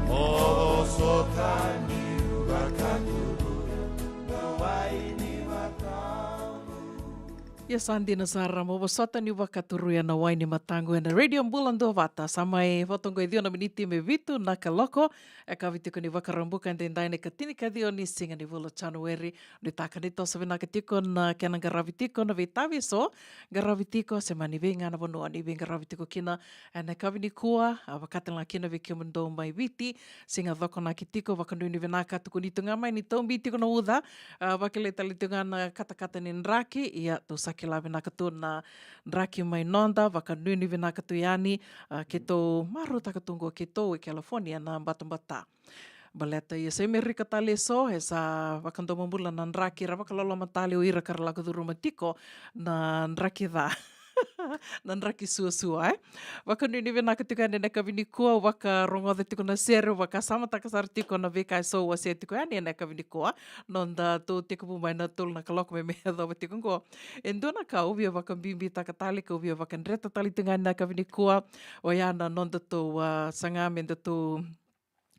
Mo vosota niu vakaturu na wai ni matamu. Ia sa dina sara, mo vosota niu vakaturuya na wai ni mataqu ena Radio Bula Duavata. Sa mai voto qo e ciwa na miniti me vitu na kaloko. E kavi tiko ni Vakaraubuka edaidai na ikatini ka ciwa ni siga ni vula o Janueri. Nuitaka ni toso vinaka tiko na kena qaravi tiko na veitavi eso, qaravi tiko se mani vei ga na vanua ni veiqaravi tiko kina. Ena yakavi nikua, a, vakatale ga kina vei kemudou mai Viti, siga Cokonaki tiko, vakanuinui vinaka, tukuni tu ga mai ni taubi tiko na uca, a, vakilai tale tu ga na katakata ni draki, ia tou sa kila vinaka tu na draki mai noda, vakanuinui vinaka tu yani, a, keitou marautaka tu qo keitou e California na batabata. Baleta ia sa Amerika tale eso, e sa vakadomobula na draki, ra vakaloloma tale o ira ka ra lako curuma tiko na draki ca. Na draki suasua, e. Vakanuinui vinaka tiko yani ena yakavi nikua, au vakarogoca tiko na sere, au vakasamataka sara tiko na veika eso au wasea tiko yani ena yakavi nikua. Noda tou tekivu mai na tolu na kaloko me, me yacova tiko qo. E dua na ka au via vakabibitaka tale, ka au via vakadreta tale tiko yani ena yakavi nikua, oya na noda tou, a, saga me da tou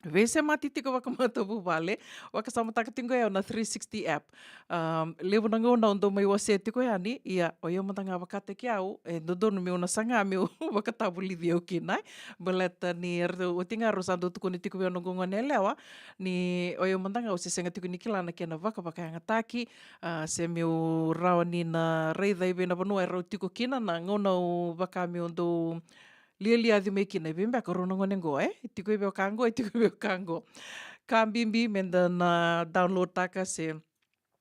veisemati tiko vakamatavuvale, vakasamataka tiko o yau na three sixty app. Um, levu na gauna au dau mai wasea tiko yani, ia o yau mada ga vakataki au, e dodonu meu na saga meu vakatavulici au kina, e. Baleta ni ratou, oti ga rau sa dau tukuna tiko vei au noqu gone yalewa, ni o yau mada ga au se sega tiko ni kila na kena vakavakayagataki, a, se meu rawa ni na raica i vei na vanua e rau tiko kina, na gauna au vaka meu dau lialiaci mai kina, e vei beka rau na gone qo, e? E tiko i vei o ka qo, e tiko i vei o ka qo. Ka bibi me da na download taka se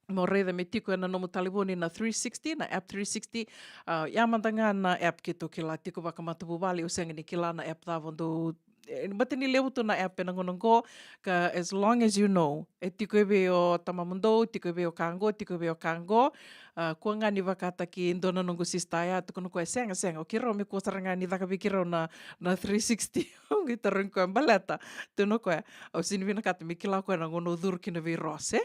mo raica me tiko ena nomu talevoni na three sixty, na app three sixty, a, ia mada ga na app keitou kila tiko vakamatavuvale, au sega ni kila na app cava dou, e, baleta ni levu tu na app ena gauna qo, ka as long as you know, e tiko i vei o tamamudou, tiko i vei o ka qo, tiko i vei o ka qo, a, kua ga ni vakataki dua na noqu sista ya, tukuna o koya, sega, sega, o keirau me kua sara ga ni caka vei keirau na, na three sixty. Au qai tarogi koya, baleta, tukuna o koya, au sega ni vinakata me kila o koya na gauna au curu kina vei Rose.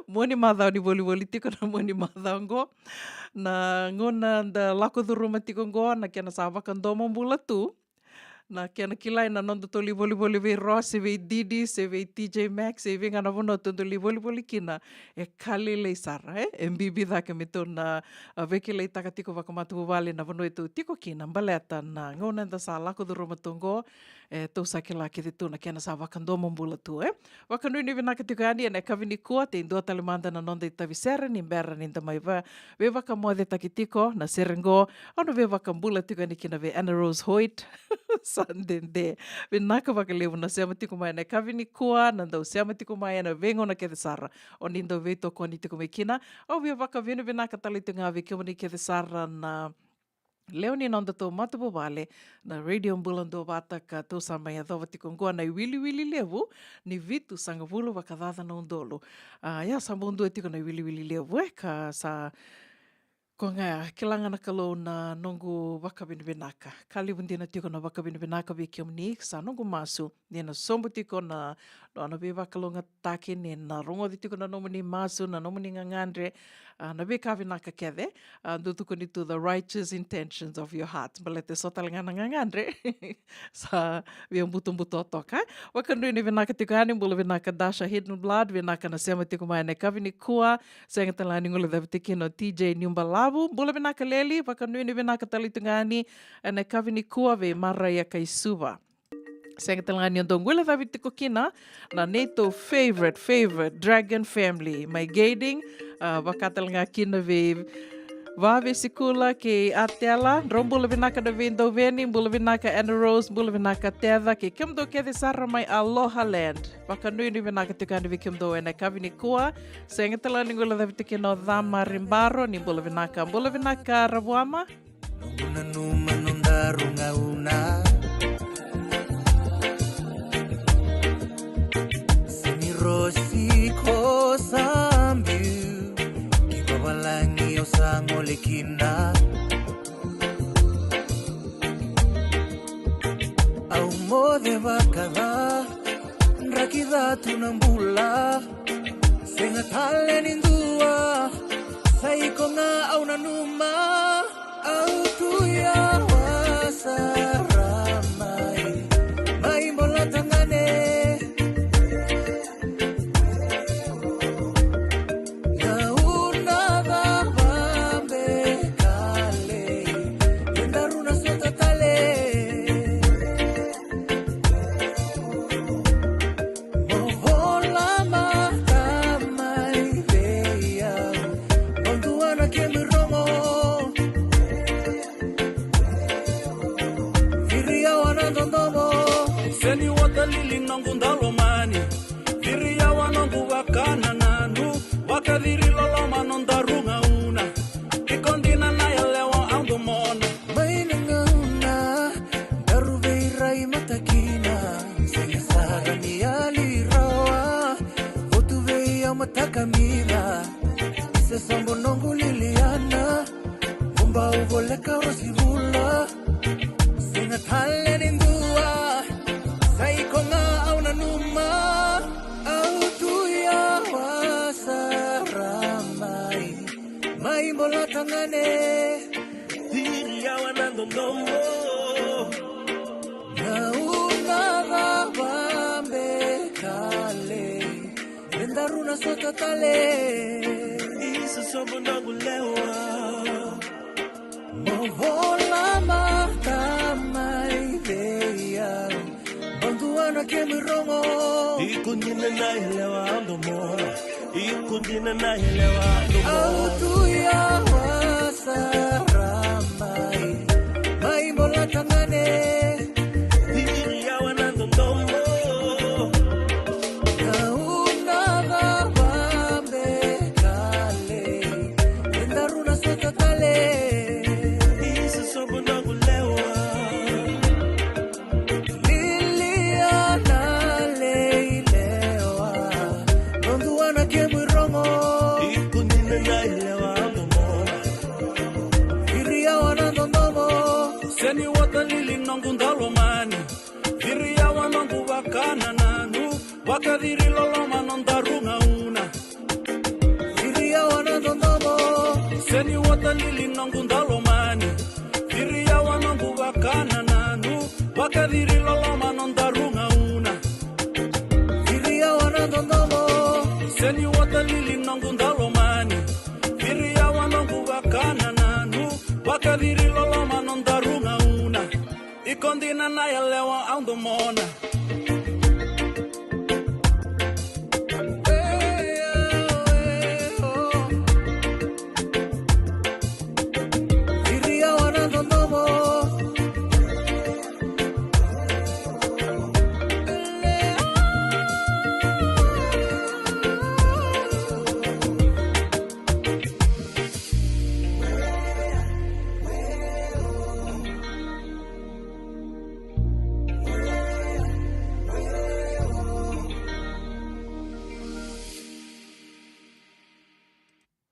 Mua ni macawa ni volivoli tiko na mua ni macawa qo. Na gauna da lako curuma tiko qo, na kena sa vakadomobula tu. Na kena kilai na noda tou lai volivoli vei Rose, se vei Didi, se vei T J Maxx, se vei ga na vanua tou dau lai volivoli kina. E ka lailai sara, e? E bibi cake me tou na, a, veikilaitaka tiko vakamatavuvale na vanua e tou tiko kina. Baleta na gauna eda sa lako curuma tu qo, e, tou sa kila kece tu na kena sa vakadomobula tu, e? Vakanuinui vinaka tiko yani ena yakavi nikua, tei dua tale mada na noda itavi sere ni bera ni da mai va-, veivakamocetaki tiko na sere qo, au na veivakabula tiko yani kina vei Anna Rose Hoyt. Sa dede. Vinaka vakalevu na sema tiko mai ena yakavi nikua, na dau sema tiko mai ena veigauna kece sara o ni dau veitokoni tiko mai kina. Au via vakavinavinaka tale tiko ga vei kemuni kece sara na lewe ni nodatou matavuvale na Radio Bula Duavata, ka tou sa mai yacova tiko oqo na iwiliwili levu ni vitusagavulu vakacaca na udolu. A, ia sa bau dua tiko na iwiliwili levu, e, ka sa ko ga kila ga na Kalou na noqu vakavinavinaka. Ka levu dina tiko na vakavinavinaka vei kemuni, sa noqu masu ni na sobu tiko na nona veivakalougatataki, ni na rogoci tiko na nomuni masu, na nomuni gagadre, a, na veika vinaka kece, a, dau tukuni tu the righteous intentions of your heart. Baleta so tale ga na gagadre sa via butobuto toka. Vakanuinui vinaka tiko yani, bula vinaka Dasha Hidden Blood, vinaka na sema tiko mai ena yakavi nikua. Sega tale ga ni guilecavi tiko kina o T J Niubalavu, bula vinaka Leli, vakanuinui vinaka tale tu ga yani ena yakavi nikua vei Maraia Kaisuva. Sega tale ga ni o dau guilecavi tiko kina na neitou favorite, favorite Dragon family mai Gading, a, vaka tale ga kina vei Vave Sikula kei Atela, drau bula vinaka na veidauveni, bula vinaka Anna Rose, bula vinaka Teca, kei kemudou kece sara mai Aloha Land. Vakanuinui vinaka tiko yani vei kemudou ena yakavi nikua. Sega tale ga ni guilecavi tiko kina o Cama Ribaro, ni bula vinaka, bula vinaka Ravuama. Noqu nanuma nodaru gauna. Seni rosi ko sa biu ki vavalagi au sa gole kina. Au moce vakaca, draki ca tu na bula. Sega tale ni dua, sa iko ga au nanuma. Au tu yawa sara mai, mai bola tagane. Gauna cava be kalei, e daru na sota tale. Mo vola mata mai vei au, mo dua na kemu irogo. Viri au a na dodomo. Seni watalili noqu dalomani. Viri au a noqu vakanananu. Vakaciri loloma nodaru gauna. Iko dina na yalewa au domona. Mai na gauna daru veirai matakina, sega sara ni yali rawa. Votu vei au mataka mica, isa sobo noqu liliana. Mo bau voleka rosi vula. Sega tale ni dua, sa iko ga au nanuma. Au tu yawa sara mai, mai bola tagane. Viri au a na dodomo. Gauna cava be kalei, e daru na sota tale. Isa sobo noqu lewa. Mo vola mata mai vei au, mo dua na kemu irogo. Iko dina na yalewa au domona. Iko dina na yalewa au domona. Au tu yawa sara mai, mai bola tagane. Viri au a na dodomo. Gauna cava be kalei, e daru na sota tale. Isa sobo noqu lewa. Liliana lei lewa, mo dua na kemu irogo. Iko dina na yalewa au domona. Viri au a na dodomo. Seni watalili noqu dalomani. Viri au a noqu vakanananu. Vakaciri loloma nodaru gauna. Viri au a na dodomo. Seni watalili noqu dalomani. Viri au a noqu vakanananu. Vakaciri loloma nodaru gauna. Viri au a na dodomo. Seni watalili noqu dalomani. Viri au a noqu vakanananu. Vakaciri loloma nodaru gauna. Iko dina na yalewa au domona.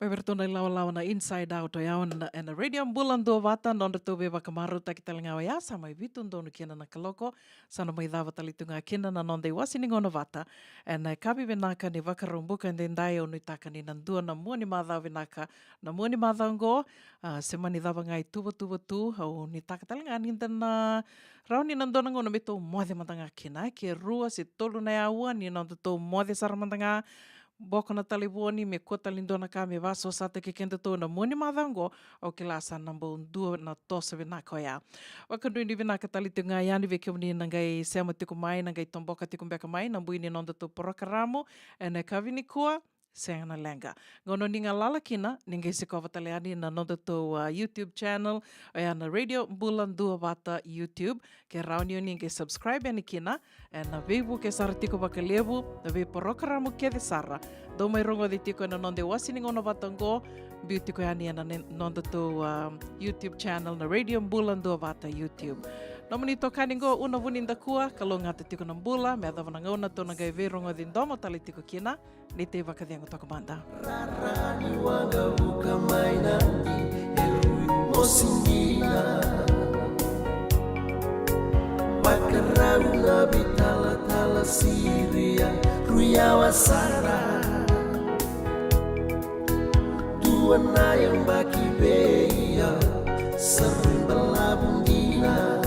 Vei iratou na ilawalawa na Inside Out, o yau na, ena Radio Bula Duavata, nodratou veivakamarautaki tale ga oya, sa mai vitu donu kina na kaloko, sa na mai cava tale tu ga kina na noda iwasi ni gauna vata. Ena yakavi vinaka ni Vakaraubuka edaidai, au nuitaka ni na dua na mua ni macawa vinaka na mua ni macawa oqo, a, se mani cava ga e tuvatuva tu, au nuitaka tale ga ni da na rawa ni na dua na gauna me tou moce mada ga kina, ke rua se tolu na aua ni nodatou moce sara mada ga, boko na talevoni, me kua tale ni dua na ka me vasosataki kedatou na mua ni macawa oqo, au kila sa na bau dua na toso vinaka oya. Vakanuinui vinaka tale tiko ga yani vei kemuni na qai sema tiko mai, na qai toboka tiko beka mai, na bui ni nodatou porokaramu, ena yakavi nikua, sega na leqa. Gauna ni galala kina, ni qai sikova tale yani na nodatou, a, YouTube channel, oya na Radio Bula Duavata YouTube, ke rawa ni o ni qai subscribe yani kina, ena veivuke sara tiko vakalevu na veiporokaramu kece sara dou mai rogoci tiko ena noda iwasi ni gauna vata oqo, biu tiko yani ena ne-, nodatou, a, YouTube channel na Radio Bula Duavata YouTube. Nomuni itokani oqo, Una Vunidakua, kalougata tiko na bula, me yacova na gauna tou na qai veirogoci domo tale tiko kina, ni tei vakacegu toka mada. Rara ni waqavuka mai na di e rui mosi dina. Vakarau na veitalatala Siria, rui awa sara. Dua na yabaki vei au, sa rui balavu dina.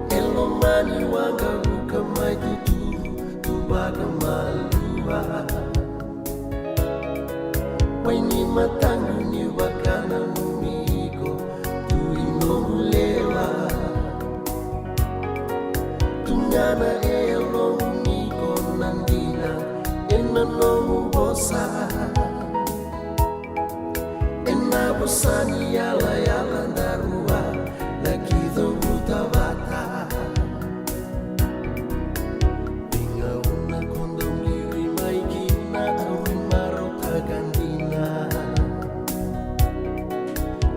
E lomani waqavuka mai tuturu, tu vakamalua. Wai ni mataqu ni vakananumi iko, tu i noqu lewa. Tugana e yaloqu ni ko na dina, ena noqu vosa. Ena vosa ni yalayala daru a laki cavuta vata. Veigauna ko dau qiri mai kina, au rui marautaka dina.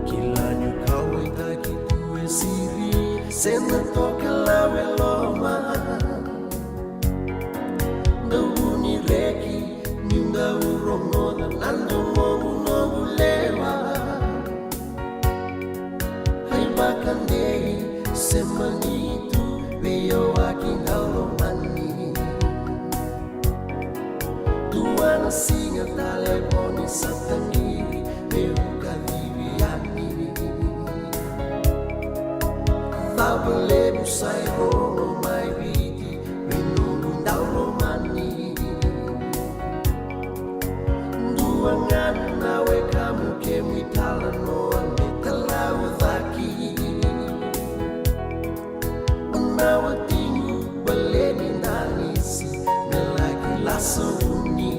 Kila niu kauwaitaki tu e siri, se na tokalau e loma. Dau vuni reki, niu dau rogoca na domoqu noqu lewa. Ai vakadei, se mani tu, vei au a ki dau lomani. Dua na siga talevoni sa taqiri, meu kacivi yani. Cava levu sa i rogo mai Viti, vei noqu dau lomani. Dua ga na wekamu kemu italanoa me talaucaki. O na watiqu baleti danisi me laki lasa vuni.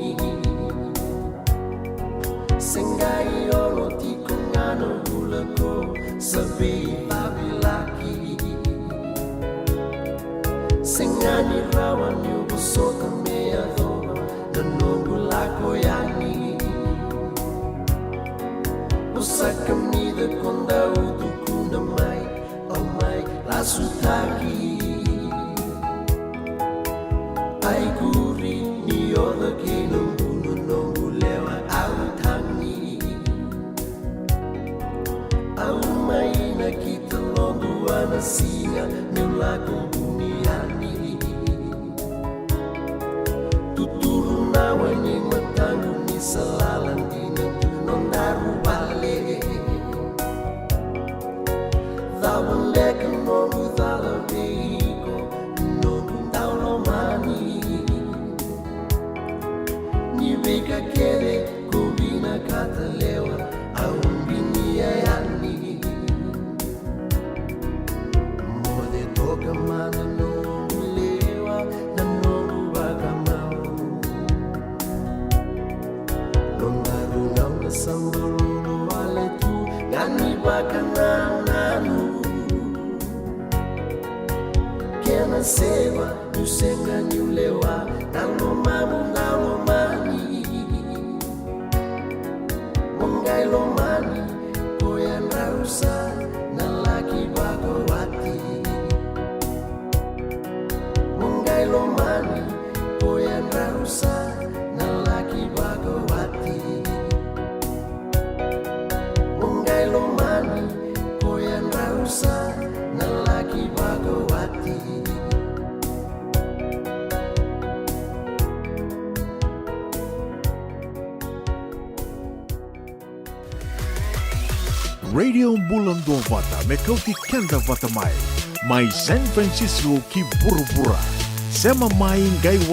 Se qai olo tiko ga na bula ko sa veivavilaki. Sega ni rawa niu vosota me yacova na noqu lako yani. O sa kanica ko dau tukuna mai, au mai lasutaki. Ai kuri ni oca kei na buna noqu lewa au tagi. Au mai na kita lodu ana siga meu lako vuni yani. Tuturu na wai ni mataqu ni sa lala dina tu nodaru vale. Cava beka noqu cala vei iko, noqu dau lomani. Ni veika kece ko vinakata lewa, au binia yani. Moce toka mada noqu lewa, na noqu vakamau. Nodaru gauna sa balolo wale tu ga ni vakanananu. Kena seva niu sega niu lewa, na lomamu na lomani. Mo qai lomani, ko yadrau sa na laki vakawati. Mo qai lomani, ko yadrau sa na laki vakawati. Radio Bula Duavata me kauti keda vata mai. Mai San Francisco ki vuravura. Sema mai qai wa